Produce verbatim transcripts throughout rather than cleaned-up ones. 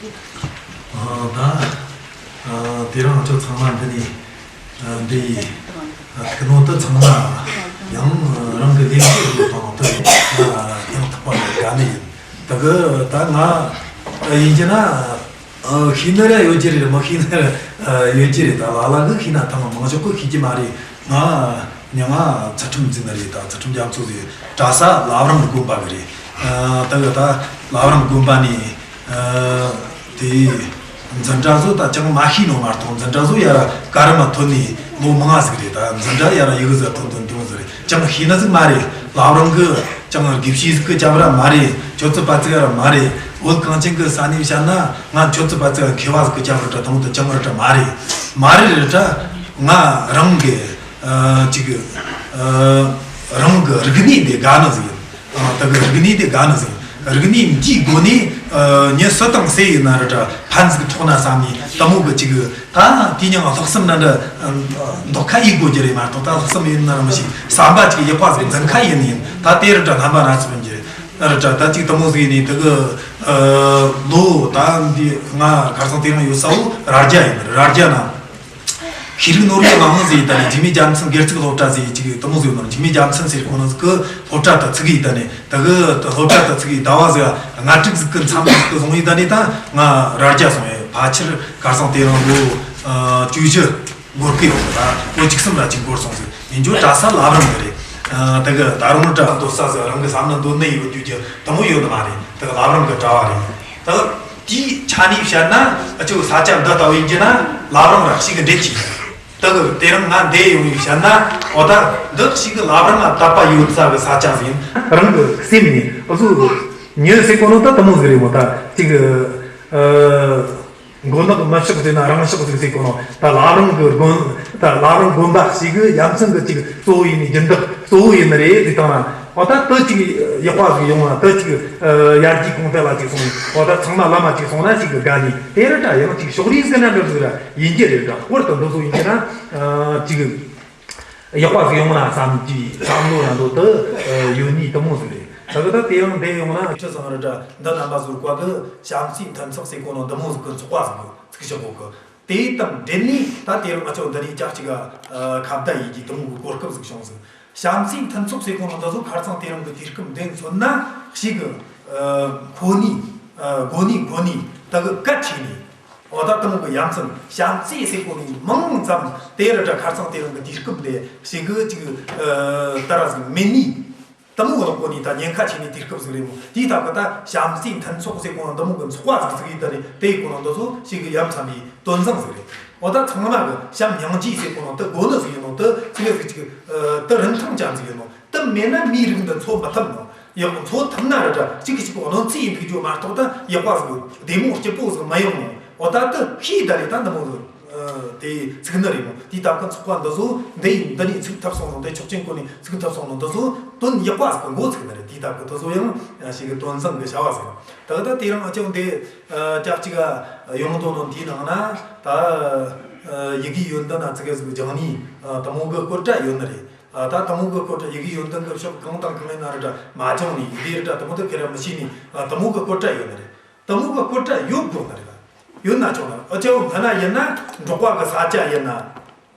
ཨ། ད་ཨ་དེ་རིང་ཁྱོད་ཚང་མ་འདི་ནས་ཨ་འདི་ཡི་ཨ་ཐུགས་སྣང་དུ་ཚང་མ་ཡང་ཨ་རང་གི་ལས་འགུལ་དང་དུ་ཨ་ཡང་དག་པ་ལ་དགའ་ནི་ཡིན། ད་གི་ད་ང་ཨ་ཡིན་གྱི་ན། ཨ། ཤེས་ནི་ར་ཡོད་ཀྱི་རེད། མི་ཤེས་ནི་ར་ཨ་ཡོད་ཀྱི་རེད། ད་ལ་ལ་གིས་ཤེས་ན་ཐང་། མང་ཤོས་གིས་ཤེས་ཀྱི་མ་རེད། ང་མྱིང་ང་ཚུལ་ཁྲིམས་འཛིན་ནི་རེད། ད་ཚུལ་ཁྲིམས་རྒྱ་མཚོ་ཟེར། གྲྭ་ས་བླ་བྲང་དགོན་པ་གི་རེད། ཨ། ད་གི་ད་བླ་བྲང་དགོན་པ་ནས་ཨ་དེ་འཛིན་གྲྭ་བཟོ་ད་ཅང་མ་ཤེས་ནོ་མ་གཏོགས། འཛིན་གྲྭ་བཟོ་ཡ་ར་ཀ་ར་མ་ཐོན་ནས་ལོ་མང་ང་ཟིག་རེད། ད་འཛིན་གྲྭ་ཡ་ར་ཡི་གེ་ཟ་ཐོན་ཐོན་ཐོན་ཟིག་རེད། ཅང་ཤེས་ནི་ཟིག་མ་རེད། བླ་བྲང་གི་ཅང་དགེ་བཤེས་ཟིག་གི་སྐྱབས་ར་མ་རེད། ཆོས་རྩེ་པ་ཙིག་ར་མ་རེད། བོད་གངས་ཅན་གི་ས་ནས་བཤད་ན་ང་ཆོས་རྩེ་པ་ཙིག་མཁས་པ་ཟིག་གི་སྐྱབས་ར་འདྲ་དང་དུ་ཅང་ར་འདྲ་མ་རེད། མ་རེད་ར་འདྲ། ང་རང་གི་ཨ་ཅིག་ཨ་རང་གི་རིག་གནས་འདི་དགའ་ནི་ཟིག་ཡིན། ཨ། ད་གི་རིག་གནས་འདི་དགའ་ནི་ཟིག་ཡིན། རིག་གནས་འདིའི་སྒོ་ནས་ཨ་མྱི་སུ་དང་སུ་ཡིན་ན་ར་འདྲ་ཕན་ཟིག་ཐོགས་ན་བསམ་ནས། དེ་མོ་གི་ཅིག་ད་དེ་མྱིང་ལྷག་བསམ་ན་འདྲ་མདོག་ཁ་ཡེ་དགོས་རྒྱུ་རེད་མ་གཏོགས། ད་ལྷག་བསམ་ཡིན་ན་ར་མི་ཤེས། བསམ་པ་ཅིག་ཡག་པ་ཟིག་འཛིན་ཁ་ཡིན་ཡིན། ད་དེ་རུ་འདྲ་རྣམ་པ་སྣ་ཚོགས་ཡིན་རྒྱུ་རེད། ཨ་ར་འདྲ་ད་ཅིག་དེ་མོ་ཟིག་ཡིན་ནས། དེ་གི་ཨ་ལོ་ད་འདི་ང་ཁ་སང་དེ་རིང་ཡོད་ས་བོ་རྭ་རྒྱ་ཡིན། རྭ་རྒྱ་ན་ཤེས་རིག་ནོར་བུའི་གླིང་ཟེར་ཡི་ད་ནི་འཇིགས་མེད་རྒྱལ་མཚན་སྒེར་ཚུགས་སློབ་གྲྭ་ཟེར་ཡི་ཅིག་དེ་མོ་ཟིག་ཡོད་ནོ། འཇིགས་མེད་རྒྱལ་མཚན་ཟེར་ཁོ་ན་ཟིག་གི་སློབ་གྲྭ་ད་ཚུགས་ཡི་ད་ནི། དེ་གི་སློབ་གྲྭ་ད་ཚུགས་ཡི་ཟླ་བ་ཟིག་ལྔ་དྲུག་ཟིག་གི་མཚམས་ཟིག་གི་སོང་ཡི་ད་ནི། ད་ང་རྭ་རྒྱ་སོང་ཡི། ཕལ་ཆེར་ཁ་སང་དེ་རིང་ལོ་ཨ་བཅུ་བཞི་འགོར་གི་ཡོད། ད་ལོ་བཅུ་གསུམ་ར་ཅིག་འགོར་སོང་ཟིག་ཡིན། ཇོ་གྲྭ་ས་བླ་བྲང་གི་རེད། ཨ། དེ་གི་ད་རུང་གྲྭ་འདོད་ས་ཟིག་རང་གི་བསམ་ན་འདོད་ནི་ཡོད་རྒྱུ་གི་དེ་མོ་ཡོད་ནི་མ་རེད། དེ་གི་བླ་བྲང་གི་གྲྭ་བ་རེད། ད་དེའི་ཆ་ནས་བཤད་ན་ཨ་ཅོ་ས་ཆ་འདི་ལྟ་བུ་ཡིན་གྱི་ན་བླ་བྲང་ར་ཞིག་གི་འདྲེད་ཀྱི་ཡིན། ད་གི་དེ་རིང་ང་འདི་ཡོང་ཡི་བཤད་ན། འོ་ད་འདི་ཞིག་གི་བླ་བྲང་ང་དད་པ་ཡོད་ས་གི་ས་ཆ་ཟིག་ཡིན། རང་གི་སེམས་ནས་འུ་ཚོ་མྱི་ཟེར་གོ་ནོ་ད་དེ་མོ་ཟིག་རེད་མོ། ད་ཅིག་ཨ་མགོ་ནག་མི་ཕྱོགས་ཟེར་ན་རང་ཕྱོགས་ཟིག་ཟེར་གོ་ནོ། ད་བླ་བྲང་གི་དགོན། ད་བླ་བྲང་དགོན་པ་ཞིག་གི་ཡ་མཚན་གི་ཅིག་གཙོ་བོ་ཡིན་ནི། སྦྱིན་བདག་གཙོ་བོ་ཡིན་ནི་རེད་ཟེར་བཏང་ན། འོ་ད་དེ་ཅིག་ཡག་པ་ཟིག་ཡོང་ན། དེ་ཅིག་ཨ་ཡར་རྒྱས་གོང་འཕེལ་ལ་ཅིག་སོང་། འོ་ད་ཚང་མ་ལམ་མ་ཅིག་སོང་ན་ཅིག་གི་དགའ་ནི། དེ་ར་འདྲ་ཡང་ཅིག་ཕྱོགས་རིས་ཟིག་ན་འདྲ་ཟིག་ར་ཡིན་གྱི་རེད། ད་དཔེར་དུ་འདི་ཚོ་ཡིན་གྱི་ན་ཨ་ཅིག་ཡག་པ་ཟིག་ཡོང་ན་བསམ་གྱི་བསམ་བློ་ར་འདོད་དུ་ཡོད་ནི་དེ་མོ་ཟིག་རེད། ད་གི་ད་དེ་ཡང་འདི་ཡོང་ན་ཁྲི་ཚང་ར་འདྲ་འདི་རྣམ་པ་ཟུར་བཀའ་གི་བྱམས་བརྩེའི་མཐུན་ཚོགས་ཟེར་གོ་ནོ་འདི་མོ་ཟིག་གི་ཚོགས་པ་ཟིག་གི་ཚིག་ཞིག་གོ་གི། དེ་དང་འབྲེལ་ནས་ད་དེ་རིང་ང་ཚོ་འདི་ནས་ཅག་ཅིག་ག་ཨ་ཁ་བརྡ་ཡེད་རྒྱུའི་དེ་མོ་གི་གོ་སྐབས་ཟིག་བྱུང་ཟིག། བྱམས་བརྩེའི་མཐུན་ཚོགས་ཟེར་གོ་ནོ་འདི་ཚོ་ཁ་རྩང་དེ་རིང་གི་དུས་སྐབས་འདི་མཚོན་ན་ཞིག་གི་ཨ་མཁོ་ནི། ཨ་དགོས་ནི་དགོས་ནི། ད་གི་གལ་ཆེ་ནི། འོ་ད་དེ་མོ་གི་ཡ་མཚན་བྱམས་བརྩེ་ཟེར་གོ་ནི་མང་ཙམ་དེ་ར་འདྲ་ཁ་རྩང་དེ་རིང་གི་དུས་སྐབས་འདི་ཞིག་གི་ཅིག་ཨ་ད་ར་ཟིག་མེད་ནི། དེ་མོ་གི་གོ་ནི་ད་ཉེན་ཁ་ཆེ་ནི་དུས་སྐབས་ཟིག་རེད་མོ། དེའི་སྟབས་གི་ད་བྱམས་བརྩེའི་མཐུན་ཚོགས་ཟེར་གོ་ནོ་འདི་མོ་གི་ཚོགས་པ་ཟིག་ཚུགས་ཡི་ད་ནི། དེ་གོ་ནོ་འདི་ཚོ་ཞིག་གི་ཡ་མཚན་པའི་དོན་བཟང་ཟིག་རེད། འོ་ད་ཚང་མ་གི་བྱམས་སྙིང་རྗེ་ཟེར་གོ་ནོ་དེ་དགོས་ནི་ཟིག་ཡིན་ནོ། དེ་ཚིག་ཟིག་ཅིག་ཨ་དེ་རིན་ཐང་ཅན་ཟིག་ཡིན་ནོ། དེ་མེད་ན་མིའི་རིགས་འདི་འཚོ་མི་ཐུབ་ནོ། ཡག་འཚོ་ཐུབ་ན་ར་འདྲ་གཅིག་གིས་གཅིག་གནོད་འཚེ་ཡེད་འདུག་རྒྱུ་མ་གཏོགས། ད་ཡག་པ་ཟིག་བདེ་མོ་སྐྱིད་པོ་ཟིག་མི་ཡོང་ནོ། འོ་ད་དེ་ཤེས་ད་རེད། ད་འདི་མོ་ཟིག་ཨ་དེ་ཚིག་ནི་རེད་མོ། དེའི་སྟབས་གི་ཚོགས་པ་འདི་ཚོ་འདི་ཡིན་འདི་ནས་ཚུགས་ཐུབ་སོང་ནོ། འདི་ཆོག་མཆན་བཀོད་ནས་ཚུགས་ཐུབ་སོང་ནོ་འདི་ཚོ་དོན་ཡག་པ་ཟིག་གི་འགོ་ཚུགས་ནི་རེད། དེའི་སྟབས་གི་དེ་ཚོ་ཡང་ཞིག་གི་དོན་བཟང་གི་བྱ་བ་ཟིག། ད་གི་ད་དེ་རིང་ཨ་ཅོ་འདི་ཨ་ཅག་ཅིག་ག་ཡོང་དོ་ནོ་འདིའི་ནང་ན་ད་ཨ་ཡི་གེ་ཡོན་ཏན་ན་ཙི་གེ་ཟིག་སྦྱངས་ནི་ཨ་དེ་མོ་གི་སྐོར་འདྲ་ཡོད་ནི་རེད། ཨ་ད་དེ་མོ་གི་སྐོར་འདྲ་ཡི་གེ་ཡོན་ཏན་གི་ཕྱོགས་གང་དང་གང་ཡིན་ན་ར་འདྲ་མ་སྦྱངས་ནི་ཡི་གེ་ར་འདྲ་དེ་མོ་དེ་ཁེ་ར་མི་ཤེས་ནི། ཨ་དེ་མོ་གི་སྐོར་འདྲ་ཡོད་ནི་རེད། དེ་མོ་གི་སྐོར་འདྲ་ཡོད་དགོས་ནི་རེད། ད་ཡོད་ན་ཆོག་ནི། ཨ་ཅོ་སྔ་ན་ཡིན་ན་འབྲོག་པ་གི་ས་ཆ་ཡིན་ན།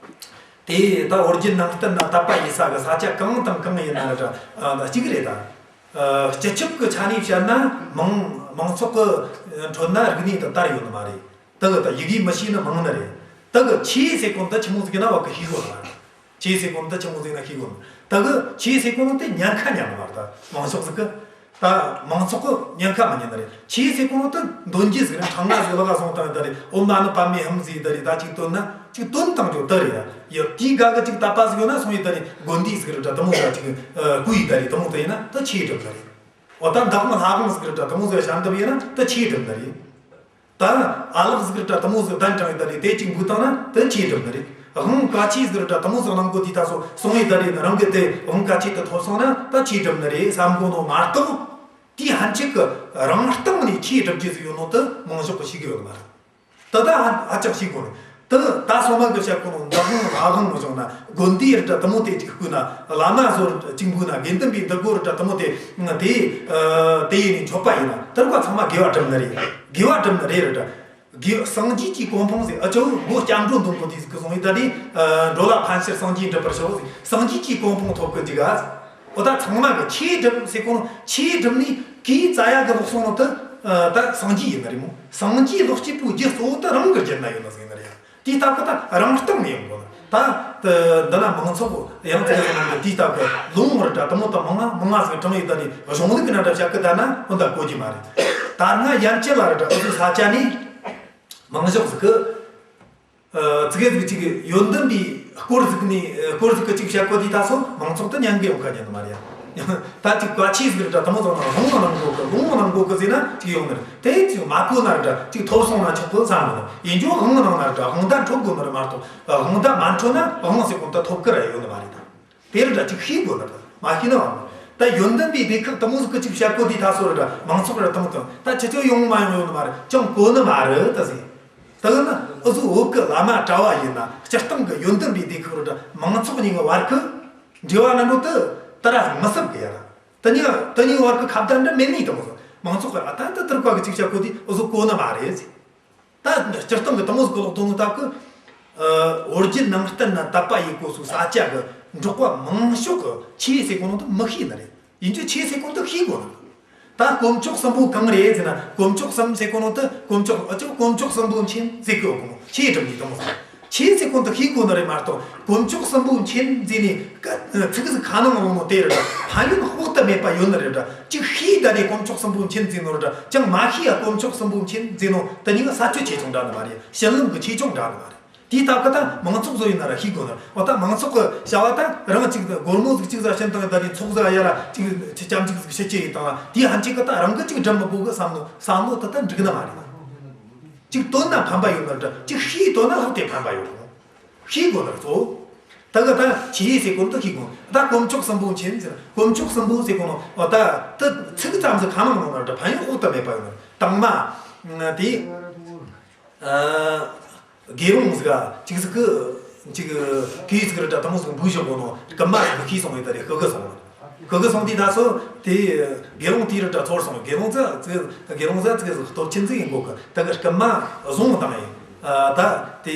དེ་ད་ཨོ་རྒྱན་ནང་བསྟན་ན་དད་པ་ཡེད་ས་གི་ས་ཆ་གང་དང་གང་ཡིན་ན་ར་འདྲ་ཨ་གཅིག་རེད་ད། ཨ་སྤྱི་ཁྱབ་ཀྱི་ཆ་ནས་བཤད་ན་མང་མང་ཚོགས་ཀྱི་ཁྲོད་ན་རིག་གནས་དེ་དར་ཡོད་ནི་མ་རེད། ད་གི་ད་ཡི་གེ་མི་ཤེས་ནི་མང་ནི་རེད། ད་གི་ཆོས་ཟེར་གོ་ནོ་ད་ཆི་མོ་ཟིག་ཡིན་ན་བ་གི་ཤེས་དགོས་ནི་མ་རེད། ཆོས་ཟེར་གོ་ནོ་ད་ཆི་མོ་ཟིག་ཡིན་ན་ཤེས་དགོས་ནི། ད་གི་ཆོས་ཟེར་གོ་ནོ་དེ་ཉེན་ཁ་མཉམ་ནི་མ་རེད། ད་མང་ཚོགས་ཟིག་གི་ད་མང་ཚོགས་ཀྱི་ཉེན་ཁ་མི་ཉན་ནི་རེད། ཆོས་ཟེར་གོ་ནོ་ད་འདོན་རྒྱུ་ཟིག་རེད། ཕྲེང་བ་ཟིག་ལག་ག་བཟུང་བཏང་ཡི་ད་རེད། ཨོཾ་མ་ཎི་པདྨེ་ཧཱུྃ་ཟེར་ཡི་ད་རེད། ད་ཅིག་འདོན་ན་ཅིག་འདོན་བཏང་རྒྱུ་ད་རེད་ཡ། ཡ་དེའི་སྒང་གི་ཅིག་དད་པ་ཟིག་ཡོད་ན་སོང་ཡི་ད་རེད། དགོན་སྡེ་ཟིག་རེད་འདྲ་དེ་མོ་ཟིག་ཅིག་ཨ་བསྐོར་ཡི་ད་རེད། དེ་མོ་ད་ཡིན་ན་ད་ཆོས་སྒྲུབ་ནི་རེད། འོ་ད་འདག་མ་ལྷ་ཁང་ཟིག་རེད་འདྲ་དེ་མོ་ཟིག་ཞལ་འདེབས་ཡིན་ན་ད་ཆོས་སྒྲུབ་ནི་རེད། ད་ཨ་ལགས་ཟིག་རེད་འདྲ་དེ་མོ་ཟིག་གདན་དྲངས་ཡི་ད་རེད། དེ་ཅིག་འབུལ་བཏང་ན་ད་ཆོས་སྒྲུབ་ནི་རེད། དབང་བཀའ་ཆོས་ཟིག་རེད་འདྲ་དེ་མོ་ཟིག་གནང་དགོས་དུས་ད་སོ་སོང་ཡི་ད་རེད། རང་གི་དེ་དབང་བཀའ་ཆོས་དེ་ཐོབ་སོང་ན་ད་ཆོས་སྒྲུབ་ནི་རེད་བསམ་གོ་ནོ་མ་གཏོགས། དེའི་ཕན་ཆད་ཀྱི་རང་སྟེང་ནས་ཆོས་སྒྲུབ་རྒྱུ་ཟིག་ཡོད་ནོ་དེ་མང་ཤོས་ཀྱིས་ཤེས་གི་ཡོད་ནི་མ་རེད། ད་ལྟ་ཧ་ཧ་ཅང་ཤེས་དགོས་ནི། ད་ ད་སོ་མ་གི་བཤད་གོ་ནོ་འདུ་ཁང་ལྷ་ཁང་མི་བྱུང་ན། དགོན་སྡེ་ར་འདྲ་དེ་མོ་དེ་གཅིག་བརྐོས་ན། བླ་མ་ཚོ་ར་གཅིག་འབོད་ན། དགེ་འདུན་པའི་འདུ་སྒོ་ར་འདྲ་དེ་མོ་དེ་དེ་དེ་ཡེ་ནས་མཆོད་པ་ཡེ་ན། དེ་རིགས་པ་ཚང་མ་དགེ་བ་སྒྲུབ་ནི་རེད། དགེ་བ་སྒྲུབ་ནི་རེད་ར་འདྲ། དགེ་སངས་རྒྱས་ཀྱི་གོ་འཕང་ཟེར། ཨ་ཅོ་མགོ་སྐྱབས་འགྲོ་འདོན་གོ་དུས་ཟིག་གི་སོང་ཡེ་ད་ནི། འགྲོ་ལ་ཕན་ཕྱིར་སངས་རྒྱས་འགྲུབ་པར་ཤོག་ཟེར། སངས་རྒྱས་ཀྱི་གོ་འཕང་ཐོབ་གི་འཇུག་ག། འོ་ད་ཚང་མ་གི་ཆོས་སྒྲུབ་ཟེར་གོ་ནོ། ཆོས་སྒྲུབ་ནི་གིས་རྩ་ཡ་གི་ལོག་སོང་ནོ་དེ་ད་སངས་རྒྱས་ཡིན་ནི་རེད་མོ། སངས་རྒྱས་ལོག་སྤྱད་པོ་རྒྱུ་གཙོ་བོ་དེ་རང་གི་རྒྱུད་ན་ཡོད་ནི་ཟིག་ཡིན་ནི་རེད་ཡ། དེའི་སྟབས་ཀྱིས་ད་རང་སྟེང་ནས་ཡོང་གོ་ནི། ད་འདི་ན་མང་ཚོགས་ཡང་ཚིག་ཟིག་ནང་གི་དེའི་སྟབས་ཀྱིས་ལུང་བར་འདྲ་དེ་མོ་དེ་མང་ང་མང་ང་ཟིག་དྲངས་ཡེ་ད་ནི་གཞུང་ལུགས་ཀྱི་ན་འདྲ་བཤད་གི་ད་ན་ཁོ་ད་གོ་རྒྱུ་མ་རེད། ད་སྔ་ཡན་ཆད་ལ་ར་འདྲ་ཨུ་ཚོའི་ས་ཆ་ནས་མང་ཤོས་ཟིག་གིས། ཨ། ཙི་གེ་ཟིག་ཅིག་ཡོན་ཏན་པའི་སྐོར་ཟིག་ནས། ཨ། སྐོར་ཟིག་གི་ཅིག་བཤད་གོ་དུས་ད་སོ་མང་ཚོགས་དེ་ཉན་གི་ཡོང་ཁ་ཉན་ནི་མ་རེད་ཡ། ད་ཅིག་བཀའ་ཆོས་ཟིག་ར་འདྲ་དེ་མོ་ཚོ་ན་དབང་གནང་གོ་གི། དབང་གནང་གོ་གི་ཟེར་ན་ཅིག་ཡོང་ནི་རེད། དེ་ཅིག་མ་གོ་ན་ར་འདྲ་ཅིག་ཐོབ་སོང་ན་ཆོག་གི་བསམ་གི། ཡིན་རྒྱུ་དབང་གནང་ན་ར་འདྲ་དབང་བརྡ་འཕྲོད་དགོས་ནི་རེད་མ་གཏོགས། དབང་བརྡ་མ་འཕྲོད་ན་དབང་ཟེར་གོ་ནོ་ད་ཐོབ་གི་ར་ཡོད་ནི་མ་རེད་ད། དེ་ར་འདྲ་ཅིག་ཤེས་དགོས་ནི་རེད། མ་ཤེས་ན་བ། ད་ཡོན་ཏན་པའི་སྡེ་ཁག་དེ་མོ་ཟིག་གི་ཅིག་བཤད་གོ་དུས་ད་སོ་ར་འདྲ་མང་ཚོགས་ར་དེ་མོ་དང་ད་ཁྱེད་ཚོ་ཡོང་མ་ཡོང་ཡོད་ནི་མ་རེད། ཅང་གོ་ནི་མ་རེད་ད་ཟེར། ད་གི་ན་ཨུ་ཚོ་བོད་གི་བླ་མ་གྲྭ་བ་ཡིན་ན། སྤྱིར་བཏང་གི་ཡོན་ཏན་པའི་སྡེ་ཁག་ར་འདྲ་མང་ཚོགས་གཉིས་ཀྱི་བར་གི་འབྲེལ་བ་ན་འགྲོ་དུ་ད་ར་མི་སྲིད་གི་ཡ་ར། དེ་གཉིས་དེ་གཉིས་བར་གི་ཁ་བརྡ་འདྲ་མེད་ནི་དེ་མོ་ཟིག་མང་ཚོགས་གི་ར་ད་ད་དུར་བ་གི་ཅིག་བཤད་གོ་དུས་ཨུ་ཚོ་གོ་ནི་མ་རེད་ཟེར། ད་སྤྱིར་བཏང་གི་དེ་མོ་ཟིག་གི་ལོག་དོན་ནི་སྟབས་གི། ཨ། བོད་བརྒྱུད་ནང་བསྟན་ན་དད་པ་ཡེད་གོ་སོ་ས་ཆ་གི་འབྲོག་པ་མང་ཤོས་གི་ཆོས་ཟེར་གོ་ནོ་དེ་མི་ཤེས་ནི་རེད། ཡིན་རྒྱུ་ཆོས་ཟེར་གོ་ནོ་དེ་ཤེས་དགོས་ནི་རེད། ད་དཀོན་མཆོག་གསུམ་པོ་གང་རེད་ཟེར་ན། དཀོན་མཆོག་གསུམ་ཟེར་གོ་ནོ་དེ་དཀོན་མཆོག་ཨ་ཅོ་དཀོན་མཆོག་གསུམ་པོ་མཁྱེན་ཟེར་གི་ཡོད་གོ་ནོ། ཆོས་སྒྲུབ་ནི་དེ་མོ་ཟིག་ཆོས་ཟེར་གོ་ནོ་དེ་ཤེས་དགོས་ནི་རེད་མ་གཏོགས། དཀོན་མཆོག་གསུམ་པོ་མཁྱེན་ཟེར་ནས་ཀ་ཚིག་ཟིག་ཁ་ནང་འོང་ནོ་དེ་ར་འདྲ་ཕན་ཡོན་དཔག་ཏུ་མེད་པ་ཡོད་ནི་རེད་འདྲ། ཅིག་ཤེས་ད་དེ་དཀོན་མཆོག་གསུམ་པོ་མཁྱེན་ཟེར་ནོ་ར་འདྲ། ཅང་མ་ཤེས་ཡ་དཀོན་མཆོག་གསུམ་པོ་མཁྱེན་ཟེར་ནོ་དེ་གཉིས་ཀ་ས་ཆོད་ཆེ་ཆུང་འདྲ་ནི་མ་རེད། བྱིན་རླབས་གི་ཆེ་ཆུང་འདྲ་ནི་མ་རེད། དེའི་སྟབས་ཀྱིས་ད་མང་ཚོགས་ཚོ་ཡིན་ན་ར་ཤེས་དགོས་ནི། འོ་ད་མང་ཚོགས་ཀྱི་བྱ་བ་ད་རང་ཅིག་སྒོར་མོ་ཟིག་ཅིག་ཟིག་བྱིན་བཏང་ད་དེ་ཚོགས་ཟིག་ཡ་ར་ཅིག་ཅམ་ཅིག་ཟིག་ཕྱི་སྐྱེལ་ཡེ་བཏང་ལ། དེའི་ཕན་ཆད་ཀྱིས་ད་རང་གིས་ཅིག་སྒྲུབ་མི་དགོས་གི་བསམ་ནོ་བསམ་ནོ་དེ་ད་འགྲིག་ནི་མ་རེད། ཅིག་བཏོན་ན་ཕན་པ་ཡོད་ནི་ར་འདྲ། ཅིག་ཤེས་བཏོན་ན་ལྷག་དེ་ཕན་པ་ཡོད་རུང་། ཤེས་དགོས་ནི་རེད་ཚོ། ད་གི་ད་ཆོས་ཟེར་གོ་ནོ་དེ་ཤེས་དགོས། ད་དཀོན་མཆོག་གསུམ་པོ་མཁྱེན་ཟེར། དཀོན་མཆོག་གསུམ་པོ་ཟེར་གོ་ནོ་འོ་ད་དེ་ཚིག་ཙམ་ཟིག་ཁ་ནང་འོང་ནི་ར་འདྲ་ཕན་ཡོན་དཔག་ཏུ་མེད་པ་ཡོད་ནི། དང་མ་དེ། ཨ། དགེ་སློང་ཟིག་ག་ཅིག་ཟིག་གི་ཅིག་གི་གོས་ཟིག་ར་འདྲ་དེ་མོ་ཟིག་འབུལ་བཞག་གོ་ནོ། རྐུན་མ་ཟིག་གིས་ཤེས་སོང་ཡེ་ད་རེ་ཤི་གི་སོང་། ཤི་གི་སོང་དུས་ད་སོ་དེ་དགེ་སློང་དེ་ར་འདྲ་ཚོར་སོང་། དགེ་སློང་ཙི་ཙི་དགེ་སློང་ཙི་ཙི་ཟིག་སྟོབས་ཆེན་ཟིག་ཡིན་གོ་གི། ད་གི་རྐུན་མ་བཟུང་བཏང་ཡེ། ཨ། ད་དེ་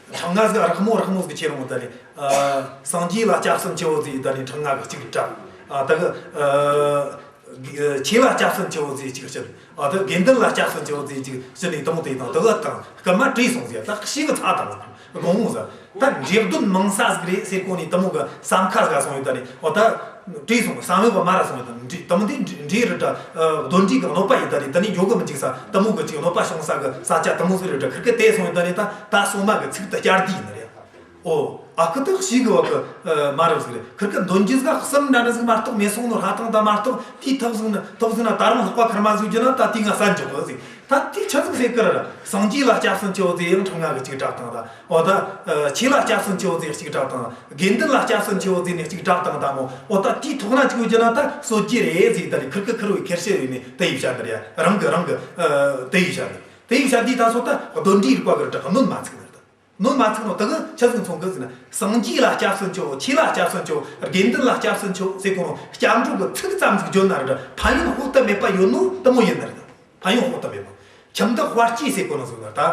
ཕྲེང་ང་ཟིག་རགས་མོ་རགས་མོ་ཟིག་ཁྱེར་འོང་ད་རེ། ཨ། སངས་རྒྱས་ལ་སྐྱབས་སུ་མཆིའོ་ཟེར་ད་རེ་ཕྲེང་ང་གིས་གཅིག་བྲབ། ཨ། ད་གི། ཨ། ཆོས་ལ་སྐྱབས་སུ་མཆིའོ་ཟེར་གཅིག་བཤད། ཨ། ད་དགེ་འདུན་ལ་སྐྱབས་སུ་མཆིའོ་ཟེར་གཅིག་བཤད་ནས་དེ་མོ་དེ་དང་དེ་ག་དང་རྐུན་མ་བྲོས་སོང་ཟེར། ད་ཤི་གི་ཚར་བཏང་། དགོངས་ཟེར། ད་འདྲེ་གདོན་མང་ས་ཟིག་རེད་ཟེར་གོ་ནི་དེ་མོ་གི་བསམ་ཁ་ཟིག་སོང་ཡེ་ད་ནི། འོ་ད་བྲོས་སོང་། བསམ་ཡོད་པ་མ་ར་སོང་ཡེ་ད་ནི། འདྲེ་དེ་མོ་དེ་འདྲེ་ར་འདྲ་གདོན་འདྲེ་གི་གནོད་པ་ཡེ་ད་ནི། ད་ནི་འགྱོ་གི་མི་འཇུག་ས་དེ་མོ་གི་ཅིག་གནོད་པ་བྱུང་ས་གི་ས་ཆ་དེ་མོ་ཟིག་ར་འདྲ་ཁིར་གི་དེ་སོང་ཡེ་ད་ནི། ད་ད་སོ་མ་གི་ཚིག་ད་བསྐྱར་ཟློས་ཡིན་ནི་རེད། ཨོ། ཨ་ཁུ་ད་ཤི་གི་བ་གི། ཨ། མ་རབས་ཟིག་རེད། ཁིར་གི་གདོན་གྱི་ཟིག་གསུམ་འདྲ་ནི་ཟིག་མ་གཏོགས་མེད་སོང་ནོ། ཧ་ཐང་ད་མ་གཏོགས་དེའི་ཐོག་ཟིག་ན་ཐོག་ཟིག་ན་ད་རུང་ལྷག་པ་ཁེར་མ་ཟིག་རྒྱུ་ན་ད་དེ་ང་ས་འཇོག་གི་ཟིག་ད་དེ་ཆི་ཟིག་ཟེར་གི་ར། སངས་རྒྱས་ལ་སྐྱབས་སུ་མཆིའོ་ཟེར་ཡང་ཕྲེང་ང་གིས་གཅིག་བྲབ་བཏང་ད། འོ་ད། ཨ། ཆོས་ལ་སྐྱབས་སུ་མཆིའོ་ཟེར་གཅིག་བྲབ་བཏང་། དགེ་འདུན་ལ་སྐྱབས་སུ་མཆིའོ་ཟེར་ནས་གཅིག་བྲབ་བཏང་ད་མོ། འོ་ད་དེའི་ཐོག་ན་གཅིག་ཡོད་རྒྱུ་ན་ད་གསོད་རྒྱུ་རེད་ཟེར། ད་རེ་ཁིར་གི་ཁིར་བའི་ཁེར་བཤད་ཡོད་ནས་དེ་ཡེ་བཤད་ནི་རེད། རང་གི་རང་གི། ཨ། དེ་ཡེ་བཤད་ནི། དེ་ཡེ་བཤད་དུས་ད་སོ་ད་གདོན་འདྲེའི་རིགས་པ་གི་ར་འདྲ་གནོད་མ་ཚུགས་ནི་རེད། གནོད་མ་ཚུགས་ནོ་དེ་གི་ཆི་ཟིག་མཚོན་གི་ཟེར་ན། སངས་རྒྱས་ལ་སྐྱབས་སུ་མཆིའོ། ཆོས་ལ་སྐྱབས་སུ་མཆིའོ། དགེ་འདུན་ལ་སྐྱབས་སུ་མཆིའོ་ཟེར་གོ་ནོ་སྐྱབས་འགྲོ་གི་ཚིག་ཙམ་ཟིག་བརྗོད་ན་ར་འདྲ་ཕན་ཡོན་དཔག་ཏུ་མེད་པ་ཡོད་ནོ་དེ་མོ་ཡིན་ནི་རེད། ཕན་ཡོན་དཔག་ཏུ་མེད་པ། ཁྱིམ་བདག་དཔལ་སྐྱེས་ཟེར་གོ་ནོ་ཟིག་ན་ད།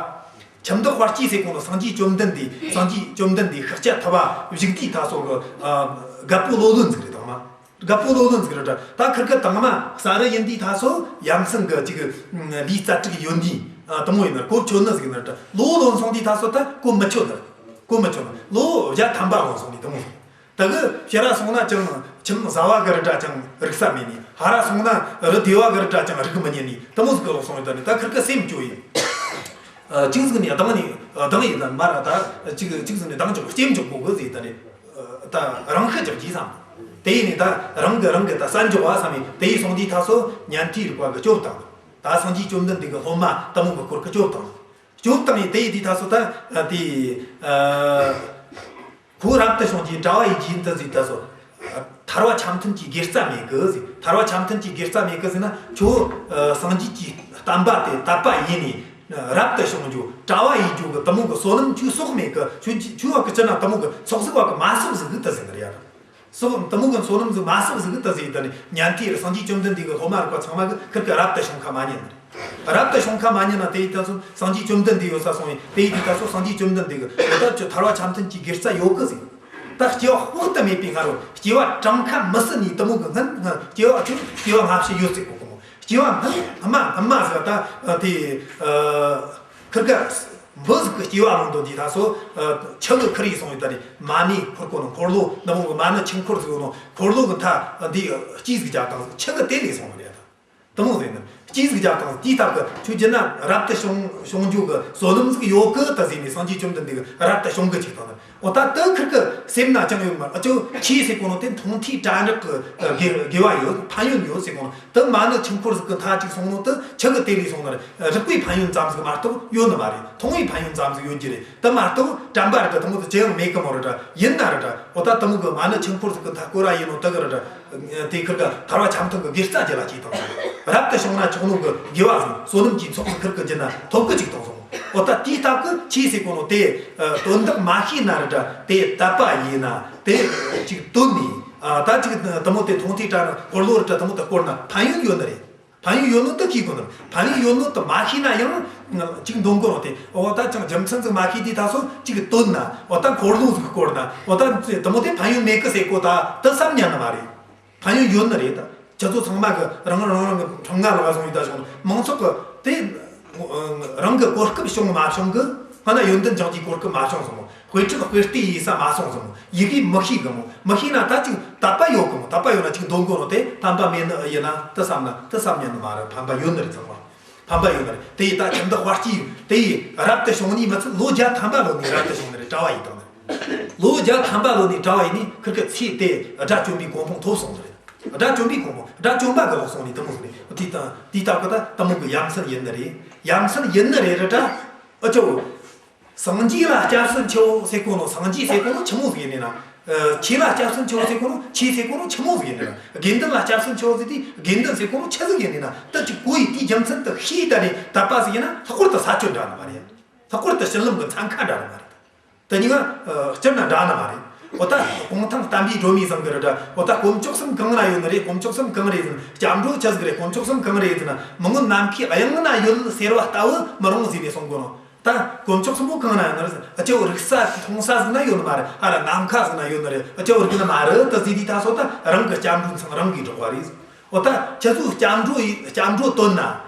ཁྱིམ་བདག་དཔལ་སྐྱེས་ཟེར་གོ་ནོ་སངས་རྒྱས་བཅོམ་ལྡན་འདས། སངས་རྒྱས་བཅོམ་ལྡན་འདས་ཤཱཀྱ་ཐུབ་པ་བཞུགས་དུས་ད་སོ་གི། ཨ། རྒད་པོ་ལོ་ལོན་ཟིག་རེད་དང་མ། རྒད་པོ་ལོ་ལོན་ཟིག་རེད་འདྲ། ད་ཁིར་གི་དང་མ་ས་རུ་ཡིན་དུས་ད་སོ་ཡ་མཚན་གི་ཅིག་ལུས་རྩལ་སྤྲུགས་ཡོད་དུས། ཨ། དེ་མོ་ཡིན་ན་གོ་ཆོད་ནི་ཟིག་ཡིན་ན་འདྲ། ལོ་ལོན་སོང་དུས་ད་སོ་ད་གོ་མི་ཆོད་ནི། གོ་མི་ཆོད་ནི། ལོ་བརྒྱ་ཐམ་པ་ལོན་སོང་དུས་དེ་མོ་ཟིག་ད་གི་ཕྱི་ར་སོང་ན་ཅང་ཁྱིམ་བཟའ་བ་གི་ར་འདྲ་ཅང་རིག་ས་མེད་ནི། ཕ་ར་སོང་ན་རི་སྡེ་བ་གི་ར་འདྲ་ཅང་རིག་མི་ཉན་ནི། དེ་མོ་ཟིག་གི་ལོག་སོང་ཡོད་ད་ནི། ད་ཁིར་གི་སེམས་སྐྱོ་ཡིན། ཨ། ཅིག་ཟིག་ནས་སྡང་ནི་སྡང་ཡིན་ན་མ་ར་ད་ཅིག་ཅིག་ཟིག་ནས་སྡང་འཇོག་སྐྱེམ་འཇོག་གོ་གི་ཟིག་ད་ནི། ད་རང་ཤི་འཇོག་གྱིས་བསམ། དེ་ཡིན་ནི་ད་རང་གི་རང་གི་ད་ས་འཇོག་བ་བསམ་ཡིན། དེ་ཡིན་སོང་དུས་ད་སོ་ཉན་ཐོས་རིགས་པ་གི་སྐྱོབ་བཏང་། ད་སངས་རྒྱས་བཅོམ་ལྡན་འདས་གི་སློབ་མ་དེ་མོ་གི་སྐོར་གི་སྐྱོབ་བཏང་། སྐྱོབ་བཏང་ཡིན། དེ་ཡིན་དུས་ད་སོ་ད་དེ། ཨ། ཁོ་རབ་ཏུ་བྱུང་རྒྱུའི་གྲྭ་བ་ཡི་རྒྱུན་དུ་ཟིག་ད་སོ། ཐར་བ་འཆམ་མཐུན་གྱི་དགེ་རྩ་མེད་གི་ཟིག་ཐར་བ་འཆམ་མཐུན་གྱི་དགེ་རྩ་མེད་གི་ཟིག་ན་ཁྱོད། ཨ། སངས་རྒྱས་ཀྱི་བསྟན་པ་དེ་དད་པ་ཡིན་ནི། རབ་ཏུ་བྱུང་རྒྱུ་གྲྭ་བ་ཡིན་རྒྱུ་གི་དེ་མོ་གི་བསོད་ནམས་ཁྱོད་གསོག་མེད་གི། ཁྱོད་ཁྱོད་བ་གི་ཅི་ན་དེ་མོ་གི་ཚོགས་ཟིག་བ་གི་མ་གསོག་ཟིག་གི་དེ་ཟིག་རེད་ཡ། སོགས་དེ་མོ་གི་བསོད་ནམས་ཟིག་མ་གསོག་ཟིག་གི་དེ་ཟིག་དེ་ནི་ཉན་ཐོས་ར་སངས་རྒྱས་བཅོམ་ལྡན་འདས་གི་སློབ་མ་རིགས་པ་ཚང་མ་གི་ཁིར་གི་རབ་ཏུ་བྱུང་ཁ་མ་ཉན་ནི་རེད། རབ་ཏུ་བྱུང་ཁ་མ་ཉན་ན་དེ་ཡི་ད་སོ་སངས་རྒྱས་བཅོམ་ལྡན་འདས་ཡོད་ས་སོང་ཡིན། དེ་ཡི་དེ་ད་སོ་སངས་རྒྱས་བཅོམ་ལྡན་འདས་གི་འོ་ད་ཅི་ཐར་བ་ཆ་མཐུན་གྱི་དགེ་རྩ་ཡོད་གི་ཟིག། ད་སྐྱེ་བ་དཔག་ཏུ་མེད་པའི་སྔ་རོལ་སྐྱེ་བ་གྲངས་ཁ་མི་སྲིད་ནི་དེ་མོ་གི་སྔན་སྔ་སྐྱེ་བ་ཁྱོད་སྐྱེ་བ་སྔ་ཕྱི་ཡོད་ཟིག་གོ་གི་མོ། སྐྱེ་བ་སྔ་སྔ་མ་སྔ་མ་ཟིག་ད་དེ་ཨ། ཁིར་ག་འབུ་ཟིག་གི་སྐྱེ་བ་ལོངས་དོ་དེ་ད་སོ་ཨ། ཆུ་གི་ཁུར་ཡིས་སོང་ཡོད་ད་རེད། མ་ཎི་འཁོར་གོ་ནོ་འཁོར་ལོ་ནི་མོ་གི་མ་ཎི་ཆུ་འཁོར་ཟིག་ཡོད་ནོ། འཁོར་ལོ་གི་མཐའ་འདི་སྐྱིས་ཟིག་རྒྱག་དང་ཆུ་གི་དེ་ལས་སོང་བ་རེད་ད། དེ་མོ་ཟེར་ནི་སྐྱིས་ཟིག་རྒྱག་དང་དེའི་སྟབས་གི་ཁྱོད་ཀྱི་ན་རབ་ཏུ་བྱུང་བྱུང་རྒྱུ་གི་བསོད་ནམས་ཟིག་ཡོད་གི་ད་ཟེར་ནས་སངས་རྒྱས་བཅོམ་ལྡན་འདས་གི་རབ་ཏུ་བྱུང་གི་ཅིག་དང་ནི། འོ་ད་དེ་ཁིར་གི་སེམས་ན་ཅང་ཡོད་མ་ཨ་ཅོ་ཁྱི་ཟེར་གོ་ནོ་དེ་མཐོང་ཐོས་དྲན་རེག་གི་དགེ་དགེ་བ་ཡོད། ཕན་ཡོན་ཡོད་ཟེར་གོ་ནོ། དེ་མ་ཎི་ཆུ་འཁོར་ཟིག་གི་མཐའ་གཅིག་སོང་ནོ་དེ་ཆུ་གི་དེ་ལས་སོང་ན་རེག་པའི་ཕན་ཡོན་ཙམ་ཟིག་མ་གཏོགས་ཡོད་ནི་མ་རེད། མཐོང་བའི་ཕན་ཡོན་ཙམ་ཟིག་ཡོད་རྒྱུ་རེད། དེ་མ་གཏོགས་དྲན་པ་རེད་དྲ་དེ་མོ་དེ་ཅི་ཡང་མེད་གི་མོ་རེད་དྲ། ཡིན་ན་རེད་དྲ། འོ་ད་དེ་མོ་གི་མ་ཎི་ཆུ་འཁོར་ཟིག་གི་མཐའ་སྐོར་ར་ཡིན་ནོ་དེ་གི་རེད་དྲ། དེ་ཁིར་ག་ཐར་བ་ཆ་མཐུན་གི་དགེ་རྩ་རྒྱུད་ལ་སྐྱེས་བཏང་སོང་། རབ་ཏུ་བྱུང་ན་ཆོག་ནོ་གི་དགེ་བ་ཟིག་བསོད་ནམས་ཀྱི་ཚོགས་ཟིག་ཁིར་གི་རྒྱུད་ན་ཐོབ་གི་ཅིག་བཏང་སོང་། འོ་ད་དེའི་སྟབས་གི་ཆོས་ཟེར་གོ་ནོ་དེ་དོན་དག་མ་ཤེས་ན་རེད་དྲ། དེ་དད་པ་ཡིན་ན་དེ་ཅིག་བཏོན་ནས། ཨ། ད་ཅིག་དེ་མོ་དེ་མཐོང་ཐོས་དྲན་འཁོར་ལོ་རེད་དྲ་དེ་མོ་དེ་བསྐོར་ན་ཕན་ཡོན་ཡོད་ནི་རེད། ཕན་ཡོན་ཡོད་ནོ་དེ་ཤེས་དགོས་ནི་རེད། ཕན་ཡོན་ཡོད་ནོ་དེ་མ་ཤེས་ན་ཡང་ཅིག་འདོན་དགོས་ནོ་དེ། འོ་ད་ཅང་རྒྱུ་མཚན་ཟིག་མ་ཤེས་དུས་ད་སོ་ཅིག་བཏོན་ན། འོ་ད་འཁོར་ལོ་ཟིག་བསྐོར་ན། འོ་ད་དེ་མོ་དེ་ཕན་ཡོན་མེད་གི་ཟེར་གོ་ད་དེ་བསམ་ཉན་ནི་མ་རེད། ཕན་ཡོན་ཡོད་ནི་རེད་ད། ཁྱེད་ཚོ་ཚང་མ་གི་རང་རང་རང་གི་ཁྲིམས་ང་ལ་བ་སོང་ཡོད་ད་བྱུང་ནི་མང་ཚོགས་གི་དེ་རང་གི་གོ་སྐབས་བྱུང་མ་བྱུང་གི་སྔ་ན་ཡོན་ཏན་སྦྱང་རྒྱུའི་གོ་སྐབས་མ་བྱུང་སོང་། དཔེ་ཁྲིད་དཔེ་ལྟ་ཡེད་ས་མ་སོང་ཟིག་མོ། ཡི་གེ་མི་ཤེས་གི་མོ། མི་ཤེས་ན་ད་ཅིག་དད་པ་ཡོད་གི་མོ། དད་པ་ཡོད་ན་ཅིག་འདོན་དགོས་ནོ་དེ་ཕན་པ་མེད་ནི་ཨེ་ཡིན་ན་དེ་བསམ་ན་དེ་བསམ་ཉན་ནི་མ་རེད། ཕན་པ་ཡོད་ནི་རེད། ཚང་མ་ཕན་པ་ཡོད་ནི་རེད། དེ་ཡི་ད་ཁྱིམ་བདག་དཔལ་སྐྱེས་དེ་ཡི་རབ་ཏུ་བྱུང་ནི་མི་ཚད་ལོ་བརྒྱ་ཐམ་པ་ལོན་ནི་རབ་ཏུ་བྱུང་ནི་རེད། གྲྭ་བ་ཡིན་དང་ནི་ལོ་བརྒྱ་ཐམ་པ་ལོན་ནི་གྲྭ་བ་ཡིན་ནི་ཁིར་གི་ཚེ་དེ་དགྲ་བཅོམ་པའི་གོ་འཕང་ཐོབ་སོང་ནི་རེད། དགྲ་བཅོམ་པའི་གོ་འཕང་། དགྲ་བཅོམ་པ་གི་ལོག་སོང་ནི་དེ་མོ་ཟིག་རེད། དེ་ད་དེ་ལྟ་བུ་ད་དེ་མོ་གི་ཡ་མཚན་ཡིན་ནི་རེད། ཡ་མཚན་ཡིན་ནི་རེད་རེད་དྲ། ཨ་ཅོ། སངས་རྒྱས་ལ་སྐྱབས་སུ་མཆིའོ་ཟེར་གོ་ནོ། སངས་རྒྱས་ཟེར་གོ་ནོ་ཆི་མོ་ཟིག་ཡིན་ནི་ན། ཨ། ཆོས་ལ་སྐྱབས་སུ་མཆིའོ་ཟེར་གོ་ནོ། ཆོས་ཟེར་གོ་ནོ་ཆི་མོ་ཟིག་ཡིན་ནི་ན། དགེ་འདུན་ལ་སྐྱབས་སུ་མཆིའོ་ཟེར་དུས་དགེ་འདུན་ཟེར་གོ་ནོ་ཆི་ཟིག་ཡིན་ནི་ན། ད་ཅིག་གོ་ཡི་དེའི་རྒྱུ་མཚན་དེ་ཤེས་ད་ནི་དད་པ་ཟིག་ཡིན་ན་ལྷག་པར་དུ་ས་ཆོད་འདྲ་ནི་མ་རེད། ལྷག་པར་དུ་བྱིན་རླབས་ཀྱི་ཚན་ཁ་འདྲ་ནི་མ་རེད། དེ་གཉིས་ཀ་ཨ། སྤྱིར་ན་འདྲ་ནི་མ་རེད། འོ་ད་གུང་ཐང་བསྟན་པའི་སྒྲོན་མེ་ཚང་གི་རེད་དྲ། འོ་ད་དཀོན་མཆོག་གསུམ་གང་ན་ཡོད་ནི་རེད། དཀོན་མཆོག་གསུམ་གང་རེད་ཟེར་ན། སྐྱབས་འགྲོ་ཆི་ཟིག་རེད། དཀོན་མཆོག་གསུམ་གང་རེད་ཟེར་ན། མི་མངོན་ནམ་མཁའི་དབྱིངས་ན་ཡོད་ཟེར་བ་ལྟ་བུ་མི་རུང་ཟེར་ནས་གསུང་གོ་ནོ། ད་དཀོན་མཆོག་གསུམ་པོ་གང་ན་ཡོད་ནི་རེད། ཨ་ཅེ་བོ་རིག་ས་མཐོང་ས་ཟིག་ན་ཡོད་ནི་མ་རེད། ཨ་ར་ནམ་མཁའ་ཟིག་ན་ཡོད་ནི་རེད། ཨ་ཅེ་བོ་རིག་ནི་མ་རེད། ད་ཟེར་དུས་ད་སོ་ད་རང་གི་སྐྱབས་འགྲོ་ཚང་རང་གིས་སྒྲོག་པ་རེད། འོ་ད་ཁྱེད་ཚོས་སྐྱབས་འགྲོ་ཡི་སྐྱབས་འགྲོ་བཏོན་ན།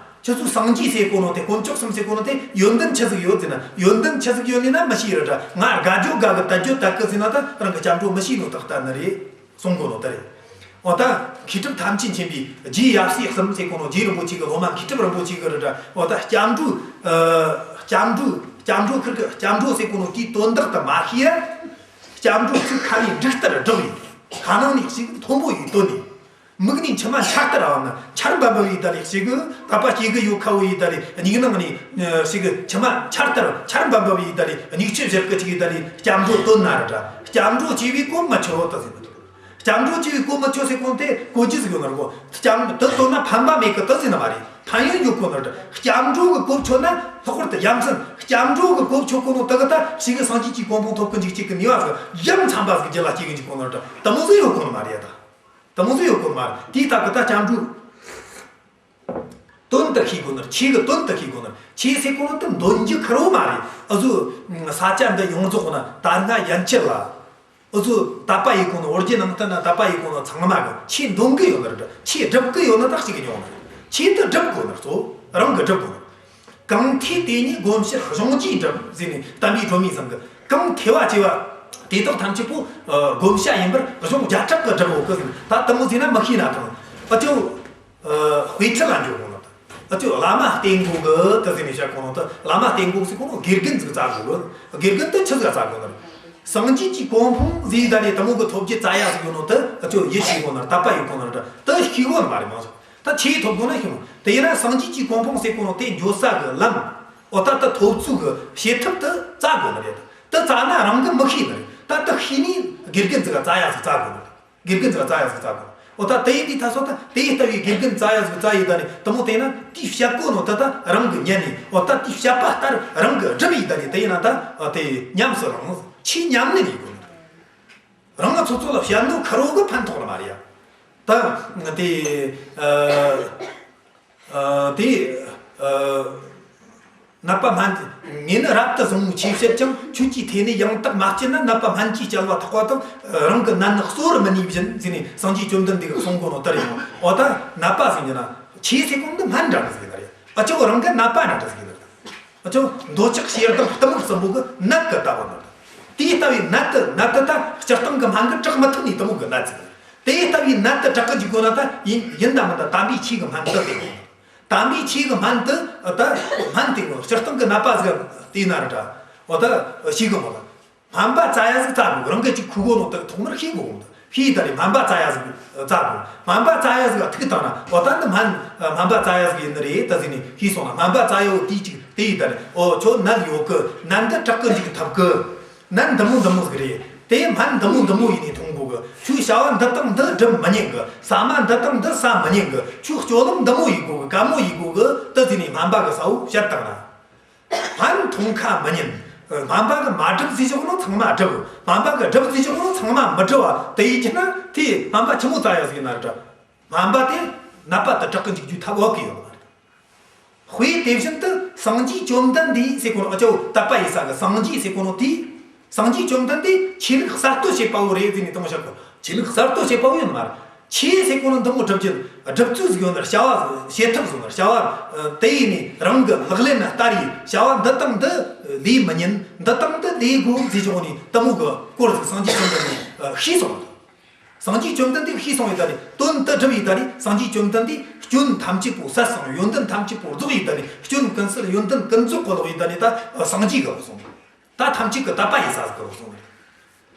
ཁྱེད་ཚོས་སངས་རྒྱས་ཟེར་གོ་ནོ་དེ། དཀོན་མཆོག་གསུམ་ཟེར་གོ་ནོ་དེ་ཡོན་ཏན་ཆི་ཟིག་ཡོད་ཟེར་ན། ཡོན་ཏན་ཆི་ཟིག་ཡོད་ནི་ན་མི་ཤེས་ར་དྲ། ང་དགའ་རྒྱུ་དགའ་གི་དད་རྒྱུ་དད་གི་ཟེར་ན་ད་རང་གི་སྐྱབས་འགྲོ་མི་ཤེས་ནོ་ད་ལྟ་ནི་རེད། གསུང་གོ་ནོ་དེ་རེད། འོ་ད་མཁས་གྲུབ་ཐམས་ཅད་མཁྱེན་པའི་རྗེ་ཡབ་སྲས་གསུམ་ཟེར་གོ་ནོ། རྗེ་རིན་པོ་ཆེ་གི་སློབ་མ་མཁས་གྲུབ་རིན་པོ་ཆེ་གི་ར་དྲ། འོ་ད་སྐྱབས་འགྲོ། ཨ། སྐྱབས་འགྲོ། སྐྱབས་འགྲོ་ཁིར་གི་སྐྱབས་འགྲོ་ཟེར་གོ་ནོ་དེའི་དོན་དག་ད་མ་ཤེས་ཡ། སྐྱབས་འགྲོ་ཚིག་ཁ་ནས་འབྲུག་ལྟར་བསྒྲགས་ཡིན། ཁ་ནང་ནས་ཞིག་མཐོན་པོ་ཡིས་བཏོན་ནས། མིག་ནས་མཆི་མ་ཆར་ལྟར་བབས་ན་ཆར་འབབ་འབབ་ཡི་ད་ལི་ཞིག་གི་དད་པ་སྐྱེ་གི་ཡོད་ཁ་བོ་ཡི་ད་ལི། མིག་ནང་ནས་ཞིག་གི་མཆི་མ་ཆར་ལྟར་ཆར་འབབ་འབབ་ཡི་ད་ལི། མིག་ཆུ་བཞུར་གི་ཅིག་ཡི་ད་ལི། སྐྱབས་འགྲོ་བཏོན་ན་ར་དྲ། སྐྱབས་འགྲོ་སྐྱེ་བའི་གོ་མི་ཆོད་ད་ཟེར་ནི། སྐྱབས་འགྲོ་སྐྱེ་བའི་གོ་མི་ཆོད་ཟེར་གོ་ནོ་དེ་གོ་རྒྱུ་ཟིག་ཡོད་ནི་རེད་གོ། སྐྱབས་འགྲོ་དེ་བཏོན་ན་ཕན་པ་མེད་གི་ད་ཟེར་ནི་མ་རེད། ཕན་ཡོན་ཡོད་གོ་ནི་རེད། སྐྱབས་འགྲོ་གི་གོ་ཆོད་ན་ལྷག་པར་དུ་ཡ་མཚན། སྐྱབས་འགྲོ་གི་གོ་ཆོད་གོ་ནོ་དེ་གི་ད་ཞིག་གི་སངས་རྒྱས་ཀྱི་གོ་འཕང་ཐོབ་གི་འཇུག་ཅིག་གི་ནུས་པ་ཟིག་ཡང་ཚང་པ་ཟིག་རྒྱུད་ལ་སྐྱེ་གི་འཇུག་གོ་ནི་རེད། དེ་མོ་ཟིག་ཡོད་གོ་ནི་མ་རེད་ད། དེ་མོ་ཟིག་ཡོད་གོ་ནི་མ་རེད། དེའི་སྟབས་གི་ད་སྐྱབས་འགྲོ་དོན་དུ་ཤེས་དགོས་ནི་རེད། ཆོས་གི་དོན་དུ་ཤེས་དགོས་ནི་རེད། ཆོས་ཟེར་གོ་ནོ་དེ་འདོན་རྒྱུ་ཁེར་བོ་མ་རེད། འུ་ཚོ་ས་ཆ་འདི་ཡོངས་རྫོགས་ན་ད་སྔ་ཡན་ཆད་ལ། འུ་ཚོ་དད་པ་ཡེད་གོ་ནོ། བོད་བརྒྱུད་ནང་བསྟན་ན་དད་པ་ཡེད་གོ་ནོ་ཚང་མ་གི་ཆོས་འདོན་གི་ཡོད་ནི་རེད། ཆོས་སྒྲུབ་གི་ཡོད་ནི་ད་གཅིག་གི་ཉོ་ནི་རེད། ཆོས་དེ་སྒྲུབ་དགོས་ནི་རེད། གཙོ་བོ་རང་གིས་སྒྲུབ་དགོས་ནི་རེད། གང་ཐོས་དེ་ཉིད་སྒོམ་ཕྱིར་གཞུང་གིས་སྒྲུབ་ཟེར་ནས་བསྟན་པའི་སྒྲོན་མེ་ཚང་གི། གང་ཐོས་པ་བྱས་པ་དེ་དག་ཐམས་ཅད་པོ་ཨ་བསྒོམ་བྱ་ཡིན་པར་གཞུང་བརྒྱ་ཕྲག་གིས་སྒྲུབ་འོང་གི་ཟེར་ནས། ད་དེ་མོ་ཟེར་ན་མི་ཤེས་ན་ཐང་། ཨ་ཅོ། ཨ། དཔེ་ཁྲིད་ལ་འཇོག་གོ་ནོ་ད། ཨ་ཅོ་བླ་མ་བསྟེན་དགོས་གི་ད་ཟེར་ནས་བཤད་གོ་ནོ་ད། བླ་མ་བསྟེན་དགོས་ཟེར་གོ་ནོ་དགེ་རྒན་ཟིག་བཙལ་དགོས་གི། དགེ་རྒན་ད་ཆི་ཟིག་བཙལ་དགོས་ནི་རེད། སངས་རྒྱས་ཀྱི་གོ་འཕང་ཟེར་ད་ནི་དེ་མོ་གི་ཐོབ་རྒྱུ་བཙལ་ཡ་ཟིག་ཡོད་ནོ་ད། ཨ་ཅོ་ཡིད་ཆེས་གོ་ནི་རེད། དད་པ་ཡོད་གོ་ནི་རེད། ད་ཤེས་གོ་ནི་མ་རེད་མང་ཆེ། ད་ཆོས་ཐོབ་དགོས་ན་ཤེས་མོ། དེ་ཡིན་ན་སངས་རྒྱས་ཀྱི་གོ་འཕང་ཟེར་གོ་ནོ་དེ་འགྱོ་ས་གི་ལམ། འོ་ད་ད་ཐོབ་ཚུལ་གི་བྱེད་ཐབས་ད་བཙལ་དགོས་ནི་རེད། ད་བཙལ་ན་རང་གིས་མི་ཤེས་ནི་རེད། ད་ད་ཤེས་ནས་དགེ་རྒན་ཟིག་བཙལ་ཡ་ཟིག་བཙལ་དགོས་ནི་རེད། དགེ་རྒན་ཚོ་རྩ་ཡ་ཟིག་རྩ་དགོས། འོ་ད་དེ་ཡིན་དུས་ད་སོ་ད་དེ་ལྟ་བུའི་དགེ་རྒན་བཙལ་ཡ་ཟིག་བཙལ་ཡི་ད་ནི་དེ་མོ་དེ་ན་དེའི་བཤད་གོ་ནོ་ད་ད་རང་གི་ཉན་ནི། འོ་ད་དེའི་བཤད་པ་ལྟར་རང་གི་སྒྲུབ་ཡི་ད་ནི་དེ་ཡིན་ན་ད་དེ་ཉམས་སུ་རུང་། ཆེས་ཉམས་ལེན་ཡི་གོ་ནི། རང་ང་ཚོ་ཚོ་ལ་བཤད་ནོ་ཁ་རོ་གི་ཕན་ཐོགས་ནི་མ་རེད་ཡ། ད་དེ་ཨ་ཨ་དེ་ཨ་ནད་པ་སྨན། ངས་ནི་རབ་ཏུ་བཟུང་ངོ་ཆོས་བཤད་ཀྱང་། ཁྱོད་ཀྱི་ཐད་ནས་ཡང་དག་མ་བསྐྱེད་ན། ནད་པ་སྨན་གྱིས་བསྐྱལ་བ་ཐོགས་པ་དང་། རང་གི་ནད་ནི་གསོ་བར་མི་ནུས་བཞིན་ཟེར་ནས་སངས་རྒྱས་བཅོམ་ལྡན་འདས་ཀྱིས་གསུང་གོ་ནོ་ལྟར་ཡིན་ནོ། འོ་ད་ནད་པ་ཟེར་ནི་ན་ཆོས་ཟེར་གོ་ནི་སྨན་འདྲ་འདྲ་ཟིག་ཡིན་ནི་རེད། ཨ་ཅོ་རང་གི་ནད་པ་འདྲ་འདྲ་ཟིག་ཡིན་ནི་རེད། ཨ་ཅོ་འདོད་ཆགས་ཞེ་སྡང་གཏི་མུག་གསུམ་པོ་གི་ནད་ཀྱི་ལྟ་བ་ནི་རེད། དེ་ལྟ་བུའི་ནད་དེ་ནད་དེ་ད་སྤྱིར་བཏང་གི་སྨན་གིས་དྲག་མི་ཐུབ་ནི་གཏི་མུག་གི་ནད་ཟིག་རེད། དེ་ལྟ་བུའི་ནད་དེ་དྲག་གི་འཇུག་དགོས་ན་ད་ཡིན་ཡིན་ད་མིན་ད་དམ་པའི་ཆོས་ཀྱི་སྨན་དེ་དེ་དགོས། དམ་པའི་ཆོས་ཀྱི་སྨན་དེ་ད་སྨན་དེ་ངོ་སྤྱིར་བཏང་གི་ནད་པ་ཟིག་དེ་ན་ར་འདྲ། འོ་ད་ཤེས་གི་མོ་ད། སྨན་པ་བཙལ་ཡ་ཟིག་བཙལ་དགོས། རང་གི་ཅིག་ཁུ་གོ་ནོ་ད་ཐོག་མར་ཤེས་དགོས་གོ་ད། ཤེས་ད་རེ་སྨན་པ་བཙལ་ཡ་ཟིག་བཙལ་དགོས། སྨན་པ་བཙལ་ཡ་ཟིག་ཐུག་བཏང་ན། འོ་ད་འདི་སྨན་སྨན་པ་བཙལ་ཡ་ཟིག་ཡིན་ནི་རེད་ད་ཟེར་ནས་ཤེས་སོང་ན། སྨན་པ་བཙལ་ཡོ་དེ་ཅིག་དེ་ཡིན་ད་རེ། འོ་ཁྱོད་ནད་ཡོད་གི། ནད་འདི་དྲག་གི་འཇུག་ཐབས་གི། ནད་འདི་མོ་འདི་མོ་ཟིག་རེད། དེ་སྨན་འདི་མོ་འདི་མོ་ཡིན་ནས་འཐུང་དགོས་གི། ཁྱོད་བྱ་བ་འདི་དང་འདི་སྒྲུབ་མི་ཉན་གི། ཟ་མ་འདི་དང་འདི་ཟ་མི་ཉན་གི། ཁྱོད་སྤྱོད་ལམ་འདི་མོ་ཡིན་དགོས་གི། ག་མོ་ཡིན་དགོས་གི་ད་ཟེར་ནས་སྨན་པ་གིས་གསལ་བོ་བཤད་བཏང་ན། སྨན་འཐུང་ཁ་མི་ཉན། སྨན་པ་གིས་མ་སྒྲུབ་ཟེར་བཞག་ནོ་ཚང་མ་སྒྲུབ། སྨན་པ་གིས་སྒྲུབ་ཟེར་བཞག་ནོ་ཚང་མ་མི་སྒྲུབ་བ་དེ་ཡིན་རྒྱུ་ན། དེ་སྨན་པ་ཆི་མོ་བཙལ་ཡ་ཟིག་ཡིན་ན་ར་འདྲ། སྨན་པ་དེ་ནད་པ་དེ་དྲག་གི་འཇུག་རྒྱུའི་ཐབས་འོག་གི་ཡོད་མ་རེད། དཔེ་དེ་བཞིན་དུ་སངས་རྒྱས་བཅོམ་ལྡན་འདས་ཟེར་གོ་ནོ། ཨ་ཅོ་དད་པ་ཡེད་ས་གི་སངས་རྒྱས་ཟེར་གོ་ནོ་དེ། སངས་རྒྱས་བཅོམ་ལྡན་འདས་ཆོས་ལུགས་གསར་གཏོད་བྱེད་པ་བོ་རེད་ཟེར་ནས་དེ་མོ་བཤད་གོ། ཆོས་ལུགས་གསར་གཏོད་བྱེད་པ་བོ་ཡིན་མ་རེད། ཆོས་ཟེར་གོ་ནོ་འདི་མོ་སྒྲུབ་རྒྱུ་སྒྲུབ་ཚུལ་ཟིག་ཡོད་ན། བྱ་བ་བྱེད་ཐབས་ཟིག་ཡོད་ན། བྱ་བ་དེ་ཡིན་ནས་རང་གི་ལག་ལེན་ན་བསྟར་ཡི། བྱ་བ་འདི་དང་འདི་ལས་མི་ཉན། འདི་དང་འདི་ལས་དགོས་ཟེར་བྱུང་ནས་དེ་མོ་གི་སྐོར་ཟིག་སངས་རྒྱས་བཅོམ་ལྡན་འདས་ཤེས་སོང་། སངས་རྒྱས་བཅོམ་ལྡན་འདས་ཤེས་སོང་ཡི་ད་ནི། དོན་དེ་སྒྲུབ་ཡི་ད་ནི། སངས་རྒྱས་བཅོམ་ལྡན་འདས་སྐྱོན་ཐམས་ཅད་པོ་བསལ་སོང་། ཡོན་ཏན་ཐམས་ཅད་པོ་རྫོགས་ཡི་ད་ནི། སྐྱོན་ཀུན་ཟད་ཡོན་ཏན་ཀུན་རྫོགས་གི་ལོག་ཡི་ད་ནི། ད་སངས་རྒྱས་གི་ལོག་སོང་། ད་ཐམས་ཅད་གི་དད་པ་ཡེད་ས་ཟིག་གི་ལོག་སོང་།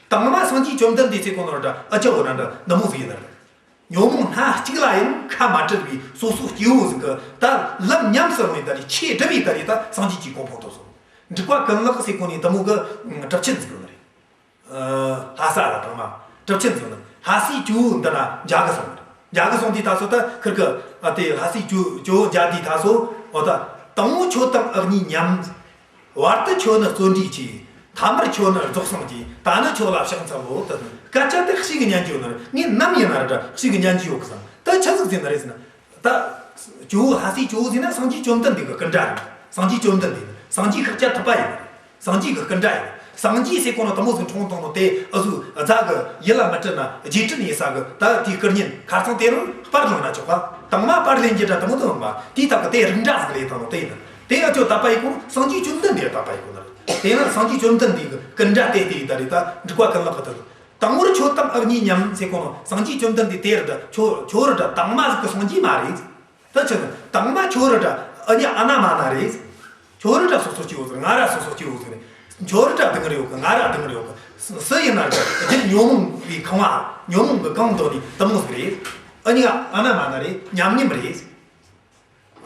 དང་མ་སངས་རྒྱས་བཅོམ་ལྡན་འདས་ཟེར་གོ་ནོ་ར་འདྲ། ཨ་ཅག་བོ་ར་འདྲ་འདི་མོ་ཟིག་ཡིན་ན་ར། ཉོན་མོངས་སྣ་གཅིག་ལ་ཡང་ཁ་མ་བྲལ་བའི་སོ་སོ་སྐྱེ་བོ་ཟིག་གི་ད་ལམ་ཉམས་སུ་རུང་ཡི་ད་ནི། ཆོས་སྒྲུབ་ཡི་ད་ནི། ད་སངས་རྒྱས་ཀྱི་གོ་འཕང་ཐོབ་སོང་། འབྲུག་པ་ཀུན་ལེགས་ཟེར་གོ་ནི་འདི་མོ་གི་གྲུབ་ཆེན་ཟིག་ཡོད་ནི་རེད། ལྷ་ས་ར་དང་མ་གྲུབ་ཆེན་ཟིག་ནི། ལྷ་སའི་ཇོ་བོ་འདི་ན་མཇལ་གི་སོང་ནི་རེད། མཇལ་གི་སོང་དུས་ད་སོ་ད་ཁིར་གི་ཨ་དེ་ལྷ་སའི་ཇོ་ཇོ་བོ་མཇལ་དུས་ད་སོ། འོ་ད་དང་པོ་ཁྱོད་དང་ཨ་གཉིས་མཉམ། བར་དུ་ཁྱོད་ནི་བརྩོན་འགྲུས་ཆེ། ཐ་མར་ཁྱོད་ནི་རྫོགས་སངས་རྒྱས། ད་ནི་ཁྱོད་ལ་ཕྱག་འཚལ་ལོ། ད་སྐད་ཆ་དེ་ཞེ་གི་ཉན་གི་ཡོད་ནི་རེད། ངས་ནམ་ཡིན་ན་ར་འདྲ་ཞེ་གི་ཉན་གི་ཡོད་གི་བསམ། ད་ཆི་ཟིག་ཟེར་ནི་རེད་ཟེར་ན། ད་ཇོ་བོ་ལྷ་སའི་ཇོ་བོ་ཟེར་ན་སངས་རྒྱས་བཅོམ་ལྡན་འདས་ཀྱི་སྐུ་འདྲ་རེད། སངས་རྒྱས་བཅོམ་ལྡན་འདས་ནི་སངས་རྒྱས་ཤཱཀྱ་ཐུབ་པ་ཡིན། སངས་རྒྱས་ཀྱི་སྐུ་འདྲ་ཡིན། སངས་རྒྱས་ཟེར་གོ་ནོ་དེ་མོ་ཟིག་འཁྲུངས་བཏང་ནོ་དེ་ཨ་ཟུ་རྫ་གི་ཡིད་ལ་མི་དྲན་ན་རྗེས་དྲན་ཡེད་ས་གི། ད་དེའི་སྐུ་བརྙན་ཁ་རྩང་དེ་རུ་པར་ལེན་ན་ཆོག་པ། དང་མ་པར་ལེན་རྒྱུ་འདྲ་དེ་མོ་དེ་མ་དེའི་སྟབས་ཀྱིས་དེ་རིགས་འདྲ་ཟིག་ལས་བཏང་ནོ་དེ་ཡིན། དེ་ཨ་ཅོ་དད་པ་ཡེད་གོ་ནོ་སངས་རྒྱས་བཅོམ་ལྡན་འདས་དད་པ་ཡེད་གོ་ནི་རེད། དེ་ན་སངས་རྒྱས་བཅོམ་ལྡན་འདས་ཀྱི་སྐུ་འདྲ་དེ་དེ་ཡི་ད་རེད། ད་འབྲུག་པ་ཀུན་ལེགས་ཀྱི་དེ། དང་པོར་ཁྱོད་དང་ཨ་གཉིས་མཉམ་ཟེར་གོ་ནོ་སངས་རྒྱས་བཅོམ་ལྡན་འདས་དེ་རེད། ད་ཁྱོད་ཁྱོད་རེད་ད་དང་མ་ཟིག་གི་སངས་རྒྱས་མ་རེད། ད་ཆི་ཟིག་དང་མ་ཁྱོད་རེད་ད་ཨ་ཉི་ཨ་ན་མ་ན་རེད། ཁྱོད་རེད་ད་སོ་སོ་སྐྱེ་བོ་ཟིག་རེད། ང་ར་སོ་སོ་སྐྱེ་བོ་ཟིག་རེད། ཁྱོད་རེད་ད་སྡུག་རེ་ཡོད་གི། ང་ར་སྡུག་རེ་ཡོད་གི། སུ་ཡིན་ན་རེད། ད་རྒྱུད་ཉོན་མོངས་པའི་ཁང་བ། ཉོན་མོངས་གི་གང་འདོད་ནི་དེ་མོ་ཟིག་རེད། ཨ་ཉི་ཨ་ན་མ་ན་རེད། མཉམ་མཉམ་རེད།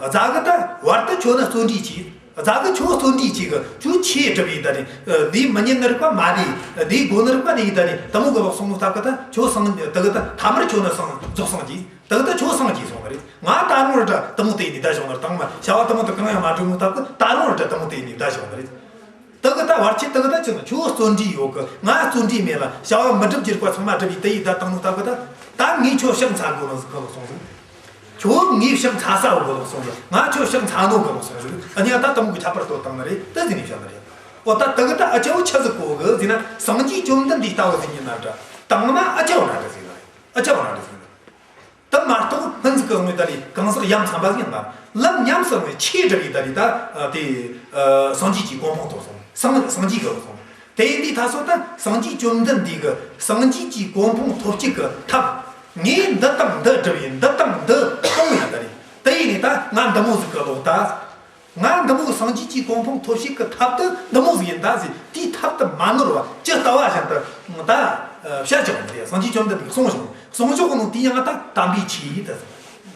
རྫ་གི་ད་བར་དུ་ཁྱོད་ནི་བརྩོན་འགྲུས་ཆེ། རྫ་གི་ཁྱོད་བརྩོན་འགྲུས་ཆེ་གི། ཁྱོད་ཆོས་སྒྲུབ་ཡི་ད་ནི། ལས་མི་ཉན་ནི་རིགས་པ་མ་ལས། ལས་དགོས་ནི་རིགས་པ་ལས་ཡི་ད་ནི། དེ་མོ་གི་ལོག་སོང་ནོ་སྟབས་ཀྱིས་ད་ཁྱོད་སངས་དེ་གི་ད་ཐ་མར་ཁྱོད་ནི་སངས་རྫོགས་སངས་རྒྱས། དེ་གི་ད་ཁྱོད་སངས་རྒྱས་སོང་ནི་རེད། ང་ད་རུང་ར་འདྲ་དེ་མོ་དེ་ཡིན་ནི་ད་བྱུང་ནི་རེད། དང་མ་བྱ་བ་དེ་མོ་དེ་གང་ཡང་མ་འགྲུབ་ནོ་སྟབས་ཀྱིས་ད་རུང་ར་འདྲ་དེ་མོ་དེ་ཡིན་ནི་ད་བྱུང་ནི་རེད། དེ་གི་ད་བར་ཆད་དེ་གི་ད་ཅི་ན་ཁྱོད་བརྩོན་འགྲུས་ཡོད་གི། ང་བརྩོན་འགྲུས་མེད་ལ་བྱ་བ་མི་འགྲུབ་རྒྱུ་རིགས་པ་ཚང་མ་འགྲུབ་ཡི་དེ་ཡི་ད་བཏང་ནོ་སྟབས་ཀྱིས་ད། ད་ངས་ཁྱོད་ཕྱག་འཚལ་དགོས་ནི་ཟིག་གི་ལོག་སོང་ཟིག་ཁྱོད་ངའི་ཕྱག་འཚལ་ས་བོ་གི་ལོག་སོང་ཟིག་ང་ཁྱོད་ཕྱག་འཚལ་ནོ་གི་ལོག་སོང་ཟིག་ཨ་ནི་ཨ་ད་དེ་མོ་གི་ཁྱད་པར་གཏོད་བཏང་ནི་རེད། དེ་ཟིག་ནས་བཤད་ནི་རེད། འོ་ད་དེ་གི་ད་ཨ་ཅོ་ཆི་ཟིག་གོ་གི་ཟེར་ན། སངས་རྒྱས་བཅོམ་ལྡན་འདས་ལྟ་བུ་ཟིག་ཡིན་ན་འདྲ། དང་མ་ཨ་ཅོ་འདྲ་འདྲ་ཟིག་ཡིན་ན་རེད། ཨ་ཅོ་འདྲ་འདྲ་ཟིག་ཡིན་ན་རེད། དེ་མ་གཏོགས་སྔོན་ཟིག་གི་བཟུང་བའི་ད་ནི་གང་ཟག་ཡ་མཚན་པ་ཟིག་ཡིན་ན། ལམ་ཉམས་སུ་བླངས་ཆོས་སྒྲུབ་པའི་ད་ནི་ད་དེ་སངས་རྒྱས་ཀྱི་གོ་འཕང་ཐོབ་སོང་། སངས་སངས་རྒྱས་གི་ལོག་སོང་། དེ་ཡིན་དུས་ད་སོ་ད་སངས་རྒྱས་བཅོམ་ལྡན་འདས་ཀྱི་སངས་རྒྱས་ཀྱི་གོ་འཕང་ཐོབ་བྱེད་ཀྱི་ཐབས། ངས་འདི་དང་འདི་བསྒྲུབས་ཡིན། འདི་དང་འདི་སྤངས་ཡིན་ད་རེད། དེ་ཡིན་ནས་ད་ང་འདི་མོ་ཟིག་གི་ལོག་ད། ང་འདི་མོ་སངས་རྒྱས་ཀྱི་གོ་འཕང་ཐོབ་བྱེད་ཀྱི་ཐབས་དེ་འདི་མོ་ཟིག་ཡིན་ད་ཟེར། དེའི་ཐབས་དེ་མ་ནོར་བ་ཇི་ལྟ་བ་བཞིན་དུ་ད་བཤད་ཆོག་ནི་རེད། སངས་རྒྱས་བཅོམ་ལྡན་འདས་གསུངས་བྱུང་། གསུངས་བྱུང་ནོ་དེ་ཡང་ད་དམ་པའི་ཆོས་ཡིན་ད་ཟེར།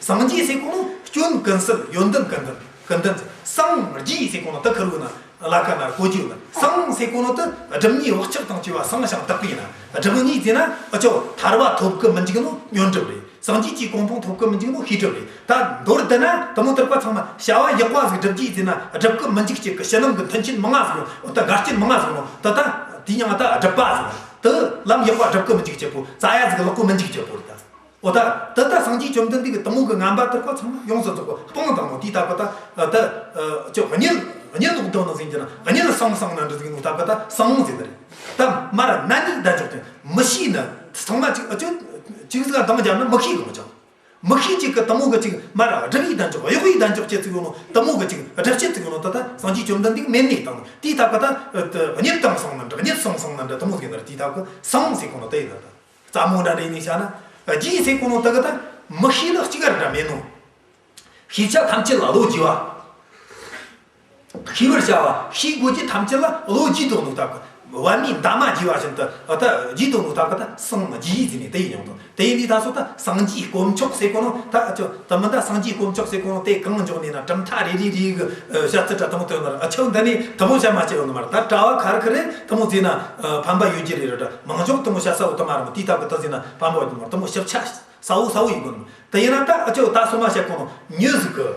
སངས་རྒྱས་ཟེར་གོ་ནོ་སྐྱོན་ཀུན་ཟད་ཡོན་ཏན་ཀུན་ལྡན། ཀུན་ལྡན་ཚེ། སངས་རྒྱས་ཟེར་གོ་ནོ་ད་ཁུར་བོ་ན་ལ་ཀ་ན་གོ་རྒྱུ་ན། སངས་ཟེར་གོ་ནོ་ད་སྒྲིབ་གཉིས་བག་ཆགས་དང་བཅས་པ་སངས་ཤིང་དག་པས་ན། སྒྲིབ་གཉིས་ཟེར་ན་ཨ་ཅོ་ཐར་བ་ཐོབ་གི་མི་འཇུག་ནོ་ཉོན་སྒྲིབ་རེད། སངས་རྒྱས་ཀྱི་གོ་འཕང་ཐོབ་གི་མི་འཇུག་ནོ་ཤེས་སྒྲིབ་རེད། ད་མདོར་བསྡུ་ན་དེ་མོ་ཐར་པ་ཚང་མ་བྱ་བ་ཡག་པ་ཟིག་སྒྲུབ་རྒྱུ་ཟེར་ན་སྒྲུབ་གི་མི་འཇུག་ཅིག་གི་ཕྱི་ནང་གི་མཐུན་རྐྱེན་མང་ང་ཟིག་ཡོད། ད་འགལ་རྐྱེན་མང་ང་ཟིག་ཡོད་ནོ་ད། ད་དེའི་མྱིང་ང་ད་སྒྲིབ་པ་ཟེར། ད་ལམ་ཡག་པ་སྒྲུབ་གི་མི་འཇུག་ཅེས་པོ། རྩ་ཡ་ཟིག་ལེགས་པོ་མི་འཇུག་ཅེས་པོ་རེད་ད། འོ་ད་ད་ད་སངས་རྒྱས་བཅོམ་ལྡན་འདས་ཀྱིས་དེ་མོ་གི་ངན་པ་དེ་ཀོ་ཚང་མ་ཡོངས་སུ་རྫོགས་པ་སྤངས་བཏང་ནོ་དེའི་ཐབས་ཀྱི་ད། ཨ་ད་ཨ་ཅོ་གཉིད་གཉིད་ལོག་བཏང་ནོ་ཟེར་གྱི་ན། གཉིད་སངས་སངས་ན་འདྲ་ཟིག་ནོ་ཐབས་ཀྱི་ད་སངས་ཟེར་ནི་རེད། ད་མར་ན་ནི་ད་འཇོག་ཅིང་མི་ཤེས་ནི་ཚང་མ་ཅིག་ཨ་ཅོ་ཅིག་ཟིག་གདངས་བརྒྱབ་ན་མི་ཤེས་གི་མི་ཅང་། མི་ཤེས་ཅིག་གི་དེ་མོ་གི་ཅིག་མར་སྒྲིབ་པའི་ད་འཇོག་གཡོག་པའི་ད་འཇོག་ཅེས་ཟིག་ཡོད་ནོ། དེ་མོ་གི་ཅིག་སྒྲིབ་བྱེད་ཟིག་ཡོད་ནོ་ད་ད་སངས་རྒྱས་བཅོམ་ལྡན་འདས་མེད་ནི་བཏང་ནོ་དེའི་ཐབས་ཀྱི་ད། ཨ་ད་གཉིད་དང་སངས་ན་འདྲ། གཉིད་སངས་སངས་ན་འདྲ། དེ་མོ་ཟིག་ན་ར་དེའི་ཐབས་ཀྱི་སངས་ཟེར་གོ་ནོ་དེ་ཡིན་ད། རྩ་མོ་འདྲ་འདྲ་ཡིན་ནི་བྱ་ན། རྒྱས་ཟེར་གོ་ནོ་ད་གི་ད་མི་ཤེས་ནི་གཅིག་ར་འདྲ་མེད་ནོ། ཤེས་བྱ་ཐམས་ཅད་ལ་བློ་རྒྱས་པ། ཤེས་པར་བྱ་བ། ཤེས་དགོས་རྒྱུ་ཐམས་ཅད་ལ་བློ་རྒྱས་དོ་ནོ་ཐབས་ཀྱི། བར་མའི་འདབ་མ་རྒྱས་པ་བཞིན་དུ་ཨ་ད་རྒྱས་དོ་ནོ་ཐབས་ཀྱི་ད་སངས་རྒྱས་ཟེར་ནི་དེ་ཡིན་ཡོང་དང་། དེ་ཡིན་དུས་ད་སོ་ད་སངས་རྒྱས་དཀོན་མཆོག་ཟེར་གོ་ནོ་ད་ཨ་ཅོ་ད་མི་ད་སངས་རྒྱས་དཀོན་མཆོག་ཟེར་གོ་ནོ་དེ་གང་འཇོག་ནས་ན་གྲུབ་མཐའ་རེ་རེ་རེ་གི་ཨ་བཤད་ཚུལ་འདྲ་དེ་མོ་དོན་ནར། ཨ་ཅོ་འདི་ནས་དེ་མོ་བཤད་མ་བྱས་ཡོད་ནི་མ་རེད། ད་གྲྭ་བ་ཁ་རི་ཁ་རི་དེ་མོ་ཟེར་ན་ཨ་ཕན་པ་ཡོད་རྒྱུ་རེད་ར། འདྲ་མང་ཤོས་དེ་མོ་བཤད་ས་བོ་དེ་མ་རེད་མོ། དེའི་ཐབས་ཀྱི་ད་ཟེར་ན་ཕན་པ་ཡོད་ནི་མ་རེད། དེ་མོ་ཞིབ་ཆ་གསལ་བོ་གསལ་བོ་ཡིན་དགོས་ནི་མོ། དེ་ཡིན་ན་ད་ཨ་ཅོ་ད་སོ་མ་བཤད་གོ་ནོ་མྱི་ཟིག་གི།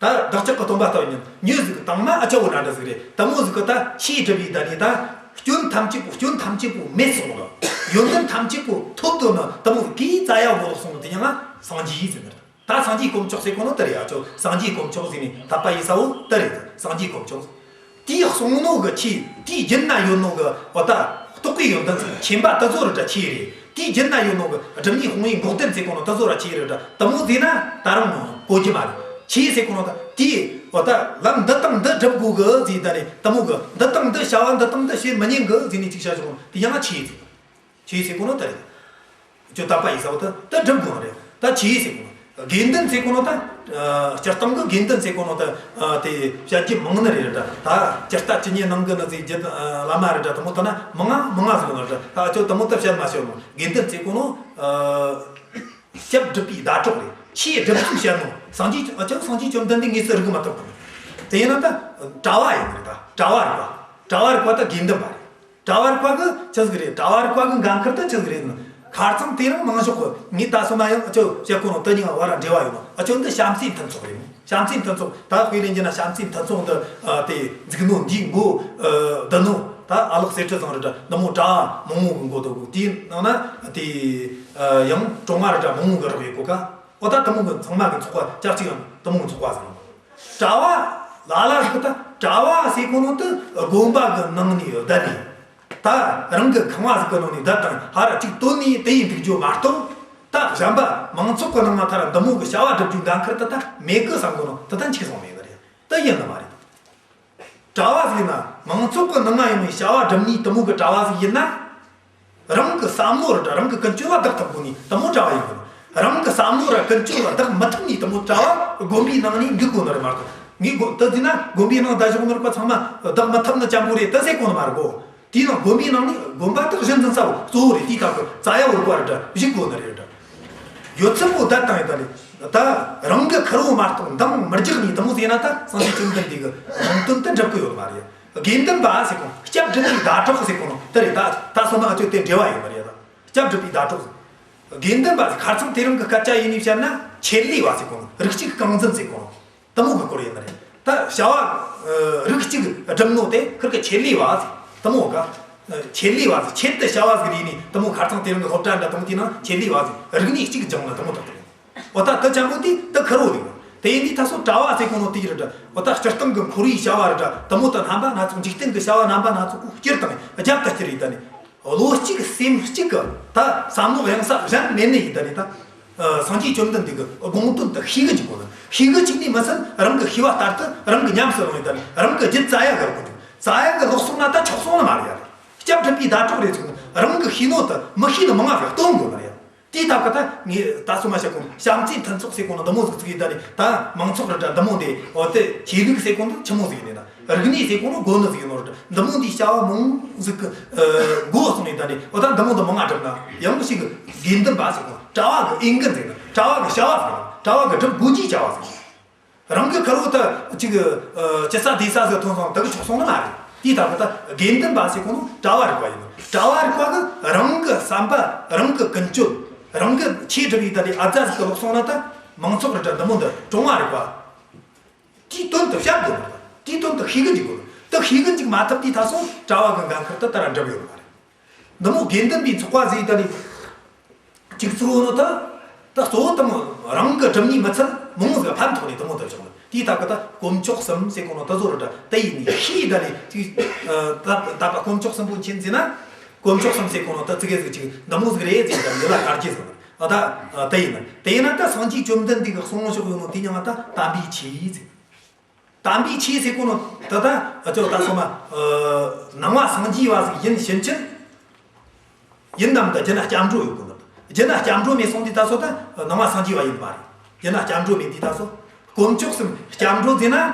ད་བདག་ཅག་གི་སྟོན་པ་ལྟ་བུ་ཉིད་མྱི་ཟིག་གི་དང་མ་ཨ་ཅག་བོ་འདྲ་འདྲ་ཟིག་རེད། དེ་མོ་ཟིག་གི་ད་ཆོས་སྒྲུབ་པའི་ད་ནི་ད་སྐྱོན་ཐམས་ཅད་པོ་སྐྱོན་ཐམས་ཅད་པོ་མེད་སོང་ལ། ཡོན་ཏན་ཐམས་ཅད་པོ་ཐོབ་དོ་ནི་དེ་མོ་གིས་རྩ་ཡ་བོ་ལོག་སོང་ནི་དེ་ཡང་ང་སངས་རྒྱས་ཟེར་ནི་རེད། ད་སངས་རྒྱས་དཀོན་མཆོག་ཟེར་གོ་ནོ་དེ་རེད། ཨ་ཅོ་སངས་རྒྱས་དཀོན་མཆོག་ཟེར་ནི་ཐབས་པ་ཡི་ས་བོ་དེ་རེད། སངས་རྒྱས་དཀོན་མཆོག་དེའི་གསུང་ནོ་གི་ཆོས། དེའི་རྒྱུད་ན་ཡོད་ནོ་གི་འོ་ད་རྟོགས་པའི་ཡོན་ཏན་ཟེར་མཁྱེན་པ་དེ་ཚོ་ར་འདྲ་ཆོས་རེད། དེའི་རྒྱུད་ན་ཡོད་ནོ་གི་སྒྲིབ་གཉིས་སྤོང་བའི་འགོག་བདེན་ཟེར་གོ་ནོ་དེ་ཚོ་ར་ཆོས་རེད་འདྲ། དེ་མོ་ཟེར་ན་ད་རུང་གོ་རྒྱུ་མ་རེད། ཆོས་ཟེར་གོ་ནོ་ད་དེའི་འོ་ད་ལམ་འདི་དང་འདི་སྒྲུབ་དགོས་གི་ཟེར། ད་ནི་དེ་མོ་གི་འདི་དང་འདི་བྱ་བ་འདི་དང་འདི་བྱེད་མི་ཉན་གི་ཟེར་ནས་ཅིག་བྱ་ཆོག་ནོ་དེ་ཡང་ན་ཆོས་ཟེར། ཆོས་ཟེར་གོ་ནོ་དེ་རེད། ཅོ་ད་པ་ཡི་ས་བོ་ད་ད་སྒྲུབ་དགོས་རེད། ད་ཆོས་ཟེར་གོ་ནོ། དགེ་འདུན་ཟེར་གོ་ནོ་ད། ཨ་སྤྱིར་བཏང་གི་དགེ་འདུན་ཟེར་གོ་ནོ་ད། ཨ་དེ་བཤད་རྒྱུ་མང་ནི་རེད་ད། ད་སྤྱིར་ལྟ་ཇི་སྙེད་སྣང་གི་ནི་ཟེར་རྒྱུ་ཨ་བླ་མ་རེད་ད། དེ་མོ་ད་ན་མང་ང་མང་ང་ཟེར་གོ་ནོ་རེད་ད། ཨ་ཅོ་དེ་མོ་ད་བཤད་མ་བཤད་ནོ། དགེ་འདུན་ཟེར་གོ་ནོ་ཨ་སྐྱབས་སྒྲུབ་པའི་ཟླ་གྲོགས་རེད། ཆོས་སྒྲུབ་ཚུལ་བཤད་ནོ། སངས་རྒྱས་ཨ་ཅོ་སངས་རྒྱས་བཅོམ་ལྡན་འདས་དངོས་སུ་རིག་མ་ཐུབ་གི། དེ་ཡིན་ན་ད་གྲྭ་བ་ཡིན་ནི་རེད་ད། གྲྭ་བ་རིག་པ། གྲྭ་བ་རིག་པ་ད་དགེ་འདུན་པ་རེད། གྲྭ་བ་རིག་པ་གི་ཆི་ཟིག་རེད། གྲྭ་བ་རིག་པ་གི་འགན་ཁུར་དེ་ཆི་ཟིག་རེད་ན། ཁ་རྩང་དེ་རིང་མང་ཤོས་གི་ངས་ད་སོ་མ་ཡང་ཨ་ཅོ་བཤད་གོ་ནོ་དེ་གཉིས་ཀ་བར་འབྲེལ་བ་ཡོད་ནོ། ཨ་ཅོ་འདི་བྱམས་བརྩེའི་མཐུན་ཚོགས་རེད་མོ། བྱམས་བརྩེའི་མཐུན་ཚོགས་ད་དཔེ་ལེན་རྒྱུ་ན་བྱམས་བརྩེའི་མཐུན་ཚོགས་འདི་ཨ་དེ་འཛུགས་ནོ། འདིའི་མགོ་ཨ་བསྡུ་ནོ་ད་ཨ་ལགས་སེ་ཁྲི་ཚང་རེད་འདྲ། འདི་མོ་གྲྭ་བ་མང་བོ་གི་མགོ་འདོགས་གོ། དེའི་ནང་ན་དེ་ཨ་ཡང་གྲོང་བ་རེད་འདྲ་མང་བོ་གི་རོགས་ཡོད་གོ་ཀ། འོ་ད་དེ་མོ་གི་ཚང་མ་གི་ཚོགས་པ་ཆ་གཅིག་ཡང་དེ་མོ་གི་ཚོགས་པ་ཟེར་ནོ། གྲྭ་བ་ལ་ལ་ཟིག་ད་གྲྭ་བ་ཟེར་གོ་ནོ་དེ་དགོན་པ་གི་ནང་ནས་བསྡད་ནས། ད་རང་གི་ཁང་བ་ཟིག་གི་ནང་ནས་བསྡད་དང་ཧ་ར་གཅིག་བཏོན་ནས་དེ་ཡིན་འདུག་རྒྱུ་མ་གཏོགས། ད་གཞན་པ་མང་ཚོགས་གི་ནང་ང་ཐར་འདི་མོ་གི་བྱ་བ་སྒྲུབ་རྒྱུ་འགན་ཁུར་དེ་ད་མེད་གི་བསམ་གོ་ནོ་དེ་ད་འཆུག་སོང་ནི་ཡིན་ནི་རེད། དེ་ཡིན་ནི་མ་རེད། གྲྭ་བ་ཟིག་ཡིན་ན་མང་ཚོགས་གི་ནང་ང་ཡོང་ནས་བྱ་བ་སྒྲུབ་ནི་དེ་མོ་གི་གྲྭ་བ་ཟིག་ཡིན་ན། རང་གི་བསམ་བློ་ར་རང་གི་ཀུན་སྤྱོད་ལ་བདག་ཐུབ་དགོས་ནི་དེ་མོ་གྲྭ་བ་ཡིན་དགོས། རང་གི་བསམ་བློ་ར་ཀུན་སྤྱོད་ལ་བདག་མི་ཐུབ་ནི་དེ་མོ་གྲྭ་བ་དགོན་པའི་ནང་ནས་འདུག་དགོས་ནི་རེད་མ་གཏོགས། ངས་དགོན་དེ་ཟེར་ན་དགོན་པའི་ནང་བསྡད་བཞུགས་ནོ་རིགས་པ་ཚང་མ་བདག་མི་ཐུབ་ནི་ཅན་པོ་རེད་དེ་ཟེར་གོ་ནི་མ་རེད་གོ། དེའི་ནང་དགོན་པའི་ནང་ནས་དགོན་པ་དག་གཞི་འཛིན་ས་བོ་གཙོ་བོ་རེད། དེའི་སྟབས་ཀྱིས་རྩ་ཡ་བོར་བ་རེད་འདྲ་བཞུགས་དགོས་ནི་རེད་འདྲ། ཡོད་ཚད་པོ་བསྡད་བཏང་ཡོད་ད་ལས། ད་རང་གི་ཁུར་བོ་མ་གཏོགས་འདང་མི་རྒྱག་ནི་དེ་མོ་ཟེར་ན་ད་སངས་རྒྱས་བཅོམ་ལྡན་འདས་ཀྱི་ནང་དོན་དེ་འགྲུབ་གི་ཡོད་མ་རེད། དགེ་འདུན་པ་ཟེར་གོ་ནོ། སྐྱབས་སྒྲུབ་པའི་ཟླ་གྲོགས་ཟེར་གོ་ནོ་དེ་རེད་ད། ད་སོ་མ་ང་ཚོས་དེ་འབྲེལ་བ་ཡོད་མ་རེད་ད། སྐྱབས་སྒྲུབ་པའི་ཟླ་གྲོགས་ཟེར། དགེ་འདུན་པ་ཟེར་ཁ་རྩང་དེ་རིང་གི་སྐད་ཆ་ཡིན་ནས་བཤད་ན་ཆེད་ལས་པ་ཟེར་གོ་ནོ། རིགས་གཅིག་རྐང་འཛིན་ཟེར་གོ་ནོ། དེ་མོ་གི་སྐོར་ཡིན་ནི་རེད། ད་བྱ་བ་ཨ་རིགས་གཅིག་སྒྲུབ་ནོ་དེ་ཁུར་གི་ཆེད་ལས་པ་ཟེར། དེ་མོ་ག་ཨ་ཆེད་ལས་པ་ཟེར། ཆེད་དུ་བྱ་བ་ཟིག་རེད་ནི་དེ་མོ་ཁ་རྩང་དེ་རིང་གི་སློབ་གྲྭ་འདྲ་དེ་མོ་དེའི་ནང་ཆེད་ལས་པ་ཟེར། རིག་གནས་གཅིག་སྦྱངས་ནི་དེ་མོ་དག་དེ་རེད། འོ་ད་དེ་ཅན་པོ་དེ་དེ་ཁུར་བོ་རེད། དེ་ཡིན་དུས་ད་སོ་གྲྭ་བ་ཟེར་གོ་ནོ་དེ་རེད་འདྲ། འོ་ད་སྤྱིར་བཏང་གི་འཁོར་བའི་བྱ་བ་རེད་འདྲ། དེ་མོ་དེ་རྣམ་པ་སྣ་ཚོགས། འཇིག་རྟེན་གི་བྱ་བ་རྣམ་པ་སྣ་ཚོགས་གོ་སྤྱིར་བཏང་རྒྱབ་ཏུ་བསྐྱུར་ཡིན་ད་ནི། བློ་གཅིག་སེམས་གཅིག་གི་ད་བསམ་བློ་གཡེང་ས་གཞན་མེད་ནི་ཡིན་ད་ནི་ད། ཨ་སངས་རྒྱས་བཅོམ་ལྡན་འདས་ཀྱི་དགོངས་དོན་དེ་ཤེས་གི་འཇུག་དགོས་ན། ཤེས་གི་བཅུག་ནས་མི་ཚད་རང་གི་ཤེས་པ་ལྟར་དུ་རང་གི་ཉམས་སུ་བླངས་ཡིན་ད་ནི་རང་གི་རྒྱུད་རྩ་ཡ་གི་ལོག་འཇུག་རྩ་ཡ་གི་ལོག་སོང་ན་ད་ཆོག་སོང་ནི་མ་རེད་ཡ། སྐྱབས་སྒྲུབ་པའི་ཟླ་གྲོགས་རེད་ཟེར་ན་རང་གི་ཤེས་ནོ་དེ་མི་ཤེས་ནི་མང་ང་ཟིག་སྟོན་དགོས་ནི་རེད། དེའི་ཐབས་ཀྱི་ད་ངས་ད་སོ་མ་བཤད་གོ་ནོ་བྱམས་བརྩེའི་མཐུན་ཚོགས་ཟེར་གོ་ནོ་འདི་མོ་ཟིག་བཙུགས་ཡིན་ད་ནི་ད་མང་ཚོགས་རེ་འདྲ་འདི་མོ་འདི་འོ་དེ་ཆོས་ལུགས་ཟེར་གོ་ནོ་ཆི་མོ་ཟིག་ཡིན་ནི་ན། རིག་གནས་ཟེར་གོ་ནོ་དགོན་ནི་ཟིག་ཡིན་ནོ་རེད། འདི་མོ་འདི་བྱ་བ་མང་ཟིག་གི་ཨ་འགོ་སོང་ཡིན་ད་ནི། འོ་ད་འདི་མོ་འདི་མང་ང་སྒྲུབ་ན་ཡང་ཞིག་དགེ་འདུན་པ་ཟེར་གོ་ནོ་གྲྭ་བ་གི་འོས་འགན་ཟེར་ན། གྲྭ་བ་གི་བྱ་བ་ཟེར་ན། གྲྭ་བ་གི་སྒྲུབ་དགོས་ཀྱི་བྱ་བ་ཟེར། རང་གི་ཁུར་བོ་ད་ཅིག་ཨ་ཅི་ས་དེ་ས་ཟིག་ཐོན་སོང་། ད་གི་ཆོག་སོང་ནི་མ་རེད། དེའི་སྟབས་གི་ད་དགེ་འདུན་པ་ཟེར་གོ་ནོ་གྲྭ་བ་རིགས་པ་ཡིན་ནོ། གྲྭ་བ་རིགས་པ་གི་རང་གི་བསམ་པ་རང་གི་ཀུན་སྤྱོད་རང་གི་ཆས་སྒྲུབ་ཡི་ད་དེ་ཨ་ཙ་ཟིག་གི་ལོག་སོང་ན། ད་མང་ཚོགས་རེ་འདྲ་འདི་མོ་འདི་གྲོང་བ་རིགས་པ། དེའི་དོན་དུ་བཤད་དགོས་ནོ། དེའི་དོན་དུ་ཤེས་གི་འཇུག་དགོས་ནོ། ད་ཤེས་གི་འཇུག་མ་ཐུབ་དུས་ད་སོ་གྲྭ་བ་གི་འགན་ཁུར་ད་ད་ར་འགྲུབ་ཡོད་མ་རེད། འདི་མོ་དགེ་འདུན་པའི་ཚོགས་པ་ཟིག་ད་ནི་གཅིག་གཙོ་བོ་ནོ་ད། ད་གཙོ་བོ་དེ་མོ་རང་གི་སྒྲུབ་ནི་མི་ཚད་མང་ཟིག་ཕན་ཐོགས་ནི་དེ་མོ་ད་བྱུང་ནི། དེའི་སྟབས་གི་ད་དཀོན་མཆོག་གསུམ་ཟེར་གོ་ནོ་ད་བཟོ་ར་ད་ད་ཡིན་ནི་ཤེས་ད་ནི་ཅིག་ད་ད་དཀོན་མཆོག་གསུམ་པོ་མཁྱེན་ཟེར་ན། དཀོན་མཆོག་གསུམ་ཟེར་གོ་ནོ་ད་ཙི་གེ་ཟིག་ཅིག་འདི་མོ་ཟིག་རེད་ཟེར་ད་འདི་ལ་གར་གྱི་ཟེར། ཨ་ད་ད་ཡིན་ན་དེ་ཡིན་ན་ད་སངས་རྒྱས་བཅོམ་ལྡན་འདས་ཀྱི་གསུང་ཕྱོགས་ཡོད་ནོ་དེ་མྱིང་ང་ད་དམ་པའི་ཆོས་ཟེར། དམ་པའི་ཆོས་ཟེར་གོ་ནོ་ད་ད་ཨ་ཅོ་ད་སོ་མ་ཨ་ནང་པ་སངས་རྒྱས་པ་ཟིག་ཡིན་ཕྱིན་ཆད། ཡིན་ནམ་ད་རྒྱུད་ན་སྐྱབས་འགྲོ་ཡོད་གོ་ནོ། རྒྱུད་ན་སྐྱབས་འགྲོ་མེད་སོང་དུས་ད་སོ་ད་ནང་པ་སངས་རྒྱས་པ་ཡིན་མ་རེད། རྒྱུད་ན་སྐྱབས་འགྲོ་མེད་དུས་ད་སོ་དཀོན་མཆོག་གསུམ་སྐྱབས་འགྲོ་ཟེར་ན། ཨ་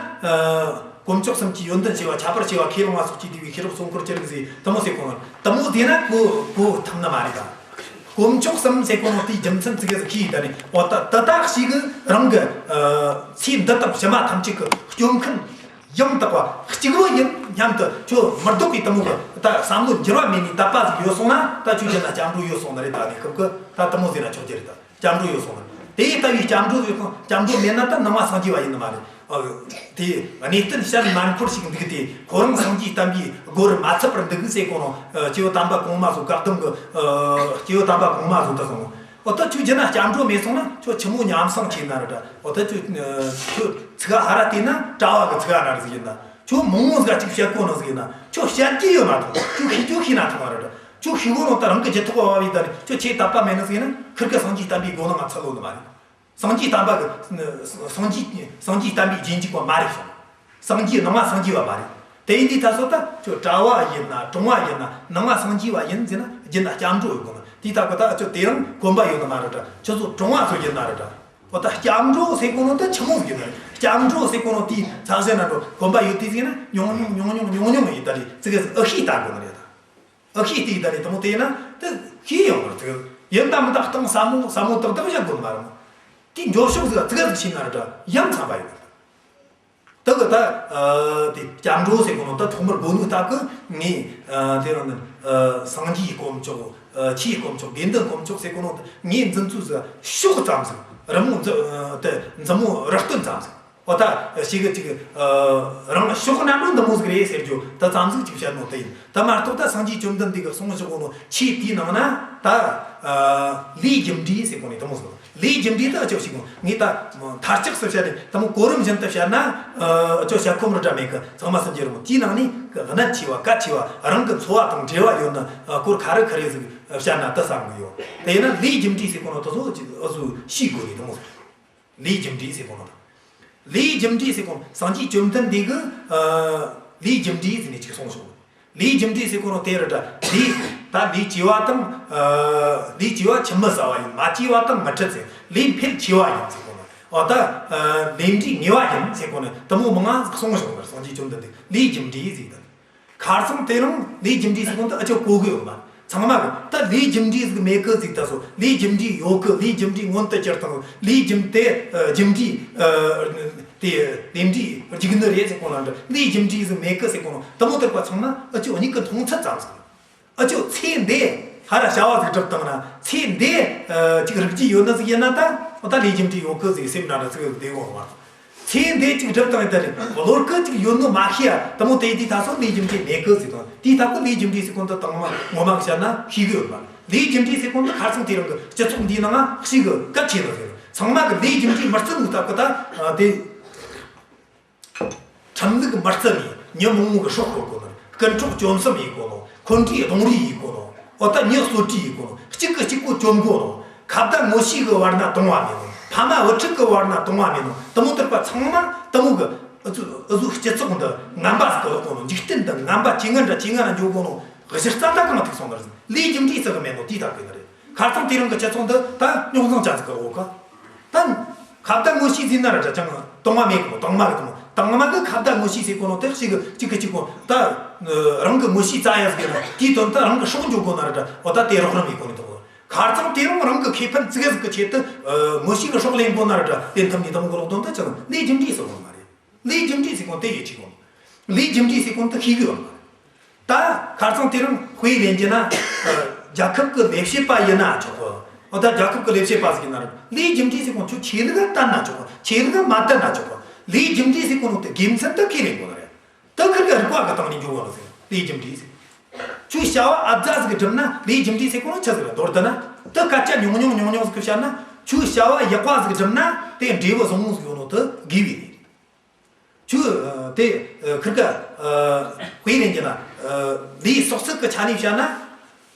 དཀོན་མཆོག་གསུམ་གྱི་ཡོན་ཏན་ཆེ་བ། ཁྱད་པར་ཆེ་བ། ཁས་བླངས་པ་སོགས་ཀྱིས་བསྡུས་པའི་ཤེས་རབ་གསུང་འཁོར་ཅི་རིགས་ཟེར་དེ་མོ་ཟེར་གོ་ནོ། དེ་མོ་ཟེར་ན་གོ་གོ་ཐུབ་ནི་མ་རེད་ད། དཀོན་མཆོག་གསུམ་ཟེར་གོ་ནོ་དེའི་རྒྱུ་མཚན་ཙི་གེ་ཟིག་ཤེས་ཡི་ད་ནི། འོ་ད་ད་ད་ཞིག་གི་རང་གི་ཨ་ཚེ་འདི་དང་ཕྱི་མ་ཐམས་ཅད་ཀྱི་སྐྱོབ་མཁན་ཡང་དག་པ་གཅིག་པུ་ཡིན་སྙམ་དུ་ཁྱོད་མི་ལྡོག་པའི་དེ་མོ་གི་ད་བསམ་བློ་འགྱུར་བ་མེད་ནི་དད་པ་ཟིག་ཡོད་སོང་ན། ད་ཁྱོད་རྒྱུད་ན་སྐྱབས་འགྲོ་ཡོད་སོང་ནི་རེད། ད་ནི་སྐབས་ཀྱི་ད་དེ་མོ་ཟེར་ན་ཆོག་རྒྱུ་རེད། ད་སྐྱབས་འགྲོ་ཡོད་སོང་ནི། དེ་ལྟ་བུའི་སྐྱབས་འགྲོ་ཡོད་སོང་། སྐྱབས་འགྲོ་མེད་ན་ད་ནང་པ་སངས་རྒྱས་པ་ཡིན་ནི་མ་རེད། ཨ་དེ་གནས་བརྟན་ཞལ་མ་འཁོར་ཞིག་འདུག་སྟེ། ཁོ་རང་སངས་རྒྱས་བསྟན་པའི་སྒོ་རུ་མ་ཚུད་པར་འདུག་ཟེར་གོ་ནོ། ཨ་སྐྱེས་བུ་དམ་པ་གོང་མ་ཚོ། བཀའ་གདམས་གི་ཨ་སྐྱེས་བུ་དམ་པ་གོང་མ་ཚོ་ད་སོང་། འོ་ད་ཁྱོད་རྒྱུད་ན་སྐྱབས་འགྲོ་མེད་སོང་ན། ཁྱོད་ཆི་མོ་ཉམས་སངས་ཆེ་ན་ར་འདྲ། འོ་ད་ཁྱོད་ཨ་ཁྱོད་ཚིག་ཧ་ར་བལྟས་ན་གྲྭ་བ་གི་ཚིག་ཧ་ར་ཟིག་ཡིན་ན། ཁྱོད་མང་བོ་ཟིག་གཅིག་བཤད་གོ་ནོ་ཟིག་ཡིན་ན། ཁྱོད་བཤད་རྒྱུ་ཡོད་མ་ཐོག་ཁྱོད་ཤེས་རྒྱུ་ཤེས་ན་ཐོག་མ་ར་འདྲ། ཁྱོད་ཤེས་གོ་ནོ་ད་རང་གི་རྒྱུད་ཐོག་བབས་བས་ད་ནི། ཁྱོད་ཆོས་དད་པ་མེད་ནི་ཟིག་ཡིན་ན། ཁིར་གི་སངས་རྒྱས་བསྟན་པའི་སྒོ་ནང་ང་ཚུད་ལོ་ནི་མ་རེད། སངས་རྒྱས་བསྟན་པ་གི་སངས་རྒྱས་སངས་རྒྱས་བསྟན་པའི་རྗེས་འཇུག་པ་མ་རེད་སོང་། སངས་རྒྱས་ནང་པ་སངས་རྒྱས་པ་མ་རེད། དེ་ཡིན་དུས་ད་སོ་ད་ཁྱོད་གྲྭ་བ་ཡིན་ན་གྲོང་བ་ཡིན་ན། ནང་པ་སངས་རྒྱས་པ་ཡིན་ཟེར་ན་རྒྱུད་ན་སྐྱབས་འགྲོ་ཡོད་དགོས་ནི། དེའི་སྟབས་གི་ད་ཁྱོད་དེ་རིང་གོམས་པ་ཡོད་ནི་མ་རེད་འདྲ། ཁྱོད་ཚོ་གྲོང་བ་ཚོ་ཡིན་ན་རེད་འདྲ། འོ་ད་སྐྱབས་འགྲོ་ཟེར་གོ་ནོ་ད་ཆི་མོ་ཟིག་ཡིན་ནི་རེད། སྐྱབས་འགྲོ་ཟེར་གོ་ནོ་དེའི་ཚ་ཟེར་ན་འགྲོ་གོམས་པ་ཡོད་དུས་ཟིག་ན་ཉུང་ཉུང་ཉུང་ཉུང་ཉུང་ཡིན། ད་རེད་ཙི་གེ་ཟིག་ཨ་ཤེས་ལྟ་དགོས་ནི་རེད་ད། ཨ་ཤེས་དེ་ད་ནི་དེ་མོ་དེ་ན་དེ་ཤེས་ཡོང་བར་ཚིག་ཡིན་ད་མི་ད་གཏིང་ཟབ་མོ་ཟབ་མོ་ཏག་ཏག་བཤད་དགོས་མ་རེད། དེ་འགྱོ་ཕྱོགས་ཟིག་ཚིག་ཟིག་ཤེས་ན་ར་འདྲ་ཡ་མཚན་པ་ཡོད། དེ་གི་ད་ཨ་དེ་སྐྱབས་འགྲོ་ཟེར་གོ་ནོ་ད་ཐོག་མར་གོ་ནོ་ད་གི་ངས་ཨ་དེ་རང་ནི་ཨ་སངས་རྒྱས་དཀོན་མཆོག་ཨ་ཆོས་དཀོན་མཆོག་དགེ་འདུན་དཀོན་མཆོག་ཟེར་གོ་ནོ་ད་ངས་འཛིན་ཚུལ་ཟིག་ཕྱོགས་ཙམ་ཟིག་རི་མོ་འཛི་ཨ་དེ་མཛུབ་མོ་རི་སྟོན་ཙམ་ཟིག་འོ་ད་ཞིག་གི་ཅིག་ཨ་རང་ཕྱོགས་ན་ནོ་འདི་མོ་ཟིག་རེད་ཟེར་རྒྱུ་ད་ཙམ་ཟིག་ཅིག་བཤད་ནོ་དེ་ཡིན། ད་མ་གཏོགས་ད་སངས་རྒྱས་བཅོམ་ལྡན་འདས་ཀྱི་གསུང་བཞག་གོ་ནོ་ཆོས་དེའི་ནང་ན་ད་ཨ་ལས་རྒྱུ་འབྲས་ཟེར་གོ་ནི་དེ་མོ་ཟིག་ལས་རྒྱུ་འབྲས་ད་ཨ་ཅོ་ཞིག་གོ་ངས་ད་མཐར་ཆགས་སུ་བཤད་ནས་དེ་མོ་གོ་རིམ་བཞིན་དུ་བཤད་ན་ཨ་ཅོ་བཤད་ཁོམ་ར་འདྲ་མེད་གི། ཚང་མ་སེམས་ཀྱི་རི་མོ་དེའི་ནང་ནས་གནད་ཆེ་བ་གལ་ཆེ་བ་རང་གི་འཚོ་བ་དང་འབྲེལ་བ་ཡོད་ནི་ཨ་སྐོར་ཁ་རི་ཁ་རི་ཟིག་བཤད་ན་ད་བསམ་གི་ཡོད། དེ་ཡིན་ན་ལས་རྒྱུ་འབྲས་ཟེར་གོ་ནོ་དེ་ཚོ་ཅིག་ཨ་ཟུ་ཤེས་དགོས་ནི་དེ་མོ་ཟིག་ལས་རྒྱུ་འབྲས་ཟེར་གོ་ནོ་དང་། ལས་རྒྱུ་འབྲས་ཟེར་གོ་ནོ་སངས་རྒྱས་བཅོམ་ལྡན་འདས་ཀྱིས་ཨ་ལས་རྒྱུ་འབྲས་ཟེར་ནས་ཅིག་གསུངས་སོང་། ལས་རྒྱུ་འབྲས་ཟེར་གོ་ནོ་དེ་རེད་དྲ། ལས་ད་ལས་བྱས་པ་དང་ཨ་ལས་བྱས་པ་ཆུད་མི་ཟ་བ་ཡིན། མ་བྱས་པ་དང་མི་འཕྲད་ཟེར། ལས་འཕེལ་ཆེ་བ་ཡིན་ཟེར་གོ་ནོ། འོ་ད་ཨ་ལས་འབྲས་ངེས་པ་ཡིན་ཟེར་གོ་ནོ་དེ་མོ་མང་ང་གསུངས་སོང་བར། སངས་རྒྱས་བཅོམ་ལྡན་འདས་ལས་རྒྱུ་འབྲས་ཟེར་ད། ཁ་སང་དེ་རིང་ལས་རྒྱུ་འབྲས་ཟེར་གོ་ནོ་ཨ་ཅོ་གོ་གི་ཡོད་མ། ཚང་མ་གི་ད་ལས་རྒྱུ་འབྲས་ཟིག་མེད་གི་ཟིག་ད་སོ། ལས་རྒྱུ་འབྲས་ཡོད་གི། ལས་རྒྱུ་འབྲས་མངོན་དུ་གྱུར་དང་། ལས་རྒྱུ་དེ་ཨ་རྒྱུ་འབྲས་ཨ་དེ་ལས་འབྲས་རྒྱུ་ནི་རེད་ཟེར་གོ་ནོ་འདྲ། ལས་རྒྱུ་འབྲས་ཟིག་མེད་གི་ཟེར་གོ་ནོ་དེ་མོ་དེར་པ་ཚང་མ་ཨ་ཅོ་གཉིས་ཀྱི་མཐོང་ཚད་ཙམ་ཟིག་ཨ་ཅོ་ཚེ་འདི་ཧ་ར་བྱ་བ་ཟིག་སྒྲུབ་བཏང་ན། ཚེ་འདི་ཨ་ཅིག་རིག་རྒྱུ་ཡོད་ནི་ཟིག་ཡིན་ན་ད། ད་ལས་རྒྱུ་འབྲས་ཡོད་གི་ཟིག་སེམས་འདྲ་འདྲ་ཟིག་བདེ་གོ་བ། ཚེ་འདི་ཅིག་སྒྲུབ་བཏང་ཡིན་ད་རེད། བློར་ཀི་ཅིག་ཡོད་ནོ་མ་ཤེས་ཡ་དེ་མོ་དེ་དེ་ད་སོ་ལས་རྒྱུ་འབྲས་མེད་གི་ཟིག་དང་། དེ་ད་གི་ལས་རྒྱུ་འབྲས་ཟེར་གོ་ནོ་ད་དང་མ་ངོ་མ་གི་བཤད་ན་ཤེས་གི་ཡོད་མ། ལས་རྒྱུ་འབྲས་ཟེར་གོ་ནོ་ད་ཁ་སང་དེ་རིང་གི་སྤྱི་ཚོགས་འདིའི་ནང་ང་ཞིག་གི་གལ་ཆེ་ནི་ཟིག་ཚང་མ་གི་ལས་རྒྱུ་འབྲས་མི་བརྩི་ནོ་ད་གི་ད་དེ། ཁྲིམས་ལུགས་མི་བརྩི་ནས་མྱི་མང་བོ་གི་སྲོག་ཤོར་གོ་ནི། རྐུ་འཕྲོག་བཅོམ་གསུམ་ཡེད་གོ་ནོ། འཁོན་འཁྲུག་རྡུང་རེས་ཡེད་གོ་ནོ། འོ་ད་མྱི་གསོད་རེས་ཡེད་གོ་ནོ། གཅིག་གིས་གཅིག་པོ་བཅོམ་གོ་ནོ། ཁ་བརྡ་ངོ་ཤེས་གི་བར་ན་དུང་བ་མེད་ནོ། ཕ་མ་བུ་ཕྲུག་གི་བར་ན་དུང་བ་མེད་ནོ། དེ་མོ་དེར་པ་ཚང་མ་དེ་མོ་གི་ཨུ་ཚུགས་ཨུ་ཚུགས་སྤྱི་ཚོགས་འདི་ངན་པ་ཟིག་གི་ལོག་གོ་ནོ། འཇིག་རྟེན་འདི་ངན་པ་ཇེ་ངན་ར་ཇེ་ངན་ར་འགྱོ་གོ་ནོ། གཞི་རྩ་ད་གང་ཐུག་སོང་ནི་རེད། ལས་རྒྱུ་འབྲས་ཟིག་གི་མེད་ནོ་དེའི་ཐབས་གི་ནི་རེད། ཁ་སང་དེ་རིང་གི་སྤྱི་ཚོགས་འདི་ད་རྙོག་འཛིང་ཅན་ཟིག་གི་འོག་ག་ད་ཁ་བརྡ་ངོ་ཤེས་ཟིན་ན་ར་འདྲ་ཅང་དང་མ་མེད་གོ། དང་མ་གི་དང་དང་མ་གི་ཁ་བརྡ་ངོ་ཤེས་ཟེར་གོ་ནོ་དེ་ཞིག་གི་གཅིག་གི་གཅིག་གོ་ད་རང་གི་ངོ་ཤེས་རྩ་ཡ་ཟིག་ཡིན་ན་དེའི་དོན་དུ་རང་གི་སྲོག་འཇོག་གོ་ན་ར་འདྲ། འོ་ད་དེ་རོགས་རམ་ཡེད་གོ་ནི་དང་ ཁ་རྩང་དེ་རིང་རང་གི་ཁེ་ཕན་ཙི་གེ་ཟིག་གི་ཆེད་དུ་ཨ་ངོ་ཤེས་གི་སྲོག་ལེན་དགོས་ན་ར་འདྲ། དེ་འཐམ་ནས་དེ་མོ་གི་ལོག་དོན་དུ་ཅང་ལས་རྒྱུ་འབྲས་སུ་དགོས་མ་རེད། ལས་རྒྱུ་འབྲས་ཟེར་གོ་ནོ་དེ་ཡིད་ཆེས་དགོས། ལས་རྒྱུ་འབྲས་ཟེར་གོ་ནོ་དེ་ཤེས་གི་ཡོད་མ་རེད། ད་ཁ་རྩང་དེ་རིང་དཔེ་ལེན་རྒྱུ་ན། ཨ་རྒྱལ་ཁབ་ཀྱི་ལས་བྱེད་པ་ཡིན་ན་ཆོག་གི། འོ་ད་རྒྱལ་ཁབ་ཀྱི་ལས་བྱེད་པ་ཟིག་ཡིན་ན་ར། ལས་རྒྱུ་འབྲས་ཟེར་གོ་ཁྱོད་ཆོས་ལུགས་བསྟེན་ན་ཆོག་གི། ཆོས་ལུགས་མ་བསྟེན་ན་ཆོག་གི། ལས་རྒྱུ་འབྲས་ཟེར་གོ་ནོ་དེ་དགེ་མཚན་དེ་ཁས་ལེན་དགོས་ནི་རེད། དེ་ཁིར་གི་རིག་པ་གི་སྟེང་ནས་འཇོག་གོ་ནི་ཟེར། ལས་རྒྱུ་འབྲས་ཟེར། ཁྱོད་བྱ་བ་ཨ་རྫ་ཟིག་སྒྲུབ་ན་ལས་རྒྱུ་འབྲས་ཟེར་གོ་ནོ་ཆི་ཟིག་རེད། མདོར་བསྡུ་ན། དེ་སྐད་ཆ་ཉུང་ཉུང་ཉུང་ཉུང་ཟིག་གི་བཤད་ན། ཁྱོད་བྱ་བ་ཡག་པ་ཟིག་སྒྲུབ་ན་དེ་འབྲས་བུ་བཟང་བོ་ཟིག་ཡོང་ནོ་དེ་དགེ་བའི་ལས། ཁྱོད་ཨ་དེ་ཨ་ཁིར་ག་ཨ་དཔེ་ལེན་རྒྱུ་ན། ཨ་ལས་སོགས་ཚིག་གི་ཆ་ནས་བཤད་ན།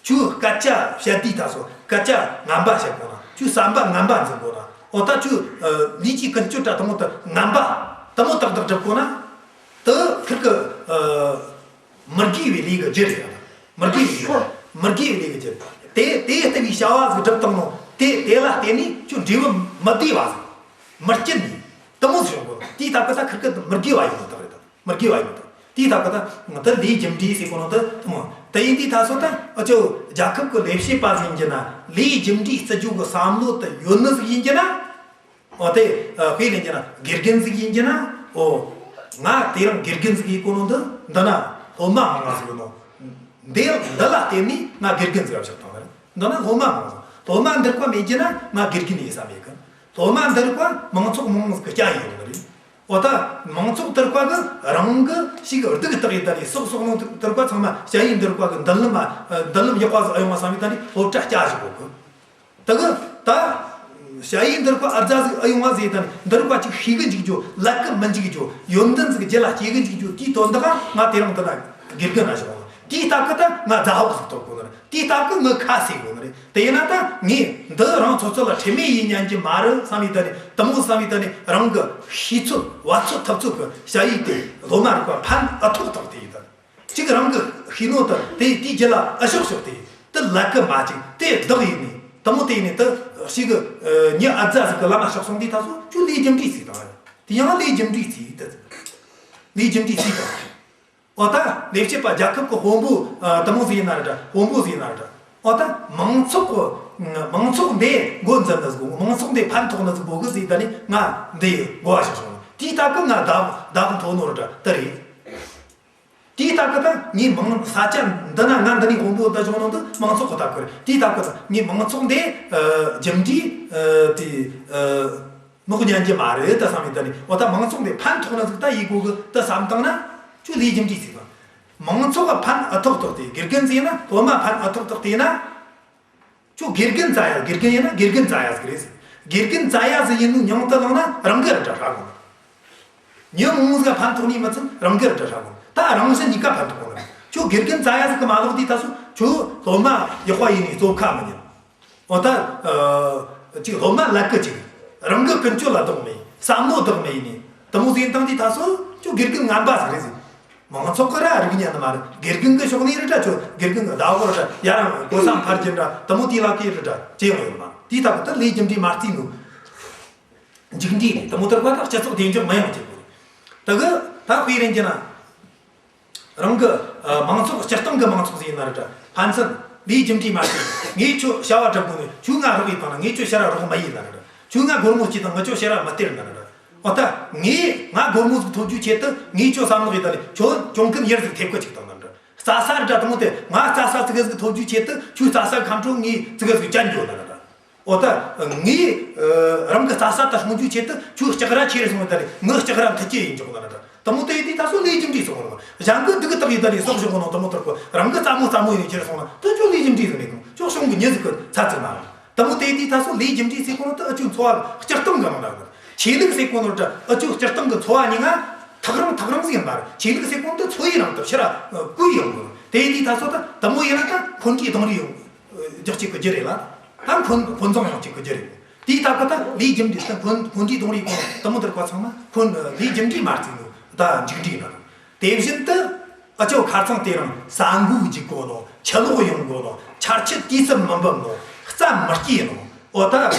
ཁྱོད་སྐད་ཆ་བཤད་དུས་ད་སོ་སྐད་ཆ་ངན་པ་བཤད་དགོས་ན། ཁྱོད་བསམ་པ་ངན་པ་འཛིན་དགོས་ན། འོ་ད་ཁྱོད་ཨ་ལས་ཀྱི་ཀུན་སྤྱོད་འདྲ་དེ་མོ་དེ་ངན་པ་དེ་མོ་ཏག་ཏག་སྒྲུབ་དགོས་ན། དེ་ཁིར་གི་ཨ་མི་དགེ་བའི་ལས་ཀྱི་རྒྱུ་རེད། མི་དགེ་བའི་ལས། མི་དགེ་བའི་ལས་ཀྱི་རྒྱུ། དེ་དེ་ལྟ་བུའི་བྱ་བ་ཟིག་སྒྲུབ་བཏང་ནོ། དེ་དེ་ལ་བརྟེན་ནས་ཁྱོད་འབྲས་བུ་མི་བདེ་བ་ཟིག་མི་སྐྱིད་ནི། དེ་མོ་ཟིག་ཡོང་གོ། དེའི་སྟབས་ཀྱིས་ད་ཁིར་གི་མི་དགེ་བ་ཡིན་ནོ་དག་རེད། མི་དགེ་བ་ཡིན་ནོ་དག། དེའི་སྟབས་ཀྱིས་ད་དེ་ལས་རྒྱུ་འབྲས་ཟེར་གོ་ནོ་དེ་དེ་མོ་དེ་ཡིན་དུས་ད་སོ་ད་ཨ་ཅོ་རྒྱལ་ཁབ་ཀྱི་ལས་བྱེད་པ་ཟིག་ཡིན་རྒྱུ་ན། ལས་རྒྱུ་འབྲས་བརྩི་རྒྱུ་གི་བསམ་བློ་དེ་ཡོད་ནི་ཟིག་ཡིན་རྒྱུ་ན། འོ་དེ་ཨ་དཔེ་ལེན་རྒྱུ་ན་དགེ་རྒན་ཟིག་ཡིན་རྒྱུ་ན། འོ་ང་དེ་རིང་དགེ་རྒན་ཟིག་ཡིན་གོ་ནོ་འདི། འདི་ན་སློབ་མ་མང་ང་ཟིག་ཡོད་ནོ། འདི་འདི་ལ་བརྟེན་ནས་ང་དགེ་རྒན་ཟིག་ག་ཆགས་བཏང་ནི་རེད། འདི་ན་སློབ་མ་མང་ང་། སློབ་མ་འདི་རིགས་པ་མེད་རྒྱུ་ན་ང་དགེ་རྒན་ཡིན་ས་མེད་གི། སློབ་མ་འདི་རིགས་པ་མང་ཚོགས་མང་ང་ཟིག་གི་སྐྱ་ཡིན་ཡོང་ནི་རེད། འོ་ད་མང་ཚོགས་དེ་རིགས་པ་གིས་རང་གི་ཞིག་སྡུག་གི་བཏགས་ཡིན་ད་ནི། སོག་སོག་ནོ་དེ་རིགས་པ་ཚང་མ་སྐྱ་ཡིན། འདི་རིགས་པ་གི་མདུན་ལམ་མ་མདུན་ལམ་ཡག་པ་ཟིག་ཨེ་ཡོང་བ་བསམ་ཡིན་ད་ནི་སློབ་གྲྭ་སྐྱ་ཞིག་དགོས་གི། དེ་གི་ད་ཞ་ཡིས་འདི་རིགས་པ་ཨ་རྫ་ཟིག་ཨེ་ཡོང་བ་ཟེར་ད་ནི། འདི་རིགས་པ་ཅིག་ཤེས་གི་འཇུག་རྒྱུ། བརླག་གི་མི་འཇུག་རྒྱུ། ཡོན་ཏན་ཟིག་རྒྱུད་ལ་སྐྱེ་གི་འཇུག་རྒྱུ། དེའི་དོན་དག་ང་དེ་རིང་འདི་ན་དགེ་རྒན་ན་བཞག་ཡོད། དེའི་སྟབས་ཀྱིས་ད་ང་ཟླ་ཕོགས་ཟིག་ཐོབ་དགོས་ནི་རེད། དེའི་སྟབས་ཀྱིས་ངའི་ཁ་ཟས་དགོས་ནི་རེད། དེ་ཡིན་ན་ད་ངས་འདི་རང་ཚོ་ཚོ་ལ་ཁྲེལ་མེད་ཡིན་ཉན་གྱི་མ་རེད་བསམ་ཡིན་ད་ནི། དེ་མོ་བསམ་ཡིན་ད་ནི། རང་གི་ཤེས་ཚོད་བ་ཚོད་ཐུབ་ཚོད་གི་ཞ་ཡིས་དེ་སློབ་མ་རིགས་པ་ཕན་ཨེ་ཐོགས་ཐོགས་དེ་ཡིན་ད། གཅིག་རང་གི་ཤེས་ནོ་དེ་དེ་དེའི་རྒྱུད་ལ་ཨེ་ཞོག་ཞོག་དེ། དེ་ལ་གི་མ་གཅིག་དེ་བདག་ཡིན་ནི། དེ་མོ་དེ་ཡིན་ནི་དེ་ཞིག་གི་ཨ་མྱི་ཨ་རྫ་ཟིག་གི་ལམ་མ་ཞོག་སོང་དུས་ད་སོ་ཁྱོད་ལས་རྒྱུ་འབྲས་ཟིག་དང་། དེ་ཡང་ལས་རྒྱུ་འབྲས་ཟིག་དེ། ལས་རྒྱུ་འབྲས་ཟིག་དང་། འོ་ད་ལས་བྱེད་པ་རྒྱལ་ཁབ་ཀྱི་དཔོན་པོ་ཨ་དེ་མོ་ཟིག་ཡིན་ན་ར་འདྲ། དཔོན་པོ་ཟིག་ཡིན་ན་ར་འདྲ། འོ་ད་མང་ཚོགས་གི་མང་ཚོགས་འདི་འགོ་འཛིན་ནི་ཟིག། མང་ཚོགས་འདི་ཕན་ཐོགས་ནི་ཟིག་དགོས་གི་ཟེར་ད་ནི་ང་འདི་གོ་བ་ཞིག་སོང་། དེའི་སྟབས་ཀྱིས་ང་བདག་བདག་མཐོ་ནོ་ར་འདྲ་དེ་རེད། དེའི་སྟབས་ཀྱིས་ད་ངས་མང་ས་ཆ་འདི་ན་ང་འདི་ནས་དཔོན་པོ་ད་བྱུང་ནོ་འདི་མང་ཚོགས་ཀྱི་སྟབས་ཀྱིས་རེད། དེའི་སྟབས་ཀྱིས་ད་ངས་མང་ཚོགས་འདི་ཨ་རྒྱུ་འབྲས་ཨ་དེ་ཨ་མི་གོ་ཉན་གྱི་མ་རེད་ད་བསམ་ཡིན་ད་ནི། འོ་ད་མང་ཚོགས་འདི་ཕན་ཐོགས་ནི་ཟིག་ད་ཡིན་དགོས་གི་ད་བསམ་བཏང་ན། ཁྱོད་ལས་རྒྱུ་འབྲས་ཟིག་དང་། མང་ཚོགས་ལ་ཕན་ཨེ་ཐོགས་ཐོགས་དེ། དགེ་རྒན་ཟིག་ཡིན་ན་སློབ་མ་ཕན་ཨེ་ཐོགས་ཐོགས་དེ་ཡིན་ན། ཁྱོད་དགེ་རྒན་རྩ་ཡ། དགེ་རྒན་ཡིན་ན་དགེ་རྒན་རྩ་ཡ་ཟིག་རེད་ཟེར། དགེ་རྒན་རྩ་ཡ་ཟིག་ཡིན་ནོ་མྱིང་དེ་བླངས་ན་རང་གི་ར་འདྲ་ཧྲ་གོ། མྱི་མང་ཟིག་ཕན་ཐོགས་ནི་མི་ཚད་རང་གི་ར་འདྲ་ཧྲ་གོ། ད་རང་གཞན་གཉིས་ཀ་ཕན་ཐོགས་གོ་ནི། ཁྱོད་དགེ་རྒན་རྩ་ཡ་ཟིག་གི་མ་ལོག་དུས་ད་སོ་ཁྱོད་སློབ་མ་ཡག་པ་ཡིན་ནི་བཙོག་ཁ་མི་ཉན། འོ་ད་ཨ་ཅིག་སློབ་མ་ལ་གི་ཅིག་རང་གི་ཀུན་སྤྱོད་ལ་བདག་མེད། བསམ་བློ་བདག་མེད་ཡིན་ནི། དེ་མོ་ཟིག་ཡིན་བཏང་དུས་ད་སོ་ཁྱོད་དགེ་རྒན་ངན་པ་ཟིག་རེད་ཟེར། མང་ཚོགས་ཀྱིས་ར་རིག་ཉན་ནི་མ་རེད། དགེ་རྒན་གི་ཕྱོགས་ནས་རེད་འདྲ། ཁྱོད་དགེ་རྒན་གི་ཟླ་ཕོགས་རེད་འདྲ། ཡ་རང་གོ་ས་འཕར་རྒྱུ་འདྲ། དེ་མོ་དེ་ལ་གི་རེད་འདྲ་ཅི་ཡང་ཡོད་མ་རེད། དེའི་སྟབས་ཀྱིས་ད་ལས་རྒྱུ་འབྲས་མ་བརྩིས་ནོ། མཇུག་འབྲས་རེད། དེ་མོ་དེར་བ་ད་སྤྱི་ཚོགས་བདེ་འཇགས་མི་ཡོང་ཅེས་པོ་རེད། ད་གི་ད་དཔེ་རེད་རྒྱུ་ན། རང་གི་ཨ་མང་ཚོགས། སྤྱིར་བཏང་གི་མང་ཚོགས་ཟིག་ཡིན་ན་ར་འདྲ། ཕན་ཚུན་ལས་རྒྱུ་འབྲས་མ་བརྩིས། ངས་ཁྱོད་བྱ་བ་སྒྲུབ་དགོས་ནི། ཁྱོད་ང་རོགས་ཡེད་བཏང་ན་ངས་ཁྱོད་ཕྱིར་ར་རོགས་མ་ཡེད་ན་ར་འདྲ། ཁྱོད་ང་སྒོར་མོ་སྐྱེས་དང་ངས་ཁྱོད་ཕྱིར་ར་མི་སྟེར་ན་ར་འདྲ། འོ་ད་ངས་ང་སྒོར་མོ་ཟིག་ཐོབ་རྒྱུའི་ཆེད་དུ་ངས་ཁྱོད་བསམ་བློ་ཡེད་ད་ནི་ཁྱོད་གྱོང་གུན་ཡར་ཟིག་ཐེབས་གི་ཅིག་བཏང་ན་འདྲ། རྩྭ་ས་ར་འདྲ་དེ་མོ་དེ། ང་རྩྭ་ས་ཙི་གེ་ཟིག་ཐོབ་རྒྱུའི་ཆེད་དུ་ཁྱོད་རྩྭ་ས་ཁམ་ཁྲོ་ངས་ཙི་གེ་ཟིག་བཅད་འགྱོ་ན་ར་འདྲ། འོ་ད་ངས་ཨ་རང་གི་རྩྭ་ས་ད་སྲུང་རྒྱུའི་ཆེད་དུ་ཁྱོད་ལྕགས་ར་ཁྱེར་སོང་ད་ནི་ངའི་ལྕགས་ར་མཐུད་ཀྱི་ཡིན་ཆོག་ན་ར་འདྲ། དེ་མོ་དེ་ཡིན་དུས་ད་སོ་ལས་རྒྱུ་འབྲས་སོང་ངོ་། གཞན་གི་སྡུག་གི་བཏགས་ཡིན་ད་ནི་སོག་ཞོག་གོ་ནོ་དེ་མོ་དེར་གོ། རང་གི་རྩ་མོ་རྩ་མོ་ཡིན་ཁྱེར་སོང་ན་ད་ཁྱོད་ལས་རྒྱུ་འབྲས་ཟིག་མེད་གོ། ཁྱོད་གཞུང་གི་མྱི་ཟིག་གི་ཚ་ཚིག་མ་རེད། དེ་མོ་དེ་ཡིན་དུས་ད་སོ་ལས་རྒྱུ་འབྲས་ཟེར་གོ་ནོ་ད་ཨ་ཁྱོད་འཚོ་བ་སྤྱིར་བཏང་གི་ནང་ན་རེད། ཆོས་ལུགས་ཟེར་གོ་ནོ་ད་ཨ་ཁྱོད་སྤྱིར་བཏང་གི་འཚོ་བ་ཉིན་ང་ཐག་རིང་ཐག་རིང་ཟིག་ཡིན་པ་རེད། ཆོས་ལུགས་ཟེར་གོ་ནོ་ད་འཚོ་བའི་རིང་དུ་ཕྱིར་ར་བསྐོར་ཡོང་གི། དེ་ཡིན་དུས་ད་སོ་ད་དེ་མོ་ཡིན་ན་ད་འཁོན་འཁྲིག་གདོང་རིས་ཡོང་རྒྱག་ཅིག་གི་རྒྱུ་རེད་ལ། ད་འཁོན་འཁོན་འཛིང་ཡོང་ཅིག་གི་རྒྱུ་རེད། དེའི་སྟབས་ཀྱིས་ད་ལས་རྒྱུ་འབྲས་ད་འཁོན་འཁོན་འཁྲིག་གདོང་རིས་གོ་དེ་མོ་དེར་གོ་ཚང་མ་འཁོན་ལས་རྒྱུ་འབྲས་མ་བརྩིས་ནོ་ད་མཇུག་འབྲས་ཡིན་ན། དེ་བཞིན་དུ་ཨ་ཅོ་ཁ་རྩང་དེ་རིང་ས་འགུལ་རྒྱུག་གོ་ནོ། ཆུ་ལོག་ཡོང་གོ་ནོ། ཆར་ཆུ་དུས་སུ་མི་འབབ་ནོ། རྩྭ་མི་སྐྱེ་ནོ། འོ་ད་ཨ་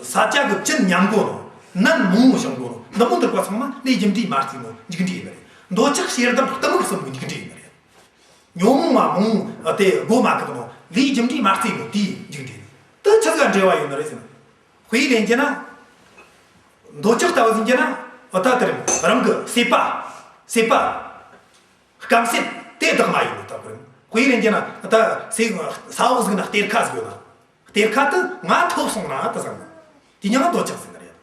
ས་ཆ་གི་བཅུད་ཉམས་གོ་ནོ། ནད་མང་བོ་བྱུང་གོ་ནོ། འདི་མོ་འདི་གོ་ཚང་མ་ལས་རྒྱུ་འབྲས་མ་བརྩིས་ནོ་མཇུག་འབྲས་ཡིན་ནི་རེད། འདོད་ཆགས་ཞེ་སྡང་གཏི་མུག་གསུམ་གི་མཇུག་འབྲས་ཡིན་ནི་རེད། ཉོན་མོངས་པ་མང་བོ་དེ་སྒོ་མ་བཀག་ནོ། ལས་རྒྱུ་འབྲས་མ་བརྩིས་ནོ་དེའི་མཇུག་འབྲས་ནི་དེ་ཆི་ཟིག་འབྲེལ་བ་ཡོད་ནི་རེད་ཟེར་ན། དཔེ་ལེན་རྒྱུ་ན། འདོད་ཆགས་ལྟ་བུ་ཟིག་ཡིན་རྒྱུ་ན། འོ་ད་དེ་རིང་རང་གི་སྲེད་པ། སྲེད་པ། སྐམ་སྲེད་དེ་བདག་མ་ཡིན་ནོ་ད་དེ་རིང་དཔེ་ལེན་རྒྱུ་ན་ད་སྲེད་ས་འོག་ཟིག་ན་གཏེར་ཁ་ཟིག་ཡོད་ན། གཏེར་ཁ་དེ་ང་ཐོབ་སོང་ན་དེ་བསམ་ནོ། དེ་མྱིང་ང་འདོད་ཆགས་ཟེར་ནི་རེད།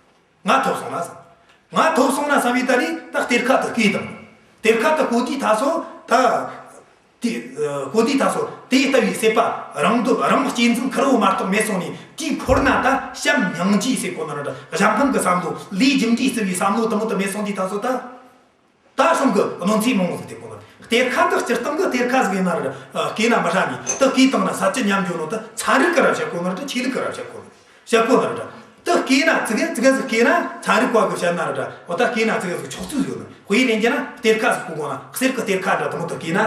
ང་ཐོབ་སོང་ན་བསམ། ང་ཐོབ་སོང་ན་བསམ་བའི་ད་ནི་ད་གཏེར་ཁ་དེ་བརྐོས་བཏང་། གཏེར་ཁ་དེ་བརྐོས་དུས་ད་སོ་ད། དེ་ཨ་བརྐོས་དུས་ད་སོ་དེ་ལྟ་བུའི་སྲེད་པ་རང་འདོད་རང་གཅེས་འཛིན་ཁེར་བོ་མ་གཏོགས་མེད་སོང་ནས། དེའི་འཁོར་ན་ད་བྱམས་སྙིང་རྗེ་ཟེར་གོ་ནི་རེད། གཞན་ཕན་གྱི་བསམ་བློ། ལས་རྒྱུ་འབྲས་བརྩི་བའི་བསམ་བློ་དེ་མོ་དེ་མེད་སོང་དུས་ད་སོ་ད། ད་གསུམ་གྱི་གནོད་འཚེ་མང་བོ་ཟིག་ཐེབས་གོ་ནི། གཏེར་ཁ་དེ་སྤྱིར་བཏང་གི་གཏེར་ཁ་ཟིག་ཡིན་ན་རེད། ཨ་བརྐོས་ན་མི་ཧྲ་ནི་དེ་བརྐོས་བཏང་ན་ས་བཅད་ཉམས་འགྱོ་ནོ་དེ་ཚན་རིག་གི་ར་བཤད་གོ་ནི་རེད། ཆོས་ལུགས་གི་ར་བཤད་གོ་ནི་རེད། བཤད་གོ་ནི་རེད། དེ་བརྐོས་ན་ཙི་གེ་ཙི་གེ་ཟིག་བརྐོས་ན་ཚན་རིག་པ་གིས་བཤད་ན་རེད། འོ་ད་བརྐོས་ན་ཙི་གེ་ཟིག་ཆོག་ཚུལ་ཡོད་ནི། དཔེ་ལེན་རྒྱུ་ན་གཏེར་ཁ་ཟིག་བརྐོ་དགོས་ན། གསེར་གི་གཏེར་ཁ་འདྲ་དེ་མོ་དེ་བརྐོས་ན།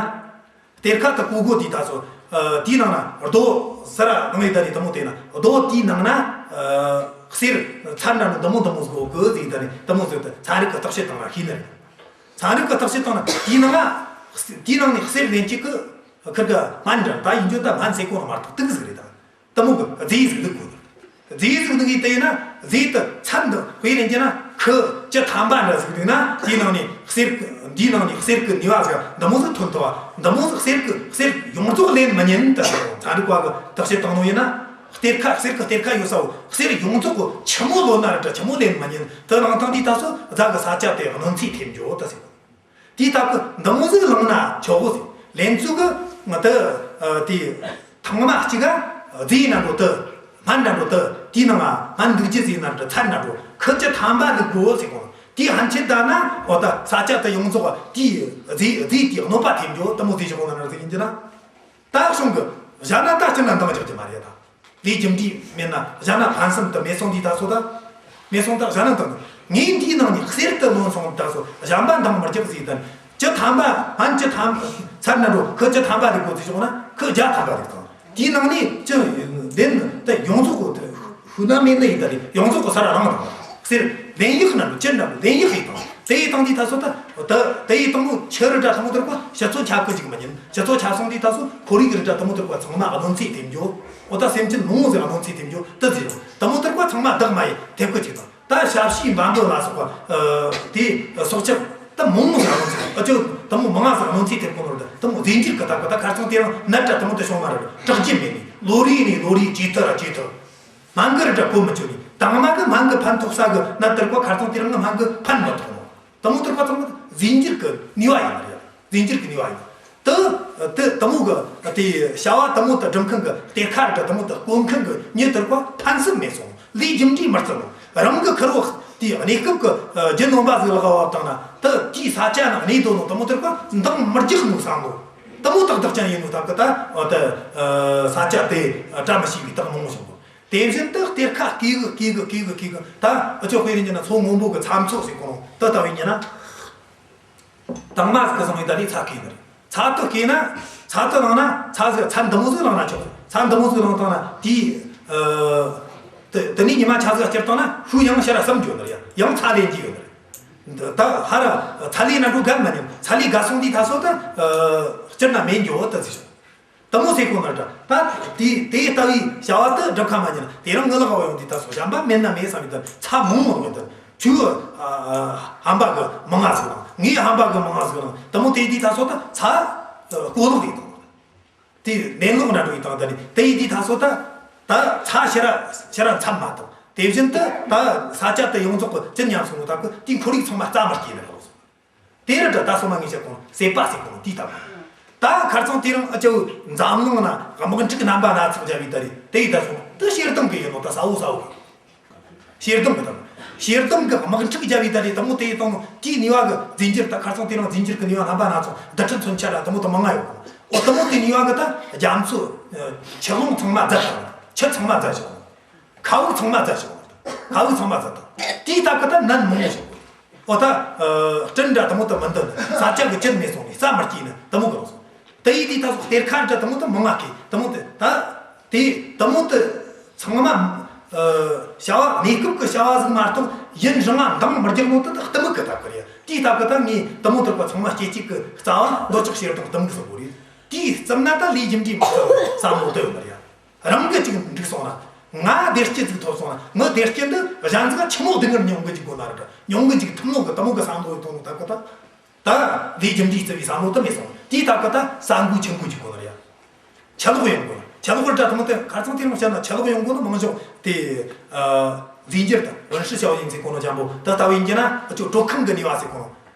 གཏེར་ཁ་དེ་བརྐོ་དགོས་དུས་ད་སོ། ཨ་དེའི་ནང་ན་རྡོ་ཟེར་ར་ནང་ཡོད་ད་ནི་དེ་མོ་དེ་ན། རྡོ་དེའི་ནང་ན་ཨ་གསེར་ཚན་འདྲ་ནི་དེ་མོ་དེ་མོ་ཟིག་ཡོད་གི་ཟེར་ད་ནི་དེ་མོ་ཟིག་དེ་ཚན་རིག་གིས་བརྟག་དཔྱད་བཏང་ན་ཤེས་ནི་རེད། ཚན་རིག་གིས་བརྟག་དཔྱད་བཏང་ན་དེའི་ནང་ང་དེའི་ནང་ནས་གསེར་ལེན་རྒྱུ་གི་ཁིར་གི་སྨན་འདྲ་ད་ཡིན་རྒྱུ་ད་སྨན་ཟེར་གོ་ནི་མ་གཏོགས་དུག་ཟིག་རེད་ད། དེ་མོ་གི་རྫས་ཟིག་བླུགས་དགོས། རྫས་ཟིག་བླུགས་ཡིན་དེ་ཡིན་ན་རྫས་དེ་ཚན་དེ་དཔེ་ལེན་རྒྱུ་ན་ཁུ་བཅུ་ཐམ་པ་འདྲ་ཟིག་བླུགས་ན་དེའི་ནང་ནས་གསེར་གི་འདིའི་ནང་ནས་གསེར་གི་ནུས་པ་ཟིག་འདི་མོ་ཟིག་ཐོན་ཐུབ་བ། འདི་མོ་ཟིག་གསེར་གི་གསེར་ཡོངས་རྫོགས་ལེན་མི་ཉན་ད་ཟེར། ཚན་རིག་པ་གིས་བརྟག་དཔྱད་བཏང་ནོ་ཡིན་ན། གཏེར་ཁ་གསེར་གི་གཏེར་ཁ་ཡོད་ས་བོ་གསེར་ཡོངས་རྫོགས་གི་ཆི་མོ་ལོན་ན་རེད་ད་ཆི་མོ་ལེན་མི་ཉན། དེ་བླངས་བཏང་དུས་ད་སོ་རྫ་གི་ས་ཆ་དེ་གནོད་འཚེ་ཐེབས་འགྱོ་ད་ཟེར། དེའི་སྟབས་ཀྱིས་འདི་མོ་ཟིག་བླངས་ན་ཆོག་གོ་ཟིག་ལེན་ཚུལ་གི་ང་དེ་ཨ་དེ་ཐང་མ་གཅིག་ག་རྫས་ན་འགྲོ་དེ། སྨན་ན་འགྲོ་དེ། དེའི་ནང་ང་སྨན་འདུག་རྒྱུ་ཟིག་ན་འགྲོ་ཚན་ན་འགྲོ་ཁུ་བཅུ་ཐམ་པ་འདུག་དགོས་ཟེར་གོ། དེའི་ཕན་ཆད་ད་ན་འོ་ད་ས་ཆ་དེ་ཡོངས་རྫོགས་དེའི་རྫས་རྫས་དེའི་གནོད་པ་ཐེབས་འགྱོ་དེ་མོ་ཟིག་བྱེད་གོ་ན་ན་ཟིག་ཡིན་རྒྱུ་ན། ད་གསུམ་གི་གཞན་ན་ད་སྤྱིར་ན་འདང་རྒྱག་རྒྱུ་མ་རེད་ད། ལས་རྒྱུ་འབྲས་མེད་ན་གཞན་ན་ཕན་སེམས་དེ་མེད་སོང་དུས་ད་སོ་ད། མེད་སོང་ད་གཞན་ན་འདང་། ངས་འདིའི་ནང་ནས་གསེར་དེ་ལོན་སོང་ད་སོ་གཞན་པ་འདང་མི་རྒྱག་ཟེར་ད། བཅུ་ཐམ་པ་སྨན་བཅུ་ཐམ་ཚན་ན་འགྲོ་ཁུ་བཅུ་ཐམ་པ་རིག་དགོས་ཚུལ་བྱུང་ན་ཁུ་བརྒྱ་ཐམ་པ་རིག་དང་། དེའི་ནང་ནས་ཅི་ལེན་ད་ཡོངས་རྫོགས་གོ་ད་ཤུ་ན་མེད་ནི་ཡིན་ད་རེད། ཡོངས་རྫོགས་གོ་ས་ར་རང་དང་གསེར་ལེན་ཡག་ན་འགྲོ་ཅི་འདྲ་འགྲོ་ལེན་ཡག་ཡིན་དང་། དེ་ཡི་དང་དེ་ད་སོ་ད། ད་དེ་ཡི་དང་པོ་ཆུ་རི་འདྲ་དང་པོ་དེར་པ་སྤྱི་ཚོགས་ཁྱབ་གི་ཅིག་མ་ཉན། སྤྱི་ཚོགས་ཁྱབ་སོང་དེ་ད་སོ་ཁོར་ཡུག་རི་འདྲ་དང་པོ་དེར་པ་ཚང་མ་གནོད་འཚེ་ཐེབས་འགྱོ། འོ་ད་སེམས་ཅན་མང་བོ་ཟིག་གནོད་འཚེ་ཐེབས་འགྱོ་ད་ཟེར། དང་པོ་དེར་པ་ཚང་མ་བདག་མ་ཡིན་ཐེབས་གི་ཅིག་དང་། ད་ཞབས་ཕྱི་འབའ་འབུ་ལ་སོགས་པ་དེ་སྲོག་ཆགས་ད་མང་བོ་ཟིག་གནོད་འཚེ། ཨ་ཅོ་དང་པོ་མང་ང་ཟིག་གནོད་འཚེ་ཐེབས་གོ་ནོ་རེད། དང་པོ་རྫས་འགྱུར་གི་ད་གི་ད་ཁ་རྩང་དེ་རིང་ནད་འདྲ་དང་པོ་དེ་བྱུང་མ་རེད། དྲག་རྒྱུ་མེད་ནི་ལོ་རེ་ནས་ལོ་རེ་ཇེ་མཐོ་ར་ཇེ་མཐོ། སྨན་གི་རི་འདྲ་གོ་མི་ཆོད་ནི། དང་མ་གི་སྨན་གི་ཕན་ཐོགས་ས་གི་ནད་དེར་པ་ཁ་རྩང་དེ་རིང་ནི་སྨན་གི་ཕན་མི་ཐོགས་ནོ། དང་པོ་དེར་པ་ཚང་མ་རྫས་འགྱུར་གི་ནུས་པ་ཡིན་རེད། རྫས་འགྱུར་གི་ནུས་པ་ཡིན། དེ་དེ་དང་པོ་གི་དེ་བྱ་བ་དང་པོ་དེ་སྒྲུབ་མཁན་གི་གཏེར་ཁ་རི་འདྲ་དང་པོ་དེ་བརྐོ་མཁན་གི་མྱི་དེར་པ་ཕན་སེམས་མེད་སོང་། ལས་རྒྱུ་འབྲས་མི་བརྩི་ནོ། རང་གི་ཁེར་བོ་དེ་གནས་སྐབས་གི་རྒྱུ་ནོམ་པ་ཟིག་ལ་དགའ་བ་བཏང་ན་དེ་དེའི་ས་ཆ་ན་གནས་དོ་ནོ་དང་པོ་དེར་པ་འདང་མི་རྒྱག་ནོ་བསམ་ནོ། དེ་མོ་ཏག་ཏག་ཅན་ཡིན་ནོ་ད་གི་ད་འོ་ད་ས་ཆ་དེ་བཀྲ་མི་ཤིས་པའི་རྟགས་མང་བོ་བྱུང་གོ། དེ་བཞིན་དུ་གཏེར་ཁ་བརྐོས་གི་བརྐོས་གི་བརྐོས་གི་བརྐོས་གི་ད་ཨ་ཅོ་དཔེ་རིན་གྱི་ན་མཚོ་སྔོན་པོ་གི་ཚྭ་མཚོ་ཟེར་གོ་ནོ་དེ་ལྟ་བུ་ཡིན་ན། དྭངས་མ་ཟིག་གི་བཟུང་བའི་ད་ནི་ཚྭ་བརྐོས་ནི་རེད། ཚྭ་དེ་བརྐོས་ན་ཚྭ་ཟིག་ཚྭ་འདི་མོ་ཟིག་བླངས་ན་ཆོག། ཚྭ་འདི་མོ་ཟིག་བླངས་བཏང་ན་དེའི་ཨ་དེ་དེ་ནས་ཉི་མ་ཆ་ཟིག་བསྐྱུར་བཏང་ན་ཤུགས་ཡང་ཕྱིར་ར་སིམ་འགྱོ་ནི་རེད། ཡང་ཚྭ་ལེན་རྒྱུ་ཡོད་ནི་རེད། འདི་ད་ཧ་ར་ཚྭ་ལས་ན་འགྲོ་ག་མ་ཉན། ཚྭ་ལས་ག་སོང་དུས་ད་སོ་ད་ཨ་སྤྱིར་ན་མེད་འགྱོ་ད་ཟེར། དེ་མོ་ཟེར་གོ་ནི་རེད། ད་དེ་དེ་ལྟ་བུའི་བྱ་བ་དེ་སྒྲུབ་ཁ་མ་ཉན། དེ་རིང་ངི་ལག་བ་ཡོང་དུས་ད་སོ་གཞན་པ་མེད་ན་མེད་བསམ་པའི་ད་ཚྭ་མང་མང་ཡོད་ད། ཁྱོད་ཨ་ཨ་ཧམ་པ་གི་མང་ང་ཟིག་བླངས། ངས་ཧམ་པ་གི་མང་ང་ཟིག་བླངས། དེ་མོ་དེ་དུས་ད་སོ་ད་ཚྭ་ཨ་གོ་ལོག་ཡིན་དང་། དེ་ལེན་ལོག་འདྲ་འགྲོ་ཡིན་དང་། ད་ནི་དེ་ཡིན་དུས་ད་སོ་ད་ད་ཚྭ་ཕྱིར་ར་ཕྱིར་ར་མཚམས་མ་བཏང་། དེ་བཞིན་དུ་ད་ས་ཆ་དེ་ཡོངས་རྫོགས་གི་ཅི་ཉམས་སོང་ནོ་ད་གི་དེའི་ཁོར་ཡུག་ཚང་མ་རྩ་མ་སྐྱེས་ནི་རེད། དེ་རུ་ད་ད་སོ་མ་ངེས་ཅག་གོང་སྲེད་པ་ཟེར་གོ་ནོ་དེའི་ཐབས། ད་ཁར་ཚང་དེ་རིང་ཨ་ཅོ་འཛམ་གླིང་ན་དམག་འཁྲུག་རྣམ་པ་སྣ་ཚོགས་བརྒྱབ་པའི་ད་རེད། དེ་ཡི་ད་སོ་དེ་ཞེ་སྡང་གི་ཡིན་ནོ་ད་ས་འོག་ས་འོག་གི། ཞེ་སྡང་གི་དང་། ཞེ་སྡང་གི་དམག་འཁྲུག་བརྒྱབ་པའི་ད་རེད། དེ་མོ་དེ་ཡི་དང་དེའི་ནུས་པ་གི་རྫས་འགྱུར་ད་ཁར་ཚང་དེ་རིང་རྫས་འགྱུར་གི་ནུས་པ་རྣམ་པ་སྣ་ཚོགས་རྡུལ་ཕྲན་མཚོན་ཆ་ར་དེ་མོ་དེ་མང་ང་ཡོད་གོ། འོ་དེ་མོ་དེ་ནུས་པ་གི་ད་རྒྱ་མཚོ་ཆུ་ཀླུང་ཚང་མ་རྫ་དང་ཆུ་ཚང་མ་རྫ་བྱུང་། མཁའ་དབུགས་ཚང་མ་རྫ་བྱུང་། མཁའ་དབུགས་ཚང་མ་རྫ་དང་། དེའི་སྟབས་ཀྱིས་ད་ནད་མང་བོ་བྱུང་། འོ་ད་ཨ་སྤྲིན་འདྲ་དེ་མོ་དེ་མི་འདུག། ས་ཆ་གི་ཅན་མེད་སོང་ནས་རྩ་མར་སྐྱེས་ནི་དེ་མོ་གི་རུང་སོང་། དེ་ཡིན་དུས་ད་སོ་གཏེར་ཁ་འདྲ་དེ་མོ་དེ་མང་ང་སྐྱེས། དེ་མོ་དེ་ད་དེ་དེ་མོ་དེ་ཚང་མ་ཨ་བྱ་བ་གནས་སྐབས་ཀྱི་བྱ་བ་ཟིག་མ་གཏོགས་ཡུན་རིང་ང་འདང་མི་རྒྱག་ནོ་དེ་ད་གཏི་མུག་གི་སྟབས་ཀྱིས་རེད། དེའི་སྟབས་ཀྱིས་ད་ངས་དེ་མོ་དེར་པ་ཚང་མ་སྐྱེ་གཅིག་གི་རྩ་བ་འདོད་ཆགས་ཞེ་སྡང་གཏི་མུག་ཟེར་གོ་རེད། དེའི་རྩིབ་ན་ད་ལས་རྒྱུ་འབྲས་མི་རྩི་བསམ་བློ་དུ་ཡོད་ནི་རེད་ཡ། རང་གི་ཅིག་འགྲིག་སོང་ན། ང་བདེ་སྐྱིད་ཅིག་ཐོབ་སོང་ན། ངི་བདེ་སྐྱིད་འདི་གཞན་ཟིག་ཆི་མོ་སྡུག་བསྔལ་མྱོང་གི་འཇུག་དགོས་ན་ར་འདྲ། མྱོང་གི་འཇུག་ཐུབ་ནོ་གི་དེ་མོ་གི་བསམ་བློ་ཡོད་དོ་ནོ་ད་གི་ད། ད་ལས་རྒྱུ་འབྲས་བརྩི་བའི་བསམ་བློ་དུ་མེད་སོང་། དེའི་ད་གི་ད་ས་འགུལ་ཆུ་འགུལ་འཇུག་དགོས་ན་ར་ཡ། ཆ་ལོག་ཡོང་དགོས། ཆ་ལོག་ར་འདྲ་དེ་མོ་དེ་ཁ་རྩང་དེ་རིང་བཤད་ན་ཆ་ལོག་ཡོང་དགོས་ནི་མང་ཤོས་དེ། ཨ། རྫས་འགྱུར་དང་རིན་ཧྲི་ཞའོ་ཡིན་ཟེར་གོ་ནོ་ཅན་པོ་ད་ལྟ་བུ་ཡིན་གྱི་ན། ཨ་ཅོ་གྲོད་ཁམས་གི་ནུས་པ་ཟེར་གོ་ནོ།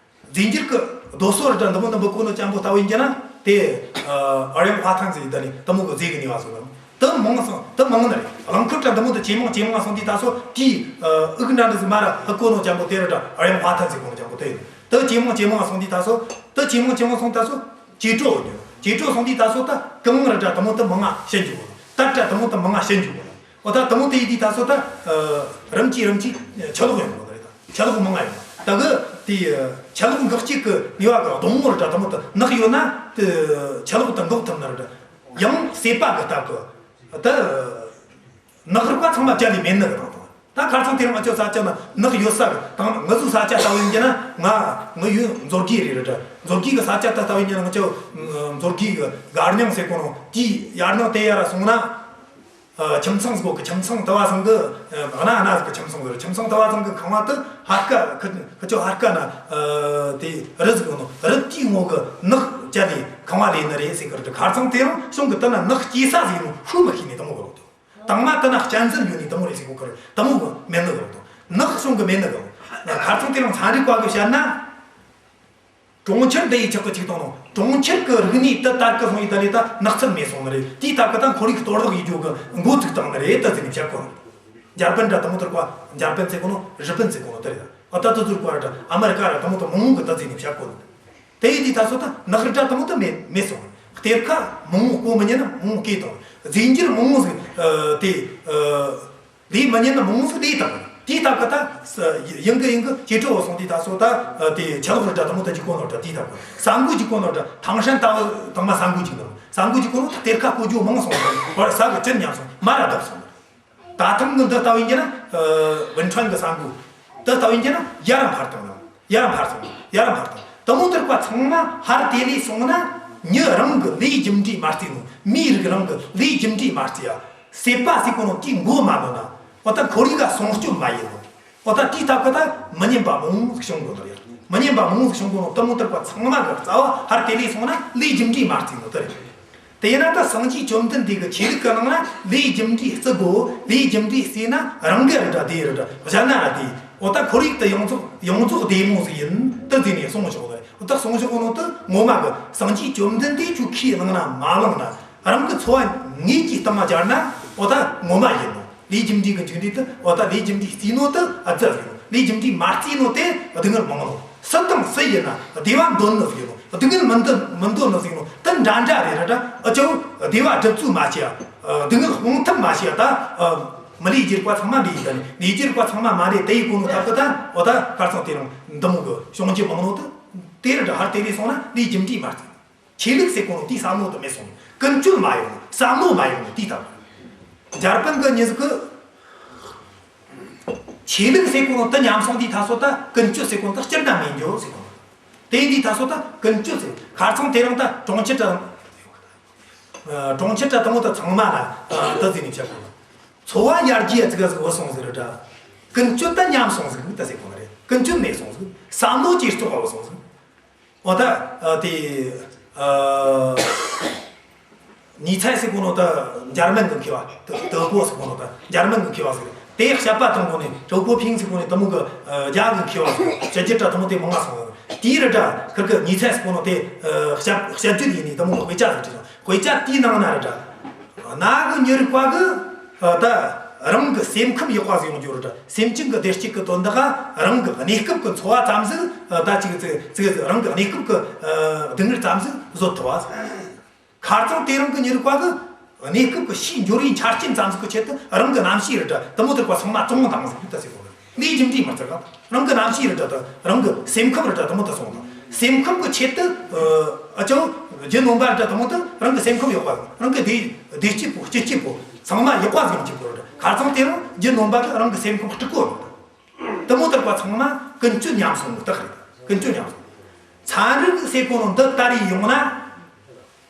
རྫས་འགྱུར་གི་རྡོ་སོལ་ར་འདྲ་འདི་མོ་འདི་འབུད་གོ་ནོ་ཅན་པོ་ལྟ་བུ་ཡིན་གྱི་ན་དེ། ཨ། 二氧化碳 ཟེར་ཡི་ད་ནི་དེ་མོ་གི་རྫས་གི་ནུས་པ་སོང་ནོ། དེ་མང་སོང་། དེ་མང་ནི་རེད། རླངས་འཁོར་ར་འདི་མོ་དེ་ཇེ་མང་ཇེ་མང་སོང་དུས་ད་སོ་དེའི། ཨ། དབུགས་འདྲ་འདི་ཟིག་མར་ར་ཕུད་གོ་ནོ་ཅན་པོ་དེ་ར་འདྲ་二氧化碳 ཟེར་གོ་ནོ་ཅན་པོ་དེ་ཡིན། དེ་ཇེ་མང་ཇེ་མང་སོང་དུས་ད་སོ། དེ་ཇེ་མང་ཇེ་མང་སོང་ད་སོ་ཇེ་དྲོ་ཡོང་། ཇེ་དྲོ་སོང་དུས་ད་སོ་ད་གངས་ར་འདྲ་དེ་མོ་དེ་མང་ང་ཞན་འཇུག་གོ་ནོ། དར་ར་དེ་མོ་དེ་མང་ང་ཞན་འཇུག་གོ་ནོ། འོ་ད་དེ་མོ་དེ་ཡིན་དུས་ད་སོ་ད། ཨ། རིམ་གྱིས་རིམ་གྱིས་ཆ་ལོག་ཡོང་གོ་ནི་རེད་ད། ཆ་ལོག་མང་ང་ཡོང་། ད་གི་དེ་ཆ་ལོག་འགག་བྱེད་གི་ནུས་པ་གི་སྡོང་བོ་ར་འདྲ་དེ་མོ་དེ་ནག་ཡོད་ན་དེ་ཆ་ལོག་དེ་འགག་ཐུབ་ནི་རེད་ད། ཡང་སྲེད་པ་གི་སྟབས་གི་ད་ནག་རིགས་པ་ཚང་མ་བཅད་ལས་མེད་ནི་གི་དང་དང་། ད་ཁ་རྩང་དེ་རིང་ང་ཚོ་ས་ཆ་ན་ནག་ཡོད་ས་གི་དང་། ང་ཚོ་ས་ཆ་ལྟ་བུ་ཡིན་གྱི་ན། ང་ང་ཡུལ་མཛོད་དགེ་རེད་ར་འདྲ། མཛོད་དགེ་གི་ས་ཆ་ད་ལྟ་བུ་ཡིན་གྱི་ན། ང་ཚོ་མཛོད་དགེ་གི་སྒར་རྙིང་ཟེར་གོ་ནོ་དེའི་ཡར་ནང་དེ་ཡར་ར་སོང་ན། ཨ། ཁྱིམ་ཚང་ཟིག་གོ་གི། ཁྱིམ་ཚང་དུ་བ་ཚང་གི། ཨ། གནའ་གནའ་ཟིག་གི་ཁྱིམ་ཚང་ཟིག་རེད། ཁྱིམ་ཚང་དུ་བ་ཚང་གི་ཁང་བ་དེ་ཧར་ཀ་ཁི་ཁི་ཆོ་ཧར་ཀ་ན། ཨ། དེ་རི་ཟིག་ཡོད་ནོ། རི་དེའི་ངོ་གི་ནག་བཅད་ལས་ཁང་བ་ལས་ནི་རེད་ཟེར་གི་རེད། ཁ་རྩང་དེ་རིང་གཞུང་གི་དེ་ན་ནག་སྐྱེ་ས་ཟིག་ཡིན་ནོ་ཤུགས་མི་ཤེས་ནི་དེ་མོ་གི་ལོག་དོ། དང་མ་དེ་ན་གཅན་གཟན་ཡོད་ནི་དེ་མོ་རེད་ཟེར་གོ་གི་རེད། དེ་མོ་གི་མེད་ནི་གི་ལོག་དོ། ནག་གཞུང་གི་མེད་ནི་གི་ལོག། ཁ་རྩང་དེ་རིང་ཚན་རིག་པ་གི་བཤད་ན། གྲོང་ཁྱེར་འདི་ཡི་ཆག་གི་ཅིག་བཏང་ནོ། གྲོང་ཁྱེར་གི་རིག་གནས་དེ་དར་གི་སོང་ཡི་ད་ལས་ད་ནགས་ཚལ་མེད་སོང་ནི་རེད། དེའི་སྟབས་གི་ད་ཁོར་ཡུག་གཏོར་བརླག་ཡེད་རྒྱུ་གི་འགོ་ཚུགས་བཏང་ནི་རེད་ད་ཟེར་ནས་བཤད་གོ། འཇར་པན་འདྲ་དེ་མོ་དེར་གོ། འཇར་པན་ཟེར་གོ་ནོ། རི་པིན་ཟེར་གོ་ནོ་དེ་རེད། ཨ། ད་དེ་ཚོར་གོ་ར་འདྲ། ཨ་མེ་རི་ཀ་ར་དེ་མོ་དེ་མང་མང་གི་ད་ཟེར་ནས་བཤད་གོ། དེ་ཡི་དུས་ད་སོ་ད་ནག་རི་འདྲ་དེ་མོ་དེ་མེད་མེད་སོང་། གཏེར་ཁ་མང་མང་རྐོ་མི་ཉན་ན་མང་མང་བརྐོས་བཏང་། རྫས་འགྱུར་མང་མང་ཟིག་ཨ། དེ་ཨ། ལས་མི་ཉན་ན་མང་མང་ཟིག་ལས་བཏང་། དེའི་སྟབས་གི་ད་ཡིན་གི་ཡིན་གི་ཇེ་དྲོ་བོ་སོང་དུས་ད་སོ་ད། ཨ། དེ་ཆ་ལོག་རི་འདྲ་དེ་མོ་ད་འཇུག་གོ་ནོ་འདྲ། དེའི་སྟབས་གི་ས་འགུལ་འཇུག་གོ་ནོ་འདྲ། ཐང་ཧྲན་ལྟ་བུ་དང་མ་ས་འགུལ་འཇུག་ནོ། ས་འགུལ་འཇུག་གོ་ནོ་ད་གཏེར་ཁ་རྐོ་རྒྱུ་མང་སོང་། བར་ས་གི་ཅི་ཉམས་སོང་། མར་ར་བརྡབས་སོང་། ད་ཐེངས་གི་འདི་ལྟ་བུ་ཡིན་གྱི་ན། ཨ། ཝུན་ཁྲོན་གི་ས་འགུལ་འདི་ལྟ་བུ་ཡིན་གྱི་ན་ཡར་འཕར་བཏང་ནོ། ཡར་འཕར་སོང་། ཡར་འཕར་བཏང་། དེ་མོ་དེར་པ་ཚང་མ་ཧར་དེ་ལས་སོང་ན། མྱི་རང་གི་ལས་རྒྱུ་འབྲས་མ་བརྩིས་ནོ། མིའི་རིགས་རང་གི་ལས་རྒྱུ་འབྲས་མ་བརྩིས་ཡ། སྲེད་པ་ཟེར་གོ་ནོ་དེའི་མགོ་མ་ནོན་ན། འོ་ད་ཁོར་ཡུག་ག་སྲུང་སྐྱོབ་མ་ཡེད་ནོ། འོ་ད་དེའི་སྟབས་གི་ད་མི་ཉན་པ་མང་ཟིག་བྱུང་གོ་ནོ་རེད། མི་ཉན་པ་མང་ཟིག་བྱུང་གོ་ནོ། དེ་མོ་དེར་པ་ཚང་མ་གི་རྩ་བ་ཧར་དེ་ལས་སོང་ན་ལས་རྒྱུ་འབྲས་མ་བརྩིས་ནོ་དེ་རེད། དེ་ཡིན་ན་ད་སངས་རྒྱས་བཅོམ་ལྡན་འདས་ཀྱི་ཆོས་ལུགས་ཀྱི་ནང་ན་ལས་རྒྱུ་འབྲས་བརྩི་དགོས། ལས་རྒྱུ་འབྲས་བརྩིས་ན་རང་གི་ར་འདྲ་བདེ་ར་འདྲ། གཞན་ན་ར་བདེ། འོ་ད་ཁོར་ཡུག་དེ་ཡོངས་རྫོགས་ཡོངས་རྫོགས་བདེ་མོ་ཟིག་ཡིན་ད་ཟེར་ནས་གསུངས་ཆོག་གི་རེད། འོ་ད་གསུངས་ཆོག་གི་ནོ་དེ་ངོ་མ་གི་སངས་རྒྱས་བཅོམ་ལྡན་འདས་ཁྱོད་ཁས་བླངས་ན་མ་བླངས་ན། རང་གི་འཚོ་བ་དངོས་ཀྱི་སྟེང་ན་སྦྱར་ན། འོ་ད་ངོ་མ་ཡིན་ནོ། ལས་རྒྱུ་འབྲས་ཀྱི་མཇུག་འབྲས་དེ། འོ་ད་ལས་རྒྱུ་འབྲས་བརྩིས་ནོ་དེ་ཨ་ཙི་ཟིག་ཡིན་ནོ། ལས་རྒྱུ་འབྲས་མ་བརྩིས་ནོ་དེ་སྡུག་བསྔལ་མང་ནོ། སུ་དང་སུ་ཡིན་ན་བདེ་བ་འདོད་ནི་ཟིག་ཡིན་ནོ། སྡུག་བསྔལ་མི་འདོད་མི་འདོད་ནི་ཟིག་ཡིན་ནོ། དེ་འདྲ་འདྲ་རེད་ར་འདྲ། ཨ་ཅོ་བདེ་བ་སྒྲུབ་ཚུལ་མ་ཤེས་ཡ། སྡུག་བསྔལ་སྤོང་ཐབས་མ་ཤེས་ཡ། ད་མི་ལས་རྒྱུ་རིག་པ་ཚང་མ་འདི་ཡིན། ད་ནི་ལས་རྒྱུ་རིག་པ་ཚང་མ་མ་རེད། དེ་ཡི་གོ་ནོ་ཐབས་གི་ད། འོ་ད་ཁ་རྩང་དེ་རིང་འདི་མོ་གི་བྱུང་རྒྱུ་མང་ནོ་དེ། དེ་ར་འདྲ་ཧར་དེ་ལས་སོང་ན་ལས་རྒྱུ་འབྲས་མ་བརྩིས། ཆོས་ལུགས་ཟེར་གོ་ནོ་དེའི་བསམ་བློ་དེ་མེད་སོང་། ཀུན་སྤྱོད་མ་ཡོང་ནོ། བསམ་བློ་མ་ཡོང་ནོ་དེའི་སྟབས། འཇར་པན་གི་མྱི་ཟིག་གི་ཆོས་ལུགས་ཟེར་གོ་ནོ་དེ་ཉམས་སོང་དུས་ད་སོ་ད་ཀུན་སྤྱོད་ཟེར་གོ་ནོ་དེ་སྤྱིར་ན་མེད་འགྱོ་ཟེར་གོ་ནོ། དེ་ཡིན་དུས་ད་སོ་ད་ཀུན་སྤྱོད་ཟེར། ཁ་རྩང་དེ་རིང་ད་གྲོང་ཁྱེར་ད། ཨ། གྲོང་ཁྱེར་ད་དེ་མོ་ད་ཚང་མ་ལ། ཨ། ད་ཟེར་ནས་བཤད་གོ་ནོ། འཚོ་བ་ཡར་རྒྱས་ཟིག་ཟིག་བུད་སོང་ཟིག་ར་འདྲ། ཀུན་སྤྱོད་ད་ཉམས་སོང་ཟིག་ད་ཟེར་གོ་ནི་རེད། ཀུན་སྤྱོད་མེད་སོང་ཟིག། བསམ་བློ་ཇེ་བཙོག་པ་བུད་སོང་ཟིག། འོ་ད། ཨ། དེ། ཨ། ཉི་ཚེ་ཟེར་གོ་ནོ་ད་འཇར་མན་གི་མཁས་པ། ཏེ་ཏེ་གོ་ཟེར་གོ་ནོ་ད་འཇར་མན་གི་མཁས་པ་ཟིག། དེ་དཔྱད་པ་བཏང་གོ་ནི། ཀྲོའུ་ཀོ་ཕིང་ཟེར་གོ་ནི་དེ་མོ་གི། ཨ། རྒྱ་གི་མཁས་པ་ཟིག། ཕྱི་རྒྱལ་དྲ་དེ་མོ་དེ་མང་ང་སོང་། དེའི་ར་འདྲ་ཁིར་གི་ཉི་ཚེ་ཟེར་གོ་ནོ་དེ། ཨ། དཔྱད་དཔྱད་བརྗོད་ཡིན་ནི་དེ་མོ་གི་དཔེ་ཆ་ཟིག་བྲིས་སོང་། དཔེ་ཆ་དེའི་ནང་ན་ར་འདྲ། གནའ་གི་མྱི་རིགས་པ་གི། ཨ། ད་རང་གི་སེམས་ཁམས་ཡག་པ་ཟིག་ཡོང་རྒྱུ་རེད་དྲ། སེམས་ཅན་གི་བདེ་སྐྱིད་གི་དོན་དག་ག་རང་གི་གནས་སྐབས་གི་འཚོ་བ་ཙམ་ཟིག། ཨ། ད་ཅིག་ཙིག་ཙིག་རང་གི་གནས་སྐབས་གི། ཨ། སྡུག་བསྔལ་ཙམ་ཟིག་བཟོད་ཐུབ་བ། ཁ་རྩང་དེ་རིང་གི་མྱི་རིགས་པ་གི་གནས་སྐབས་གི་ཕྱིའི་འབྱོར་བའི་ཆ་རྐྱེན་ཙམ་ཟིག་གི་ཆེད་དུ་རང་གི་རྣམ་ཤེས་རེད་དྲ་དེ་མོ་དེར་པ་ཚང་མ་བཙོངས་བཏང་ཟིག་ད་ཟེར་གོ་གི། ལས་རྒྱུ་འབྲས་མི་བརྩི་ག། རང་གི་རྣམ་ཤེས་རེད་དྲ་ད་རང་གི་སེམས་ཁམས་རེད་དྲ་དེ་མོ་དེ་སོང་དང་། སེམས་ཁམས་གི་ཆེད་དུ། ཨ། ཨ་ཅོ་རྒྱུ་ནོམ་པ་རེད་དྲ་དེ་མོ་དེ་རང་གི་སེམས་ཁམས་ཡག་པ། རང་གི་བདེ་བདེ་སྐྱིད་པོ་སྐྱིད་སྐྱིད་པོ་ཚང་མ་ཡག་པ་ཟིག་ཡོང་རྒྱུ་དགོས་རེད་དྲ། ཁ་རྩང་དེ་རིང་རྒྱུ་ནོམ་པ་གི་རང་གི་སེམས་ཁམས་དཀྲུག་གོ་རེད། དེ་མོ་དེར་པ་ཚང་མ་ཀུན་སྤྱོད་ཉམས་སོང་ནོ་དེ་རེད། ཀུན་སྤྱོད་ཉམས་སོང་། ཚན་རིག་ཟེར་གོ་ནོ་འདི་ལྟར་ཡོང་ན།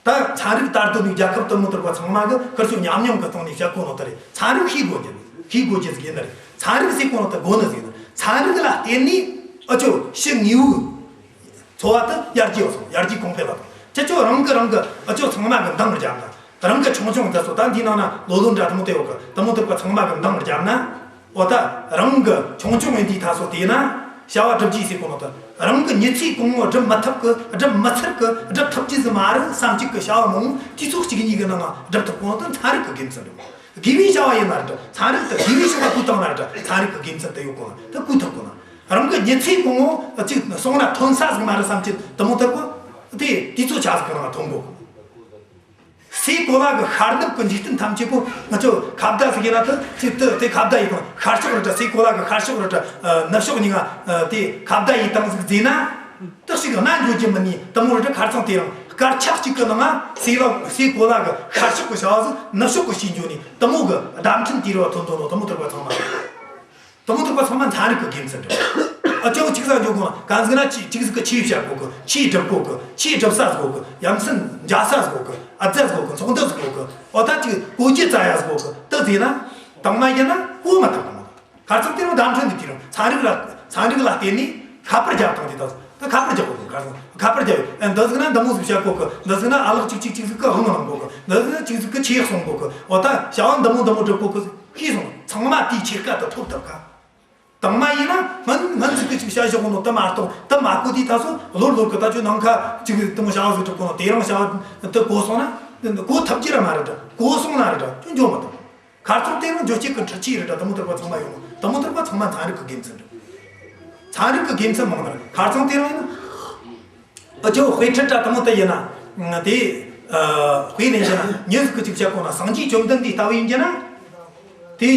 ད་ཚན་རིག་དར་དུ་ནས་རྒྱལ་ཁབ་དེ་མོ་དེར་བ་ཚང་མ་གི་ཁིར་ཆོ་ཉམས་མྱོང་གི་སྟེང་ནས་བཤད་གོ་ནོ་དེ་རེད། ཚན་རིག་ཤེས་དགོས་རྒྱུ་རེད། ཤེས་དགོས་རྒྱུ་ཟིག་ཡིན་ནི་རེད། ཚན་རིག་ཟེར་གོ་ནོ་དེ་དགོས་ནི་ཟིག་ཡིན་ནི། ཚན་རིག་ལ་བརྟེན་ནས་ཨ་ཆོ་ཕྱི་དངོས་པོའི་འཚོ་བ་དེ་ཡར་རྒྱས་སོང་། ཡར་རྒྱས་གོང་འཕེལ་ལ་སོང་། ཁྱེད་ཆོ་རང་གི་རང་གི་ཨ་ཆོ་ཚང་མ་གི་འདང་རྒྱབ་ན། རང་གི་ཆུང་ཆུང་འདི་ཚོ་ད་འདིའི་ནང་ན་ལོ་ལོན་འདྲ་དེ་མོ་དེ་ཡོད་གི། དེ་མོ་དེར་བ་ཚང་མ་གི་འདང་རྒྱབ་ན། འོ་ད་རང་གི་ཆུང་ཆུང་ཡིན་དུས་ད་སོ་དེ་ན་བྱ་བ་སྒྲུབ་རྒྱུ་ཟེར་གོ་ནོ་ད། རང་གི་མྱི་ཚེ་གང་བོ་སྒྲུབ་མི་ཐུབ་གི། སྒྲུབ་མི་ཚར་གི། སྒྲུབ་ཐུབ་རྒྱུ་ཟིག་མ་རེད་བསམ་རྒྱུ་གི་བྱ་བ་མང་བོ་དུས་ཚོད་གཅིག་གཉིས་གི་ནང་ང་སྒྲུབ་ཐུབ་གོ་ནོ་ད་ཚན་རིག་གི་དགེ་མཚན་རེད། དགེ་བའི་བྱ་བ་ཡིན་ན་རེད། ཚན་རིག་ད་དགེ་བའི་ཕྱོགས་ལ་བཀོལ་བཏང་ན་རེད། ཚན་རིག་གི་དགེ་མཚན་ད་ཡོད་གོ་ན་ད་བཀོལ་ཐུབ་གོ་ན། རང་གི་མྱི་ཚེ་གང་བོ་གཅིག་སོང་ན་ཐོན་ས་ཟིག་མ་རེད་བསམ་རྒྱུ་དེ་མོ་ཐུབ་གོ། དེ་དུས་ཚོད་ཆ་ཟིག་གི་ནང་ང་ཐོན་གོ། སའི་གོ་ལ་གི་ཤར་ནུབ་ཀྱི་འཇིག་རྟེན་ཐམས་ཅད་པོ་ང་ཚོ་ཁ་བརྡ་ཟིག་ཡིན་ན་ད་ཅིག་ཏུ་དེ་ཁ་བརྡ་ཡིས་དང་། ཤར་ཕྱོགས་རེད་དྲ། སའི་གོ་ལ་གི་ཤར་ཕྱོགས་རེད་དྲ། ཨ་ནུབ་ཕྱོགས་གཉིས་ཀ་ཨ་དེ་ཁ་བརྡ་ཡིས་དང་ཟིག་བཟས་ན་ཏག་ཞིག་གནའ་འགྱོ་རྒྱུ་མིན་ནི་དེ་མོ་རེད་དྲ། ཁ་རྩང་དེ་རིང་སྐར་ཆ་གཅིག་གི་ནང་ང་སའི་ལ་སའི་གོ་ལ་གི་ཤར་ཕྱོགས་གི་བྱ་བ་ཟིག་ནུབ་ཕྱོགས་གི་བྱས་འགྱོ་ནི་དེ་མོ་གི་བརྡ་འཕྲིན་དེ་རུ་བ་ཐོན་ཐོན་ནོ་དེ་མོ་ཐུབ་པ་ཚང་མ། དེ་མོ་ཐུབ་པ་ཚང་མ་ཚན་རིག་གི་དགེ་མཚན་རེད། ཨ་ཅོ་གཅིག་ས་འཇོག་གོ་ན་གང་ཟིག་ན་ཅིག་གཅིག་ཟིག་གི་ཆས་བཤད་གོ་གི། ཆས་སྒྲུབ་གོ་གི། ཆས་སྒྲུབ་ས་ཟིག་གོ་གི། ཡ་མཚན་འཇལ་ས་ཟིག་གོ་གི། ཨ་རྫས་ཟིག་གོ་གི། ཚོགས་འདུ་ཟིག་གོ་གི། འོ་ད་ཅིག་གོ་རྒྱུ་རྩ་ཡ་ཟིག་གོ་གི། དེ་ཟེར་ན་དང་མ་ཡིན་ན་གོ་མ་ཐུབ་གི་མོ། ཁ་རྩང་དེ་རིང་བརྡ་འཕྲིན་འདི་དེ་རིང་ཚན་རིག་ལ་ཚན་རིག་ལ་བརྟེན་ནས་ཁ་པར་རྒྱབ་བཏང་དེ་དང་། ད་ཁ་པར་རྒྱག་གོ་གི། ཁ་རྩང་ཁ་པར་རྒྱབ་ཡོད། ཨ་འདི་ཟིག་ན་འདི་མོ་ཟིག་བཤད་གོ་གི། འདི་ཟིག་ན་ཨ་ལགས་གཅིག་གཅིག་གཅིག་ཟིག་གི་དབང་གནང་གོ་གི། འདི་ཟིག་ན་གཅིག་ཟིག་གི་ཆས་གསུང་གོ་གི། འོ་ད་བྱ་བ་འདི་མོ་འདི་མོ་སྒྲུབ་གོ་གི་ཟིག་ཤེས་སོང་། ཚང་མ་དེའི་ཆེད་ཀ་དེ་ཐོབ་ཐུབ་ག། དང་མ་ཡིན་ན་སྔོན་སྔོན་ཟིག་གི་ཅིག་བཤད་བཞག་ནོ་དེ་མ་གཏོགས་དེ་མ་གོ་དུས་ད་སོ་ལོར་ལོར་གི་ད་ཁྱོད་ནང་ཁ་ཅིག་དེ་མོ་བྱ་བ་ཟིག་སྒྲུབ་གོ་ནོ་དེ་རིང་བྱ་བ་དེ་གོ་སོང་ན་གོ་ཐུབ་རྒྱུ་ར་མ་རེད་དྲ། གོ་སོང་ན་རེད་དྲ། ཁྱོད་འཇོག་མི་ཐུབ། ཁ་རྩང་དེ་རིང་འཇོག་བྱེད་གི་འཕྲུལ་ཆས་རེད་དྲ། དེ་མོ་ཐུབ་པ་ཚང་མ་ཡོང་ནོ། དེ་མོ་ཐུབ་པ་ཚང་མ་ཚན་རིག་གི་དགེ་མཚན་རེད། ཚན་རིག་གི་དགེ་མཚན་མང་ནི་རེད། ཁ་རྩང་དེ་རིང་ཡིན་ན། ཨ་ཅོ་དཔེ་ཁྲིད་དྲ་དེ་མོ་དེ་ཡིན་ན། དེ་ཨ་དཔེ་ལེན་རྒྱུ་ན་མྱི་ཟིག་གི་ཅིག་བཤད་གོ་ན་སངས་རྒྱས་བཅོམ་ལྡན་འདས་ལྟ་བུ་ཡིན་རྒྱུ་ན། དེ་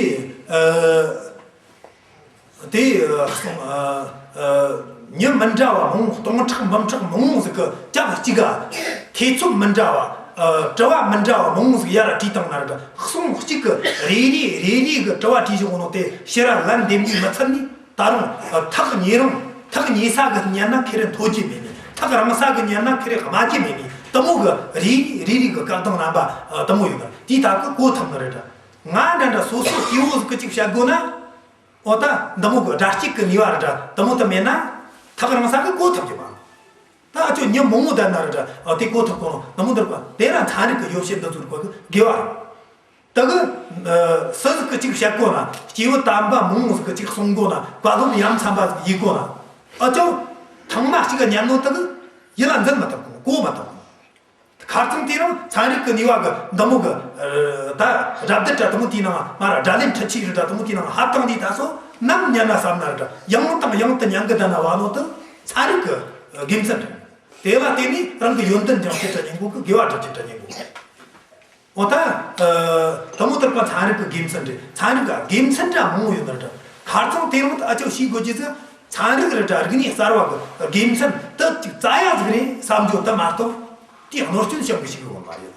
ཨ་དེ་ཨ་གསུང་ཨ་ཨ་མྱི་མི་འདྲ་བ་མང་པོ་སྟོང་ཕྲག་འབུམ་ཕྲག་མང་པོ་ཟིག་གི་ཅང་གཅིག་ག་ཐེ་ཚོམ་མི་འདྲ་བ། ཨ་དྲི་བ་མི་འདྲ་བ་མང་པོ་ཟིག་ཡར་དྲིས་བཏང་ན་རེད་དྲ། གསུང་གཅིག་གི་རེ་རེ་རེ་རེ་གི་དྲི་བ་དྲིས་བཞག་གོ་ནོ་དེ་ཕྱིར་ར་ལན་འདེབས་ནུས་མི་ཚར་ནི། ད་རུང་ཐག་ཉེ་རུང་། ཐག་ཉེ་ས་གི་ཉན་ན་ཁེ་རེ་མཐོ་རྒྱུ་མེད་ནི། ཐག་རིང་ས་གི་ཉན་ན་ཁེ་རེ་དམའ་རྒྱུ་མེད་ནི། དེ་མོ་གི་རེ་རེ་རེ་རེ་གི་བཀག་སྡོམ་རྣམ་པ་དེ་མོ་ཡོད་ནི། དེའི་ཐད་གི་གོ་ཐུབ་ནི་རེད་དྲ། ང་འདྲ་འདྲ་སོ་སོ་སྐྱེ་བོ་ཟིག་གི་ཅིག་བཤད་དགོས་ན། འོ་ད་འདི་མོ་གི་སྒྲ་གཅིག་གི་ནུས་པ་རེད་དྲ། དེ་མོ་དེ་མེད་ན་ཐག་རིང་ས་གི་གོ་ཐུབ་རྒྱུ་མ་རེད། ད་ཨ་ཅོ་མྱི་མང་བོ་བསྡད་ན་རེད་དྲ། ཨ་དེ་གོ་ཐུབ་གོ་ནོ་དེ་མོ་འདིར་བ་དེ་ར་ཚན་རིག་གི་ཡོ་བྱད་འདི་ཚོ་རིག་པ་གི་དགེ་བ་རེད། ད་གི་ཨ་སུ་ཟིག་གི་ཅིག་བཤད་གོ་ན། སྐྱེས་བུ་དམ་པ་མང་བོ་ཟིག་གི་ཅིག་གསུང་གོ་ན། བཀའ་སློབ་ཡ་མཚན་པ་ཟིག་ཡེད་གོ་ན། ཨ་ཅོ་ཐེངས་མ་གཅིག་ག་ཉན་ནོ་ད་གི་ཡིད་ལ་འཛིན་མི་ཐུབ་གོ། གོ་མི་ཐུབ་གོ། ཁ་རྩང་དེ་རིང་ཚན་རིག་གི་ནུས་པ་གི་འདི་མོ་གི་ཨ་ད་སྒྲ་སྡུད་དྲ་དེ་མོ་དེའི་ནང་མ་ར་སྒྲ་ལེན་འཕྲུལ་ཆས་རེད་དྲ། དེ་མོ་དེའི་ནང་ཧ་བཏང་དུས་ད་སོ་ནམ་ཉན་ན་བསམ་ན་རེད་དྲ། ཡང་དང་ཡང་དུ་ཉན་གི་བསྡད་ན་བ་ནོ་དེ་ཚན་རིག་གི་དགེ་མཚན་རེད། དེ་ལ་བརྟེན་ནས་རང་གི་ཡོན་ཏན་སྦྱང་རྒྱུ་དྲ་ཉན་གོ་གི། དགེ་བ་སྒྲུབ་རྒྱུ་དྲ་ཉན་གོ་གི། འོ་ད་ཨ་དེ་མོ་ཐུབ་པ་ཚན་རིག་གི་དགེ་མཚན་རེད། ཚན་རིག་ག་དགེ་མཚན་འདྲ་མང་བོ་ཡོད་ནི་རེད་དྲ། ཁ་རྩང་དེ་རིང་ད་ཨ་ཅོ་ཤེས་དགོས་རྒྱུ་ཟིག་ཚན་རིག་རེད་དྲ། རིག་གནས་གསར་བ་གི་དགེ་མཚན་དེ་ཅིག་རྩ་ཡ་ཟིག་རེད་བསམ་རྒྱུ་དེ་མ་གཏོགས། དེའི་གནོད་སྐྱོན་ཤེས་དགོས་ཤེས་དགོས་མ་རེད།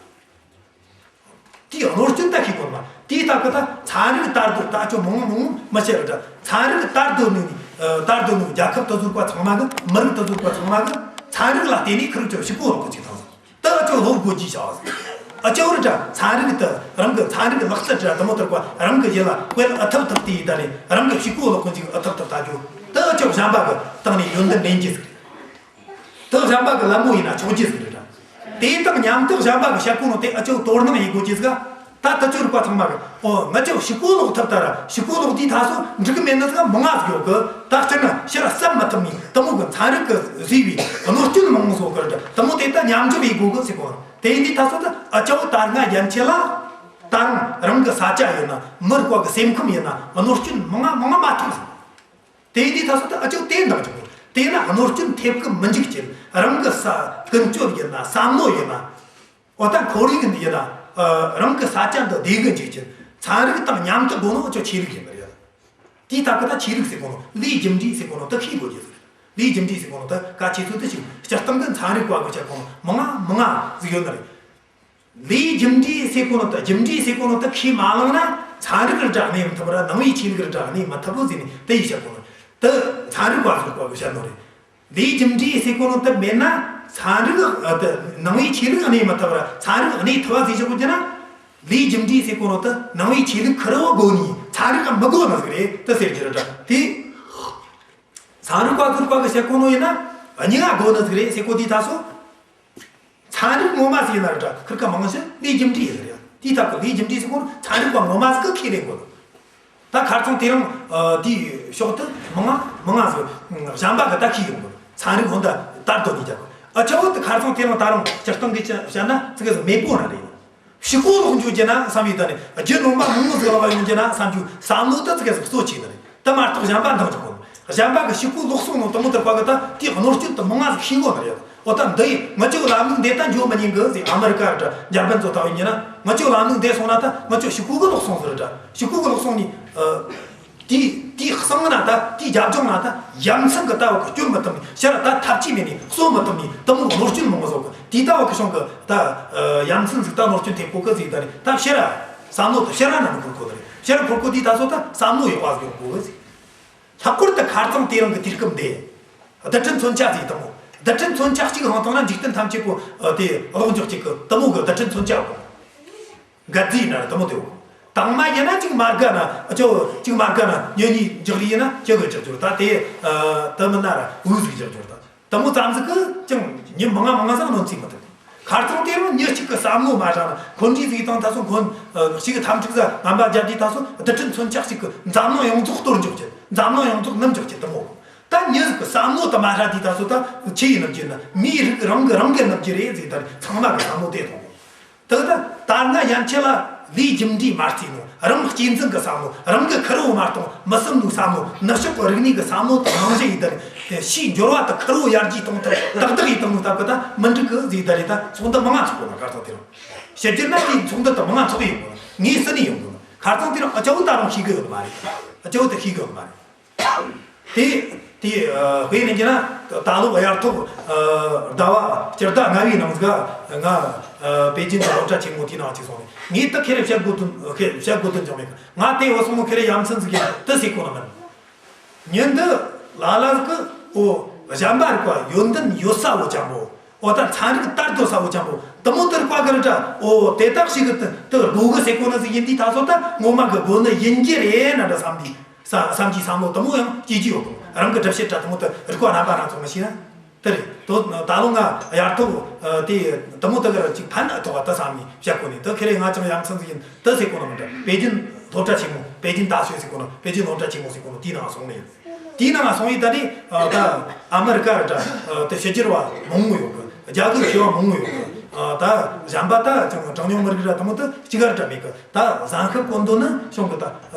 དེའི་གནོད་སྐྱོན་ད་ཤེས་དགོས་མ། དེའི་ད་གི་ད་ཚན་རིག་དར་དུ་ད་ཨ་ཅོ་མང་མང་མི་བཤད་རེད་དྲ། ཚན་རིག་དར་དུ་ནི་ཨ་དར་དུ་ནི་རྒྱལ་ཁབ་དེ་ཚོ་རིག་པ་ཚང་མ་གི། མི་རིགས་དེ་ཚོ་རིག་པ་ཚང་མ་གི་ཚན་རིག་ལ་བརྟེན་ནས་ཁུར་ཅོ་ཕྱུག་པོ་ལོག་གི་ཅིག་དང་། ད་ཨ་ཅོ་ལོག་དགོས་ཀྱི་བྱ་བ་ཟིག་ཨ་ཅོ་རེད་དྲ། ཚན་རིག་དེ་རང་གི་ཚན་རིག་ལག་རྩལ་དྲ་དེ་མོ་ཐུབ་པ་རང་གི་ཡིད་ལ་དཔེ་ཨ་ཐུབ་ཐུབ་དེ་ཡིས་ད་ནི་རང་གི་ཕྱུག་པོ་ལོག་གི་ཅིག་ཨ་ཐུབ་ཐུབ་ད་ཅོ། ད་ཨ་ཅོ་གཞན་པ་གི་སྟེང་ནས་ཡོན་ཏན་ལེན་རྒྱུ་ཟིག་རེད། དེ་གཞན་པ་གི་ལད་མོ་ཡིན་ན་ཆོག་རྒྱུ་ཟིག་རེད་དྲ། དེ་དང་མཉམ་དུ་གཞན་པ་གི་བཤད་གོ་ནོ་དེ་ཨ་ཅོ་དོ་སྣང་ཡེད་དགོས་རྒྱུ་ཟིག་ད་ད་ཅོ་རིག་པ་ཚང་མ་གི། ཨོ་ང་ཅོ་ཕྱུག་པོ་ལོག་ཐུབ་ད་ར། ཕྱུག་པོ་ལོག་དུས་ད་སོ་འགྲིག་གི་མེད་ནི་ཟིག་མང་ང་ཟིག་ཡོད་གི། ད་སྤྱིར་ན་ཕྱིར་ར་བསམ་མི་ཐུབ་ནི་དེ་མོ་གི་ཚན་རིག་གི་བཟོས་པའི་གནོད་སྐྱོན་མང་ཟིག་གི་རེད་དྲ། དེ་མོ་དེ་ད་མཉམ་འཇོག་ཡེད་དགོས་གི་ཟེར་གོ་ནོ། དེ་ཡིན་དུས་ད་སོ་ད་ཨ་ཅོ་ད་སྔ་ཡན་ཆད་ལ་ད་རང་རང་གི་ས་ཆ་ཡིན་ན། མི་རིགས་པ་གི་སེམས་ཁམས་ཡིན་ན་གནོད་སྐྱོན་མང་ང་མང་ང་མ་ཐེབས་ཟིག་དེ་ཡིན་དུས་ད་སོ་ད་ཨ་ཅོ་དེ་འདང་རྒྱག་དགོས། དེ་ན་གནོད་སྐྱོན་ཐེབས་གི་མི་འཇུག་ཅིང་། རང་གི་ས་ཀུན་སྤྱོད་ཡིན་ན། བསམ་བློ་ཡིན་ན། འོ་ད་ཁོར་ཡུག་འདི་ཡིན་ན། ཨ་རང་གི་ས་ཆ་འདི་བདེ་གི་འཇུག་ཅིང་ཚན་རིག་དང་མཉམ་དུ་དགོས་ནོ་ཨ་ཅོ་ཆོས་ལུགས་ཡིན་པ་རེད། དེའི་ཐད་གི་ད་ཆོས་ལུགས་ཟེར་གོ་ནོ། ལས་རྒྱུ་འབྲས་ཟེར་གོ་ནོ་ད་ཤེས་དགོས་རྒྱུ་ཟིག་ལས་རྒྱུ་འབྲས་ཟེར་གོ་ནོ་ད་གལ་ཆེ་ཤོས་དེ་ཞིག་སྤྱིར་བཏང་གི་ཚན་རིག་པ་གི་བཤད་གོ་ནོ་མང་ང་མང་ང་ཟིག་ཡོད་ནི་རེད། ལས་རྒྱུ་འབྲས་ཟེར་གོ་ནོ་ད། རྒྱུ་འབྲས་ཟེར་གོ་ནོ་ད་ཁས་མ་བླངས་ན་ཚན་རིག་ར་འདྲ་གནས་མི་ཐུབ་ར། ནང་པའི་ཆོས་ལུགས་ར་འདྲ་གནས་མི་ཐུབ་བོ་ཟེར་ནས་དེ་ཡི་བཤད་གོ་ནོ། ད་ཚན་རིག་པ་ཟིག་པ་གི་བཤད་ནོ་རེད། ལས་རྒྱུ་འབྲས་ཟེར་གོ་ནོ་ད་མེད་ན་ ཚན་རིག་ཨ་དེ་ནང་པའི་ཆོས་ལུགས་གནས་མི་ཐུབ་ར་ཚན་རིག་གནས་ཐུབ་པ་ཟེར་ཆོག་གི་ན། ལས་རྒྱུ་འབྲས་ཟེར་གོ་ནོ་དེ་ནང་པའི་ཆོས་ལུགས་ཁེར་བོ་དགོས་ནི། ཚན་རིག་ག་མི་དགོས་ནི་ཟིག་རེད་དེ་ཟེར་རྒྱུ་རེད་དྲ། དེ་ཚན་རིག་པ་ཚོ་རིག་པ་གི་བཤད་གོ་ནོ་ཡིན་ན་གཉིས་ཀ་དགོས་ནི་ཟིག་རེད་ཟེར་གོ་དུས་ད་སོ། ཚན་རིག་ངོ་མ་ཟིག་ཡིན་ན་ར་འདྲ། ཁིར་ཀ་མང་ཤོས་ལས་རྒྱུ་འབྲས་ཡིན་རེད། དེའི་སྟབས་ཀྱི་ལས་རྒྱུ་འབྲས་ཟེར་གོ་ནོ་ཚན་རིག་པ་ངོ་མ་ཟིག་གི་ཁས་ལེན་དགོས། ད་ཁ་རྩང་དེ་རིང་ཨ་དེའི་ཕྱོགས་དུ་མང་ང་མང་ང་ཟིག་གཞན་པ་གི་ད་ཁས་ཡོང་གི། ཚན་རིག་ཧོན་ད་དར་དོ་ནི་རྒྱག་གི། ཨ་ཆ་བོ་དུ་ཁ་རྩང་དེ་རིང་ད་རུང་སྤྱིར་བཏང་གི་བཤད་ན་ཙི་གེ་ཟིག་མེད་པོ་ར་རེད། ཕྱི་གོ་ལོག་འཇུག་རྒྱུ་ན་བསམ་ཡོད། ད་ནི་རྒྱུ་ནོམ་པ་མང་བོ་ཟིག་ལོག་ཡོང་རྒྱུ་ན་བསམ་རྒྱུ་བསམ་བློ་དུ་ཙི་གེ་ཟིག་གཙོ་ཆེ་ནི་རེད། དེ་མ་གཏོགས་གཞན་པ་འདང་རྒྱག་གོ་ནི། གཞན་པ་གི་ཕྱི་གོ་ལོག་སོང་ནོ་དེ་མོ་དེར་བཀའ་གི་ད་དེའི་གནོད་སྐྱོན་དེ་མང་ང་ཟིག་ཤེས་གོ་ནི་རེད། འོ་ད་འདི་ཡིས་ངི་ཆོའི་ལམ་ལུགས་འདི་ད་འགྱོ་མི་ཉན་གི་ཟེར། ཨ་མི་རི་ཀ་ར་འདྲ་འཇར་པན་ཚོ་ད་ཡིན་རྒྱུ་ན་ངི་ཆོའི་ལམ་ལུགས་འདི་སོང་ན་ད་ངི་ཆོ་ཕྱི་གོ་གི་ལོག་སོང་ཟེར་ར་འདྲ། ཕྱི་གོ་གི་ལོག་སོང་ནི། ཨ། དེའི་དེའི་གསང་ན་ད་དེའི་རྒྱབ་ལྗོངས་ན་ད་ཡ་མཚན་གི་ད་བ་གི་སྐྱོན་མི་ཐུབ་ནི། ཕྱིར་ད་ཐབས་ཇུས་མེད་ནི། གསོ་མི་ཐུབ་ནི། དེ་མོ་གནོད་སྐྱོན་མང་བོ་བཟོ་གི། དེ་ད་བ་གི་བྱུང་གི་ད་ཡ་མཚན་ཟིག་ད་གནོད་སྐྱོན་ཐེབས་གོ་གི་ཟིག། ད་ནི་ད་ཕྱིར་བསམ་བློ་ད་ཕྱིར་ན་ནི་འཁོར་གོ་ད་རེད། ཕྱིར་འཁོར་གོ་དེ་ད་སོ་ད་བསམ་བློ་ཡག་པ་ཟིག་ཡོང་གོ་གི་ཟིག། ལྷག་པར་དུ་ཁ་རྩང་དེ་རིང་གི་དུས་སྐབས་འདི། རྡུལ་ཕྲན་མཚོན་ཆ་ཟིག་དང་། རྡུལ་ཕྲན་མཚོན་ཆ་གཅིག་ཧང་བཏང་ན་འཇིག་རྟེན་ཐམས་ཅད་པོ་དེ་གློག་འཇོག་གཅིག་གི་དེ་མོ་གི་རྡུལ་ཕྲན་མཚོན་ཆ་གོ། འགལ་ཟླ་ཡིན་ན་ར་དེ་མོ་དེའོ། དང་མ་ཡིན་ན་གཅིག་མ་དགའ་ན་ཨ་ཅོ། གཅིག་མ་དགའ་ན་ཉོ་གཉིས་འཇོག་རེས་ཡིན་ན་ཅི་གི་འཇོག་འཇོག་ད་དེ། ཨ། དེ་མིན་ན་ར་འུ་ཟིག་འཇོག་འཇོག་ད་དེ་མོ་ཙམ་ཟིག་གི་ཅང་ཉིན་མང་ང་མང་ང་ཟིག་གནོད་འཚེ་མི་ཐུབ། ཁ་རྩང་དེ་རིང་མྱི་གཅིག་གི་བསམ་བློ་མ་དྲང་ན་འཁོན་འགྲས་ཟིག་དང་ད་སོ་འཁོན་ཨ་གཅིག་གི་འཐབ་འཁྲུག་ཟིག་ངན་པ་རྒྱབ་དུས་ད་སོ་རྡུལ་ཕྲན་མཚོན་ཆ་གཅིག་གི་འཛམ་གླིང་ཡོངས་རྫོགས་གཏོར་འཇོག་རྒྱུ། འཛམ་གླིང་ཡོངས་རྫོགས་ནུབ་འཇོག་རྒྱུ་དེ་མོ། ད་མྱི་ཟིག་གི་བསམ་བློ་དེ་མ་དྲང་དུས་ད་སོ་ད་ཆི་ཡིས་ནུབ་རྒྱུ་ན། མིའི་རིགས་རང་གི་རང་གིས་ནུབ་རྒྱུ་རེད་ཟེར། ད་ཚང་མ་གི་བསམ་བློ་དེ་ཐོངས། དེ་ད་ད་ང་ཡན་ཆད་ལ་ལས་རྒྱུ་འབྲས་མ་བརྩིས་ནོ། རང་གཅེས་འཛིན་གི་བསམ་བློ། རང་གི་ཁེར་བོ་མ་གཏོགས་མི་སེམས་ནུས་བསམ་བློ། ནུབ་ཕྱོགས་གི་རིག་གནས་གི་བསམ་བློ་དང་རྨང་གཞི་ཡིས་དེ་ཕྱིའི་འབྱོར་བ་དེ་ཁེར་བོ་ཡར་རྒྱས་གཏོང་ཐབས་ཏག་ཏག་ཡིས་གཏོང་ནུས་ཐབས་གི་ད་མི་འགྲིག་གི་ཟེར། ད་རེད། ད་ཚོགས་འདུ་མང་ང་ཚོགས་གོ་ན། ཁ་རྩང་དེ་རིང་ཕྱི་རྒྱལ་ན་དེའི་ཚོགས་འདུ་དེ་མང་ང་ཚོགས་ཡོང་གོ་ན། ངས་སུ་ནས་ཡོང་གོ་ན། ཁ་རྩང་དེ་རིང་ཨ་ཅོ་ད་རུང་ཤེས་གི་ཡོད་མ་རེད། ཨ་ཅོ་ད་ཤེས་གི་ཡོད་མ་རེད། དེ་དེ་ཨ་དཔེ་ནས་བྱས་ན་ད་ལོ་དབྱར་ཐོག་ཨ་ཟླ་བ་སྤྱི་ཟླ་ལྔ་བའི་ནང་ཟིག་ག་ང་ཨ་པེ་ཅིན་གི་སློབ་གྲྭ་ཆེན་མོ་དེའི་ནང་ཅིག་སོང་ནས། ངས་ད་ཁེ་རེ་བཤད་དགོས་དོན་ཁེ་བཤད་དགོས་དོན་ཅང་མེད་གི། ང་དེ་བ་སོང་ནོ་ཁེ་རེ་ཡ་མཚན་ཟིག་གི་དེ་ཟེར་གོ་ནི་མིན། ཉིན་འདི་ལ་ལ་ཟིག་གི་འོ་གཞན་པ་རིག་པ་ཡོན་ཏན་ཡོད་ས་བོ་ཅང་པོ། འོ་ད་ཚན་རིག་དར་དོ་ས་བོ་ཅང་པོ། དེ་མོ་དེར་བཀའ་གི་ར་འདྲ། འོ་དེ་དག་ཞིག་གི་དེ་དེ་དགོས་གི་ཟེར་གོ་ནི་ཟིག་ཡིན་དུས་ད་སོ་ད་ངོ་མ་གི་དགོས་ནི་ཡིན་རྒྱུ་རེད་ན་འདྲ་བསམ་དུས། ས་བསམ་གྱི་བསམ་བློ་དེ་མོ་ཡང་སྐྱེ་རྒྱུ་ཡོད་གི། རང་གི་སྒྲུབ་བྱེད་འདྲ་དེ་མོ་དེ་རིག་པ་རྣམ་པ་སྣ་ཚོགས་མི་ཤེས་ན། དེ་རེད། དོ་ད་ལོ་ང་དབྱར་ཐོག་ཨ་དེ་དེ་མོ་དེ་གི་ར་ཅིག་ཕན་ཐོགས་པ་དེ་བསམ་ནས་བཤད་གོ་ནས། དེ་ཁེ་རེ་ང་ཅང་ཡ་མཚན་ཟིག་ཡིན་དེ་ཟེར་གོ་ནི་མི་འདྲ། པེ་ཅིན་སློབ་གྲྭ་ཆེན་མོ། པེ་ཅིན་大学ཟེར་གོ་ནི། པེ་ཅིན་སློབ་གྲྭ་ཆེན་མོ་ཟེར་གོ་ནི་དེའི་ནང་སོང་ནས་ཡིན། དེའི་ནང་སོང་ཡིན། ད་ནི་ཨ་ད་ཨ་མི་རི་ཀ་ར་འདྲ་ཨ་དེ་ཕྱི་རྒྱལ་བ་མང་བོ་ཡོད་གི། རྒྱ་གི་མཁས་པ་མང་བོ་ཡོད་གི། ཨ་ད་གཞན་པ་ད་ཅང་གྲངས་ཉུང་མི་རིགས་ར་དེ་མོ་དེ་གཅིག་ར་འདྲ་མེད་གི། ད་བཟང་ཁབ་གོ་འདོད་ནི་བྱུང་གི། ད་ཨ་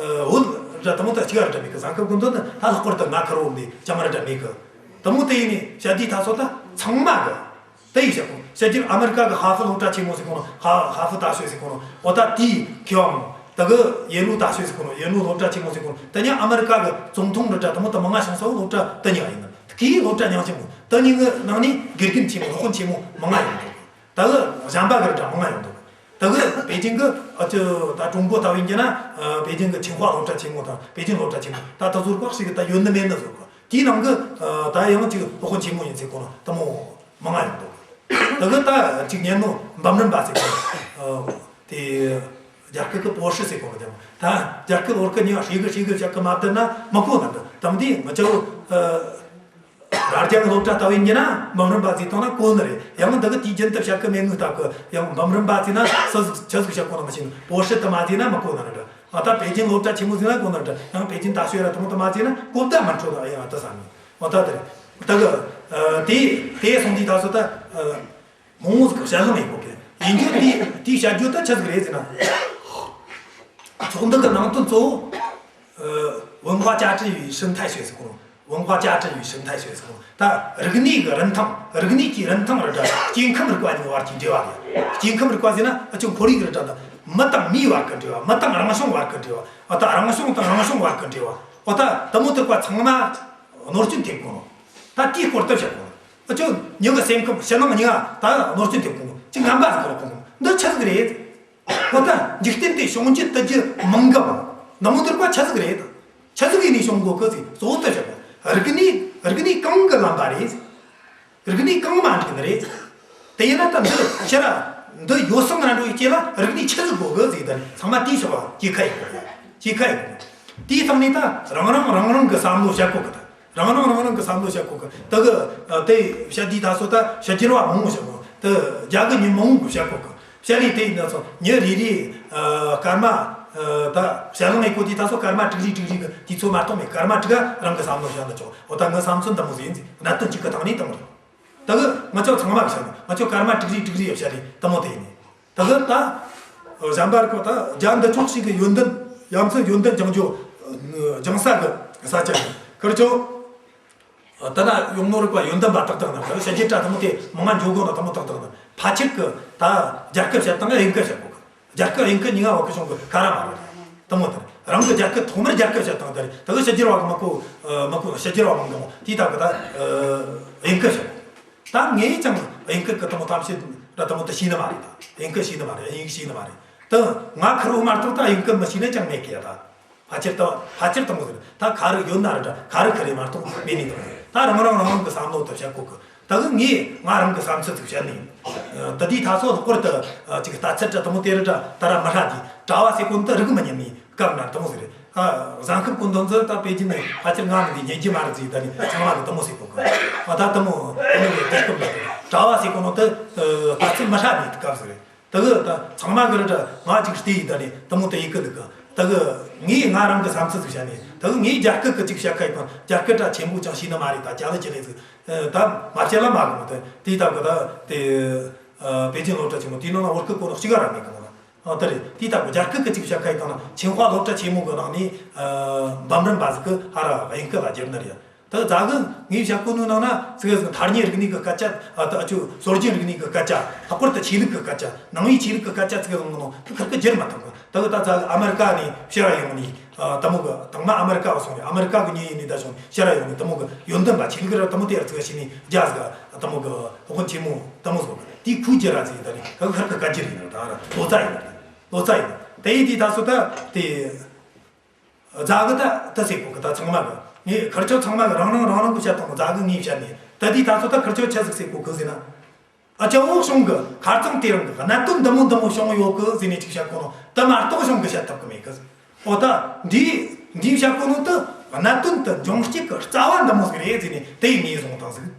བོད་ར་དེ་མོ་དེ་གཅིག་ར་འདྲ་མེད་གི། བཟང་ཁབ་གོ་འདོད་ནི་ད་ལྷག་པར་དུ་ང་ཁེར་བོ་འདི་ཅང་ར་འདྲ་མེད་གི། དེ་མོ་དེ་ཡིན་ནི་བཤད་དུས་ད་སོ་ད་ཚང་མ་གི་དེ་ཡིས་བཤད་གོ། ཕྱི་རྒྱལ་ཨ་མི་རི་ཀ་གི་ཧ་ཧྥུ་སློབ་གྲྭ་ཆེན་མོ་ཟེར་གོ་ནོ། ཧ་ཧ་ཧྥུ་大学ཟེར་གོ་ནོ། འོ་ད་དེའི་མཁས་པ་མང་། ད་གི་ཡེ་ལུའུ་大学ཟེར་གོ་ནོ། ཡེ་ལུའུ་སློབ་གྲྭ་ཆེན་མོ་ཟེར་གོ་ནོ། དེ་ནས་ཨ་མི་རི་ཀ་གི་ཙུང་ཐུང་ར་འདྲ་དེ་མོ་དེ་མང་ང་བྱུང་ས་བོ་སློབ་གྲྭ་དེ་གཉིས་ཀ་ཡིན་ནི། དེ་གི་སློབ་གྲྭ་རྙིང་ཆེན་མོ་དེ་གཉིས་ཀའི་ནང་ནས་དགེ་རྒན་ཆེན་མོ། སློབ་དཔོན་ཆེན་མོ་མང་ང་ཡོང་འདུག། ད་གི་གཞན་པ་གི་ར་འདྲ་མང་ང་ཡོང་འདུག། ད་གི་པེ་ཅིན་གི་ཨ་ཅི་ད་ཀྲུང་གོ་ལྟ་བུ་ཡིན་རྒྱུ་ན་ཨ་པེ་ཅིན་གི་ཆིང་ཧྭ་སློབ་གྲྭ་ཆེན་མོ་དང་པེ་ཅིན་སློབ་གྲྭ་ཆེན་མོ། ད་དེ་ཚོར་བ་ཞིག་གི་ད་ཡོད་ནི་མེད་ནི་བཟོ་གི། དེའི་ནང་གི་ཨ་ད་ཡང་ཅིག་སློབ་དཔོན་ཆེན་མོ་ཡིན་ཟེར་གོ་ནོ་དེ་མོ་མང་ང་ཡོང་འདུག། ད་གི་ད་ཅིག་ཉན་ནོ་འབུམ་རམས་པ་ཟེར་གོ་ནོ། ཨ་དེ་རྒྱ་སྐད་གི་博士ཟེར་གོ་ནོ་དེ་མོ། ད་རྒྱ་སྐད་བོད་སྐད་གཉིས་ཀ་ཧྲིལ་གི་ཧྲིལ་གི་བཤད་གི་མ་བསྡད་ན་མི་གོ་ནི་འདྲ། དེ་མོ་དེ་ང་ཅག་ཨ་རྭ་རྒྱ་གི་སློབ་གྲྭ་ལྟ་བུ་ཡིན་རྒྱུ་ན་འབུམ་རམས་པ་ཟེར་བཏང་ན་གོ་ནི་རེད། ཡང་ད་གི་དུས་རྒྱུན་དུ་བཤད་གི་མེད་ནོ་སྟབས་གི། ཡང་འབུམ་རམས་པ་ཟེར་ན་སུ་ཟིག་ཆི་ཟིག་བཤད་གོ་ནི་མི་ཤེས་ནི། 博士དེ་མ་ཟེར་ན་མི་གོ་ནི་རེད། ཨ་ད་པེ་ཅིན་སློབ་གྲྭ་ཆེན་མོ་ཟེར་ན་གོ་ནི་རེད། ཡང་པེ་ཅིན་大学ར་དེ་མོ་དེ་མ་ཟེར་ན་གོ་བརྡ་མི་འཕྲོད་ད། ཡང་ཨ་ད་བསམ་ནས། ཨ་ད་དེ་རེད། ད་གི་ཨ་དེ་དེ་སོང་དུས་ད་སོ་ད་ཨ་མང་བོ་ཟིག་བཤད་ལོང་ཡིན་གོ་གི། ཡིན་རྒྱུ་དེ་དེ་བཤད་རྒྱུ་ད་ཆི་ཟིག་རེད་ཟེར་ན། 从这个能动作，呃，文化价值与生态学ཟེར་གོ་ནོ། 文化价值与生态学ཟེར་གོ་ནོ། ད་རིག་གནས་ཀྱི་རིན་ཐང་། རིག་གནས་ཀྱི་རིན་ཐང་ར་འདྲ། སྐྱེ་ཁམས་རིག་པ་གཉིས་བར་གྱི་འབྲེལ་བ་རེད། སྐྱེ་ཁམས་རིག་པ་ཟེར་ན་ཨ་ཅོ་ཁོར་ཡུག་ར་འདྲ་ད། མི་དང་མིའི་བར་གྱི་འབྲེལ་བ། མི་དང་རང་བྱུང་བར་གྱི་འབྲེལ་བ། ཨ་ད་རང་བྱུང་དང་རང་བྱུང་བར་གྱི་འབྲེལ་བ། ཨ་ད་དེ་མོ་དེ་བ་ཚང་མ་གནོད་སྐྱོན་ཐེབས་གོ་ནོ། ད་དེའི་སྐོར་དུ་བཤད་གོ་ནོ། ཨ་ཅོ་མྱི་གི་སེམས་ཁམས་ཕྱི་ནང་གཉིས་ཀ་ད་གནོད་སྐྱོན་ཐེབས་གོ་ནོ། ཅིག་ངན་པ་ཟིག་གོ་གོ་ནོ། འདི་ཆི་ཟིག་རེད། ཨོ་ད་འཇིག་རྟེན་དེ་བྱུང་རྒྱུ་དུ་རྒྱུ་མང་གི་མང་། ནང་དོན་པ་ཆི་ཟིག་རེད། ཆི་ཟིག་ཡིན་ནས་བྱུང་གོ་གི་ཟིག་གཙོ་བོ་དུ་བཤད་པ། རིག་གནས་རིག་གནས་གང་གི་ལམ་པ་རེད། རིག་གནས་གང་མ་འགྲིག་ནི་རེད། དེ་ཡིན་ན་ད་འདི་ཕྱིར་ར་འདི་ཡོ་བསྲང་ར་འགྲོ་ཡི་སྐྱེ་ལ་རིག་གནས་ཆི་ཟིག་དགོ་གི་ཟིག་ད་ནི་ཚང་མ་དེའི་ཕྱོགས་ལ་སྐྱེ་ཁ་ཡི་གོ། སྐྱེ་ཁ་ཡི་གོ། དེའི་སྟེང་ནས་ད་རང་རང་རང་རང་གི་བསམ་བློ་བཤད་གོ་གི། ད་རང་རང་རང་རང་གི་བསམ་བློ་བཤད་གོ་གི། ད་གི་ཨ་དེ་བཤད་དུས་ད་སོ་ད་ཕྱི་རྒྱལ་བ་མང་བོ་བཤད་གོ། ད་རྒྱ་གི་མྱི་མང་བོ་གི་བཤད་གོ་གི། བཤད་ལས་དེ་ཡིན་ན་སོ་མྱི་རེ་རེ་ཨ་སྐར་མ་ཨ་ད་བཤད་ལོང་ཡི་གོ་དུས་ད་སོ་སྐར་མ་དྲུག་རེ་དྲུག་རེ་གི་དུས་ཚོད་མ་གཏོགས་མེད། སྐར་མ་དྲུག་ག་རང་གི་བསམ་བློ་བཤད་ན་ཆོག། འོ་ད་ངའི་བསམ་ཚུལ་འདི་མོ་ཟིག་ཡིན་ཟིག། གནད་དོན་གཅིག་གི་སྟེང་ནས་དེ་མོ་རེད། ད་གི་ང་ཚོ་ཚང་མ་གི་བཤད་ན་ང་ཚོ་སྐར་མ་དྲུག་རེ་དྲུག་རེ་བཤད་རེ་དེ་མོ་དེ་ཡིན། ད་གི་ད་གཞན་པ་རིགས་པ་ད་རྒྱ་འདི་ཕྱོགས་ཤིག་གི་ཡོན་ཏན་ཡ་མཚན་ཡོན་ཏན་སྦྱང་རྒྱུ་སྦྱང་ས་གི་ས་ཆ་ཡིན། ཁིར་ཆོ་ད་ན་ཡོང་ནོ་རིགས་པ་ཡོན་ཏན་པ་ཏག་ཏག་ན་ཕྱི་རྒྱལ་དྲ་དེ་མོ་དེ་མང་ང་འཇོག་གོ་ན་དེ་མོ་ཏག་ཏག་ན་ཕལ་ཆེར་གི་ད་རྒྱ་སྐད་བཤད་སྟངས་དབྱིན་སྐད་བཤད་གོ་གི། རྒྱ་སྐད་དབྱིན་སྐད་གཉིས་ཀ་བ་གི་གཞུང་གི་ཁ་ར་མ་རེད། དེ་མོ་དེ་རང་གི་རྒྱ་སྐད་ཐོག་མར་རྒྱ་སྐད་བཤད་སྟངས་དེ་རེད། ད་གི་ཕྱི་རྒྱལ་བ་གི་མི་གོ་མི་གོ་ཕྱི་རྒྱལ་བ་མང་གི་མོ་དེ་ད་གི་ད་དབྱིན་སྐད་བཤད་གོ། ད་ངས་ཀྱང་དབྱིན་སྐད་གི་དེ་མོ་གཏམ་བཤད་ར་དེ་མོ་དེ་ཤེས་ནི་མ་རེད། ད་དབྱིན་སྐད་ཤེས་ནི་མ་རེད། དབྱིན་ཡིག་ཤེས་ནི་མ་རེད། ད་ང་ཁེར་བོ་མ་གཏོགས་ད་དབྱིན་སྐད་མི་ཤེས་ནི་ཅང་མེད་གི་ཡ། ད་ཕལ་ཆེར་ད་ཕལ་ཆེར་དེ་མོ་ཟིག། ད་ཁ་རི་ཡོད་ན་ར་འདྲ་ཁ་རི་ཁེར་རེ་མ་གཏོགས་མེད་ནི་དེ་མོ་ཟིག། ད་རང་རང་རང་རང་གི་བསམ་བློ་དེ་བཤད་གོ་གི། ད་གི་ངས་ང་རང་གི་བསམ་ཚུལ་ཅིག་བཤད་ནི་ཡིན། ད་དེའི་ད་སོ་ལྷག་པར་དུ་ཅིག་ལྟ་ཚུལ་འདྲ་དེ་མོ་དེ་ར་འདྲ་ད་ར་མི་ཧྲ་དེ། གྲྭ་བ་ཟེར་གོ་ནོ་ད་རིག་མི་ཉན་ནི་སྐབས་ན་དེ་མོ་ཟིག་རེད། ཨ་གཟན་ཤམ་གོན་དོན་ཟིག་ད་པེ་ཅིན་ནས་ཕལ་ཆེར་ང་མི་འདི་ཉན་གྱི་མ་རེད་ཟིག། ད་ནི་ཚང་མ་གི་དེ་མོ་ཟེར་གོ་གི། ཨ་ད་དེ་མོ་དེ་མོ་གི་དུས་སྐབས་ན་གྲྭ་བ་ཟེར་གོ་ནོ་ད་ལྟ་ཚུལ་མི་ཧྲ་ནི་སྐབས་ཟིག་རེད། ད་གི་ད་ཚང་མ་གི་རེད། ད་ང་ཅིག་བལྟས་ཡིན། ད་ནི་དེ་མོ་དེ་ཡི་གི་འདུག་གི། ད་གི་ངས་ང་རང་གི་བསམ་ཚུལ་ཟིག་བཤད་ནས། ད་གི་ངས་རྒྱ་སྐད་གི་ཅིག་བཤད་ཁ་ཡིན་པ། རྒྱ་སྐད་ད་ཆེན་པོ་ཅང་ཤེས་ནི་མ་རེད། ད་ཅ་ལི་ཅི་ལེ་ཟིག། ད་མ་བཤད་ལ་མ་གི་མོ་དེ་དེ་ད་གི་ད་དེ་ཨ་པེ་ཅིན་སློབ་གྲྭ་ཆེན་མོ་དེའི་ནང་ན་བོད་སྐད་གོ་ནོ་གཅིག་ག་ར་མེད་གི་མོ་ལ། ཨ་དེ་རེད། དེ་ད་གི་རྒྱ་སྐད་གི་ཅིག་བཤད་ཁ་ཡིན་ད་ན་ཆིང་ཧྭ་སློབ་གྲྭ་ཆེན་མོ་གི་ནང་ནས་ཨ་འབུམ་རམས་པ་ཟིག་གི་ཧ་ར་དབྱིན་སྐད་ལ་བསྒྱུར་ནི་རེད། ད་ཟ་གི་ངས་བཤད་གོ་ནོ་ནང་ན་ཟིག་ཟིག་ཐ་སྙད་རིག་གནས་ཀྱི་སྐད་ཆ། ཨ་ད་ཨ་ཅོ་སྲོལ་རྒྱུན་རིག་གནས་ཀྱི་སྐད་ཆ། ལྷག་པར་དུ་ཆོས་ལུགས་ཀྱི་སྐད་ཆ། ནང་པའི་ཆོས་ལུགས་ཀྱི་སྐད་ཆ་ཟིག་ཟིག་ནོ་ད་ཁིར་གི་བསྒྱུར་མ་ཐུབ་གི། ད་གི་ད་ཟ་གི་ཨ་མེ་རི་ཀ་ནས་ཕྱིར་ར་ཡོང་ནི་ཨ་དེ་མོ་གི་དང་མ་ཨ་མེ་རི་ཀ་བ་སོང་ནས་ཨ་མེ་རི་ཀ་གི་མྱི་ཡིན་ནི་ད་སོང་ཕྱིར་ར་ཡོང་ནི་དེ་མོ་གི་ཡོན་ཏན་པ་ཆོས་ལུགས་ར་དེ་མོ་དེ་ཡར་ཚིག་ཤེས་ནི་རྒྱ་ཟིག་ཨ་དེ་མོ་གི་དབུ་ཆེན་མོ་དེ་མོ་ཟིག་གི་དེ་ཁུ་རྒྱུ་ར་ཟིག། ད་ནི་ད་གི་ཁིར་གི་སྐད་བསྒྱུར་ཡིན་ནི་ད་ར་ལོ་ཙཱ་ཡིན་ནི་ད་ལོ་ཙཱ་ཡིན་ནི་དེ་ཡིན་དེ་ད་སོ་ད་དེ། ཟ་གི་ད་ད་ཟེར་གོ་གི། ད་ཚང་མ་གི་ངས་ཁིར་ཆོ་ཚང་མ་གི་རང་རང་རང་རང་གི་བཤད་དང་ཟ་གི་ངས་བཤད་ནས། ད་དེ་ད་ཚོ་ད་ཁིར་ཆོ་ཆི་ཟིག་ཟེར་གོ་གི་ཟེར་ན། ཨ་ཅོ་བོ་གཞུང་གི་ཁ་རྩང་དེ་རིང་གི་གནད་དོན་འདི་མོ་འདི་མོ་བྱུང་ཡོད་གི་ཟེར་ནས་ཅིག་བཤད་གོ་ནོ་དེ་མ་གཏོགས་གཞུང་གི་བཤད་ཐུབ་གི་མེད་གི། འོ་ད་འདི་འདི་བཤད་གོ་ནོ་དེ་གནད་དོན་དེ་འབྱུང་རྐྱེན་གི་རྩ་བ་འདི་མོ་ཟིག་རེད་ཟེར་ནས་དེ་ངས་བཟུང་བཏང་ཟིག།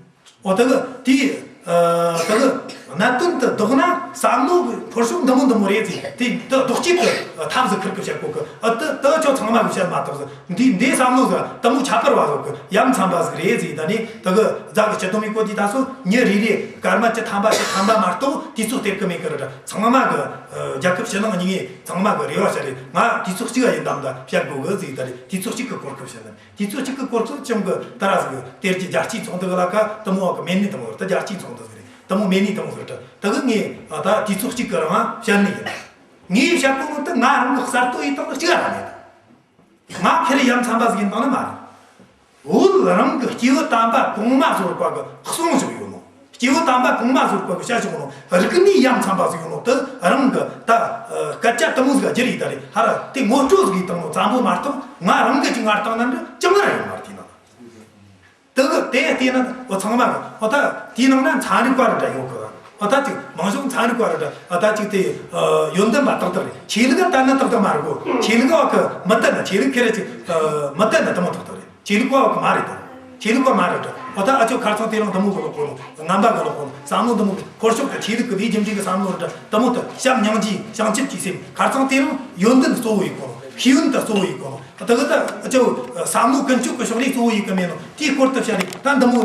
འོ་ད་གི་དེ་ཨ་ད་གི་གནད་དོན་དེ་ལྡོག་ན་བསམ་བློ་གི་འཁོར་ཕྱོགས་འདི་མོ་འདི་མོ་རེད་ཟེར། དེ་དེ་ལྡོག་བྱེད་ཀྱི་ཐབས་ཟིག་ཁིར་གི་བཤད་གོ་གི། ཨ་དེ་དེ་ཁྱོད་ཚང་མ་གི་བཤད་མ་ཐུབ་ཟིག། འདི་འདི་བསམ་བློ་ཟིག་དེ་མོ་ཁྱད་པར་བ་ཟིག་གི་ཡ་མཚན་པ་ཟིག་རེད་ཟེར། ད་ནི་ད་གི་ཟ་གི་སྤྱི་བསྡོམས་ཡེ་གོ་དུས་ད་སོ་མྱི་རེ་རེ་སྐར་མ་བཅུ་ཐམ་པ་བཅུ་ཐམ་པ་མ་གཏོགས་དུས་ཚོད་སྟེར་གི་མེད་གི་རེད། ཚང་མ་གི་ཨ་རྒྱལ་ཁབ་ཕྱི་ནང་གཉིས་ངས་ཚང་མ་གི་རེ་བ་བྱས་རེད། ང་དུས་ཚོད་གཅིག་ག་ཡིན་དམ་ད་བཤད་དགོ་གི་ཟེར། ད་ནི་དུས་ཚོད་གཅིག་གི་གོ་སྐབས་བྱས་ན། དུས་ཚོད་གཅིག་གི་སྐོར་ཚོད་ཅང་གི་ད་ར་ཟིག་གི་དེར་གྱི་རྒྱལ་སྤྱིའི་ཚོགས་འདུ་གི་ལ་ཀ་དེ་མོ་བ་གི་མེད་ནི་དེ་མོ་རེད། ད་རྒྱལ་སྤྱིའི་ཚོགས་འདུ་ཟིག་རེད། དེ་མོ་མེད་ནི་དེ་མོ་ཟིག་རེད། ད་གི་ངས་ཨ་ད་དུས་ཚོད་གཅིག་གི་རང་བཤད་ནི་ཡིན། ངས་བཤད་གོ་ནོ་དེ་ང་རང་གི་གསར་གཏོད་ཡིན་སྟངས་གཅིག་ར་མེད། ད་ང་ཁེར་ཡ་མཚན་པ་ཟིག་ཡིན་སྟངས་ནི་མ་རེད། བོད་རང་གི་སྐྱེས་བུ་དམ་པ་གོང་མ་ཟུར་པ་གི་གསུང་ཟིག་ཡོད་ནོ། སྐྱེས་བུ་དམ་པ་གོང་མ་ཟུར་པ་གི་བཤད་ཆོག་ནོ་རིག་གནས་ཡ་མཚན་པ་ཟིག་ཡོད་ནོ་དེ་རང་གི་ད་སྐད་ཆ་དེ་མོ་ཟིག་བསྒྱུར་ཡི་ད་རེད། ཧ་ར་དེ་ངོ་སྤྲོད་ཟིག་ཡི་བཏང་ནོ་ཙམ་པོ་མ་གཏོགས་ང་རང་གི་ཅིག་ངར་བཏང་ན་འདྲ་ཅང་ར་ཡོད་མ་རེད། དེ་ན་དེ་གི་དེ་བལྟས་ན་འོ་ཚང་མ་གི་འོ་ད་དེའི་ནང་ན་ཚན་རིག་པ་རེ་འདྲ་ཡོད་གི། འོ་ད་ཅིག་མང་གཞུང་ཚན་རིག་པ་རེ་འདྲ། འོ་ད་ཅིག་དེ་ཡོན་ཏན་པ་ཏག་ཏག་རེད། ཆོས་ལུགས་ལ་ལྟ་ན་ཏག་ཏག་མ་རེད་གོ། ཆོས་ལུགས་བ་གི་མི་ལྟ་ན། ཆོས་ལུགས་ཁེ་རེ་ཅིག་མི་ལྟ་ན་དེ་མོ་ཏག་ཏག་རེད། ཆོས་ལུགས་པ་བ་གི་མ་རེད་ད། ཆོས་ལུགས་པ་མ་རེད་ད། འོ་ད་ཨ་ཅོ་ཁ་རྩང་དེ་རིང་དེ་མོ་གི་ལོག་གོ་ནོ། ངན་པ་གི་ལོག་གོ་ནོ། བསམ་བློ་དེ་མོ་གི་འཁོར་ཕྱོགས་གི་ཆོས་ལུགས་གི་ལས་རྒྱུ་འབྲས་གི་བསམ་བློ་རེ་འདྲ་དེ་མོ་ད་བྱམས་སྙིང་རྗེ་བྱང་ཆུབ་ཀྱི་སེམས། ཁ་རྩང་དེ་རིང་ཡོན་ཏན་གཙོ་བོ་ཡིན་གོ་ནོ། ཤེས་ཡོན་ད་གཙོ་བོ་ཡིན་གོ་ནོ། ད་གི་ད་ཨ་ཅོ་བསམ་བློ་ཀུན་སྤྱོད་གི་ཕྱོགས་ལས་གཙོ་བོ་ཡིན་གི་མེད་ནོ། དེའི་སྐོར་དུ་བཤད་རེད། ད་འདི་མོ་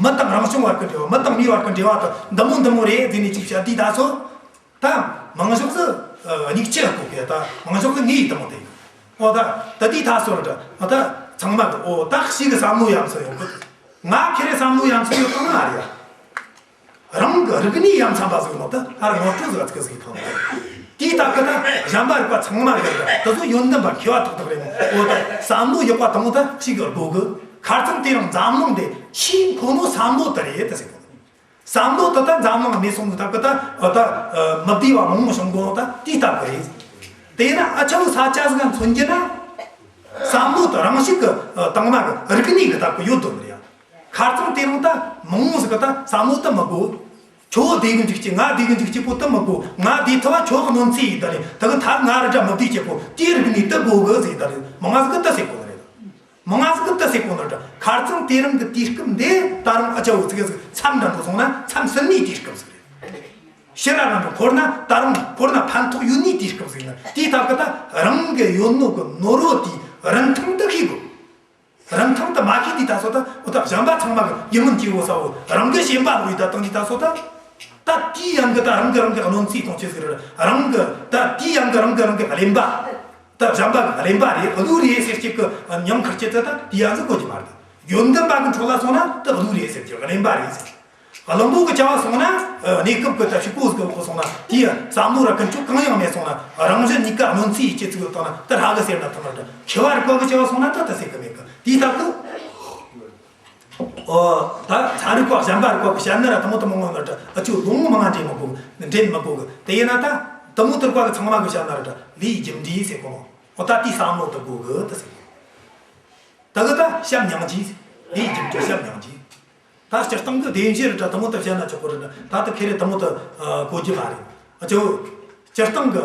མི་དང་རང་བྱུང་བར་གི་འབྲེལ་བ། མི་དང་མིའི་བར་གི་འབྲེལ་བ་ད་འདི་མོ་འདི་མོ་རེད་ཟེར་ནས་ཅིག་བཤད་དུས་ད་སོ། ད་མང་ཤོས་སུ་ཨ་སྙིགས་ཆས་བཀོལ་གི། ད་མང་ཤོས་སུ་ངའི་དེ་མོ་དེ་ཡིན། འོ་ད་ད་དེའི་ད་སོ་རེད། འོ་ད་ཚང་མ་གི་འོ་ད་ཞིག་གི་བསམ་བློ་ཡ་མཚན་ཡོད་གི། ང་ཁེ་རེ་བསམ་བློ་ཡ་མཚན་ཡོད་གི་མ་རེད་ཡ། རང་གི་རིག་གནས་ཡ་མཚན་པ་ཟིག་ནོ་ད་ཨ་ར་ངོ་སྤྲོད་ཟིག་ཨ་ཙི་གི་ཟིག་ཐང་། དེའི་སྟབས་ཀྱིས་ད་གཞན་པ་རིགས་པ་ཚང་མ་གི་ད་དེ་ཚོ་ཡོན་ཏན་པ་མཁས་པ་ཏག་ཏག་རེད་མོ། འོ་ད་བསམ་བློ་ཡག་པ་དང་ད་ཞིག་གི་དགོ་གི། ཁ་རྩང་དེ་རིང་འཛམ་གླིང་འདི་ཆེས་མཁོ་ནོ་བསམ་བློ་དེ་རེད་ད་ཟེར་གོ། བསམ་བློ་དེ་ད་འཛམ་གླིང་མེད་སོང་གི་སྟབས་ཀྱིས་ད་འོ་ད་མི་བདེ་བ་མང་བོ་བྱུང་གོ་ནོ་ད་དེའི་སྟབས་ཀྱིས་རེད། དེས་ན་ཨ་ཆ་བོ་ས་ཆ་ཟིག་མཚོན་རྒྱུ་ན་བསམ་བློ་དེ་རང་ཞིག་གི་དྭངས་མ་གི་རིག་གནས་གི་སྟབས་ཀྱིས་ཡོད་དོ་ནི་རེད་ཡ། ཁ་རྩང་དེ་རིང་ད་མང་ཟིག་གི་ད་བསམ་བློ་ད་མི་དགོས། ཁྱོད་བདེ་གི་འཇུག་ཅིག་ང་བདེ་གི་འཇུག་ཅིག་པོ་ད་མི་དགོས། ང་བདེ་ཐུབ་བ་ཁྱོད་གནོད་འཚེ་ཡེད་ད་ལེ། ད་གི་ཐ་ང་ར་འདྲ་མི་བདེ་ཅིག་པོ་དེའི་རིག་ནས་ད་དགོས་གི་ཟེར་ད་ལེ། མང་ང་ཟིག་གི་ད་ཟེར་གོ་ནི་རེད། མང་ང་ཟིག་གི་ད་ཟེར་གོ་ནི་རེད། ཁ་རྩང་དེ་རིང་གི་དུས་སྐབས་འདི་ད་རུང་ཨ་ཅག་འུ་ཚིག་གི་ཟིག་མཚམས་འདྲ་འགྲོ་སོང་ན་མཚམས་ཟིན་ནི་དུས་སྐབས་ཟིག་རེད། ཕྱིར་ར་རང་གི་འཁོར་ན་ད་རུང་འཁོར་ན་ཕན་ཐོགས་ཡོད་ནི་དུས་སྐབས་ཟིག་ན། དེའི་སྟབས་གི་ད་རང་གི་ཡོད་ནོ་གི་ནོར་བུ་དེའི་རིན་ཐང་ད་ཤེས་དགོས། རིན་ཐང་ད་མ་ཤེས་དུས་ད་སོ་ད་འོ་ད་གཞན་པ་ཚང་མ་གི་ཡིད་སྨོན་སྐྱེ་བོ་ས་བོ་རང་གི་ཞེན་པ་ལོག་ཡི་ད་བཏང་དུས་ད་སོ་ད། ད་དེའི་ཡང་གི་ད་རང་གི་རང་གི་གནོད་འཚེ་གཏོང་ཆེད་ཟིག་རེད། རང་གི་ད་དེའི་ཡང་གི་རང་གི་རང་གི་གླེན་པ། ད་གཞན་པ་གི་གླེན་པ་རེད། བླུན་རེད་ཟེར་གཅིག་གི་ཉམས་ཁུར་ཆེད་ད་ད་དེའི་ཡང་གི་གོ་རྒྱུ་མ་རེད། ཡོན་ཏན་པ་གི་འཕྲོ་ལ་སོང་ན་ད་བླུན་རེད་ཟེར་གི་གླེན་པ་རེད་ཟེར། བླུན་པོ་གི་བྱ་བ་སོང་ན་གནས་སྐབས་གི་ད་ཕྱུག་པོ་ཟིག་གི་སོང་ན་དེའི་བསམ་བློ་ར་ཀུན་སྤྱོད་གང་ཡང་མེད་སོང་ན་རང་གཞན་གཉིས་ཀ་གནོད་འཚེ་ཡེད་ཆེད་ཟིག་བཏང་ན་ད་ར་གི་ཟེར་ན་ཐང་ར། ད་མཁས་པ་རིག་པ་གི་བྱ་བ་སོང་ན་ད་ད་ཟེར་གི་མེད་གི། དེའི་སྟབས་གི། ཨོ། ད་ཚན་རིག་པ་གཞན་པ་རིག་པ་གི་བཤད་ན་ར་དེ་མོ་དེ་མོ་ངོ་ན་ར་ཨ་ཅོ་ལུང་མང་ང་འདྲེན་མི་དགོས། འདྲེན་མི་དགོས་གི། དེ་ཡིན་ན་ད་དེ་མོ་དེ་རིག་པ་གི་ཚང་མ་གི་བཤད་ན་ར་ལས་རྒྱུ་འབྲས་ཟེར་གོ་ནོ། ཨོ་ད་དེའི་བསམ་བློ་དེ་དགོས་གི་ད་ཟེར་གོ། ད་གི་ད་བྱམས་སྙིང་རྗེ། ལས་རྒྱུ་འབྲས་བྱམས་སྙིང་རྗེ། ད་སྤྱིར་བཏང་གི་བདེན་བཞི་ར་ད་དེ་མོ་དེ་བཤད་ན་ཆོག་གི་རེད། ད་དེ་ཁེ་རེ་དེ་མོ་དེ་གོ་རྒྱུ་མ་རེད། ཨ་ཅོ། སྤྱིར་བཏང་གི་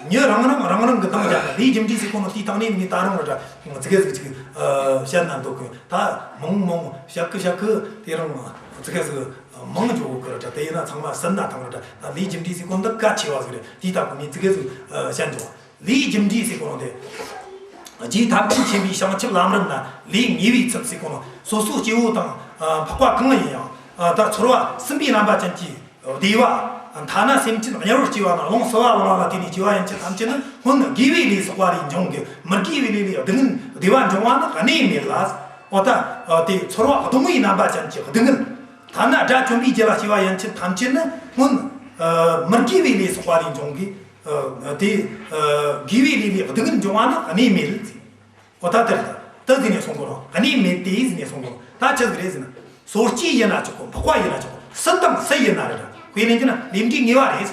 མྱི་རང་རང་རང་རང་གི་འདང་རྒྱག་ལས་རྒྱུ་འབྲས་ཟེར་གོ་ནོ་དེའི་སྟེང་ནས་ངས་ད་རུང་ར་ཙི་གེ་ཟིག་ཅིག་བཤད་ན་འདོད་གི། ད་མང་མང་བཤད་གི་བཤད་གི་དེ་རིང་ཙི་གེ་ཟིག་མང་འཇོག་གི་ར། ད་དེ་ཡིན་ན་ཚང་མ་ཟིན་ན་ཐང་ར། ད་ལས་རྒྱུ་འབྲས་ཟེར་གོ་འདི་གལ་ཆེ་བ་ཟིག་རེད། དེའི་སྟབས་གི་ངས་ཙི་གེ་ཟིག་བཤད་འཇོག་ལས་རྒྱུ་འབྲས་ཟེར་གོ་ནོ་དེ། རྗེ་ཐམས་ཅད་མཁྱེན་པའི་བྱང་ཆུབ་ལམ་རིམ་ན་ལས་ངེས་པའི་ཚུལ་ཟེར་གོ་ནོ། སོ་སོ་སྐྱེ་བོ་དང་འཕགས་པ་གང་ཡིན་ཡང་ད་ཚོར་བ་སེམས་པའི་རྣམ་པ་ཅན་གྱི་བདེ་བ། ཐ་ན་སེམས་ཅན་དམྱལ་བར་སྐྱེ་བ་ན་རླུང་བསིལ་བ་ལངས་པ་ལ་བརྟེན་ནས་སྐྱེ་བ་ཡན་ཆད་ཐམས་ཅད་ནི་སྔོན་དགེ་བའི་ལས་བསགས་པ་ལས་འབྱུང་གི། མི་དགེ་བའི་ལས་ལས་སྡུག་བསྔལ་བདེ་བ་འབྱུང་བ་ནི་གནས་མེད་ལ། འོ་ད་དེ་ཚོར་བ་གདུང་བའི་རྣམ་པ་ཅན་གྱི་སྡུག་བསྔལ། ཐ་ན་དགྲ་བཅོམ་པའི་རྒྱུད་ལ་སྐྱེ་བ་ཡན་ཆད་ཐམས་ཅད་ནི་སྔོན་མི་དགེ་བའི་ལས་བསགས་པ་ལས་འབྱུང་གི། ཨ། དེ་ཨ་དགེ་བའི་ལས་ལས་སྡུག་བསྔལ་འབྱུང་བ་ནི་གནས་མེད་ཟེར། འོ་ད་དེ་རེད། ད་ཟེར་ནས་གསུང་གོ་རོ། གནས་མེད་དེ་ཟེར་ནས་གསུང་གོ་རོ། ད་ཆི་ཟིག་རེད་ཟེར་ན། སོ་སྐྱེ་ཡིན་ན་ཆོག་གོ། འཕགས་པ་ཡིན་ན་ཆོག་གོ། སུ་དང་སུ་ཡིན་ན་རེད། དཔེ་ལེན་རྒྱུ་ན་ལས་འབྲས་ངེས་པ་རེད། ལས་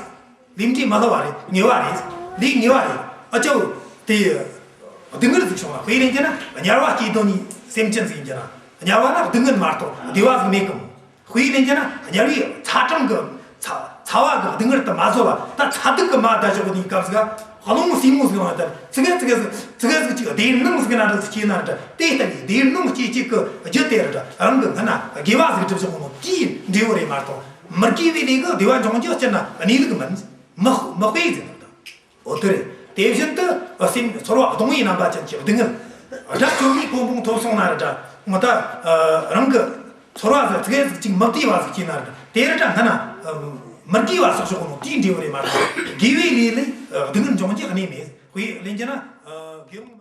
འབྲས་མི་སླུ་བ་རེད། ངེས་པ་རེད། ལས་ངེས་པ་རེད། ཨ་ཅོ། དེ་སྡུག་བསྔལ་ཟིག་བྱུང་ན། དཔེ་ལེན་རྒྱུ་ན་དམྱལ་བ་སྐྱེས་དོན་ནི་སེམས་ཅན་ཟིག་ཡིན་རྒྱུ་ན། དམྱལ་བ་ན་སྡུག་བསྔལ་མ་གཏོགས་བདེ་བ་ཟིག་མེད་གི་མོ། དཔེ་ལེན་རྒྱུ་ན་དམྱལ་བའི་ཚ་གྲང་གི་ཚ་ཚ་བ་གི་སྡུག་བསྔལ་དེ་མ་བཟོད་ལ། ད་ཚ་སྡུག་གི་མ་ད་ཞོག་གི་དེའི་སྐབས་སུ་རླུང་བསིལ་མོ་ཟིག་ལངས་ད་ཙི་གེ་ཙི་གེ་ཟིག་ཙི་གེ་ཟིག་ཅིག་བདེ་སྣང་ཟིག་ན་ར་ཟིག་སྐྱེས་ན་ར། དེ་ལྟ་བུའི་བདེ་སྣང་སྐྱེ་སྐྱེ་གི་རྒྱུ་དེ་ར་རང་གི་སྔ་ན་དགེ་བ་ཟིག་སྒྲུབ་བཞག་ནོ་དེའི་འབྲས་བུ་རེད་མ་གཏོགས། མི་དགེ་བའི་ལས་གི་བདེ་བ་འབྱུང་རྒྱུ་སྤྱིར་ན་གནས་ལུགས་མིན། མི་མི་དཔེ་ཟིག་ན་ར། འོ་དེ་རེད། དེ་བཞིན་དུ་སེམས་ཚོར་བ་གདུང་བའི་རྣམ་པ་ཅན་གྱི་སྡུག་བསྔལ། དགྲ་བཅོམ་པའི་གོ་འཕང་ཐོབ་སོང་ན་ར་འདྲ། ངོ་ད་རང་གི་ཚོར་བ་ཟིག་ཙི་གེ་ཟིག་ཅིག་མི་བདེ་བ་ཟིག་སྐྱེས་ན་ར་འདྲ། དེ་ར་འདྲ་སྔ་ན་མི་དགེ་བ་བསགས་ཆོག་ནོ་དེའི་འབྲས་བུ་རེད་མ་གཏོགས། དགེ་བའི་ལས་ལས་སྡུག་བསྔལ་འབྱུང་རྒྱུ་གནས་མེད། དཔེ་ལེན་རྒྱུ་ན་དགེ་སློང་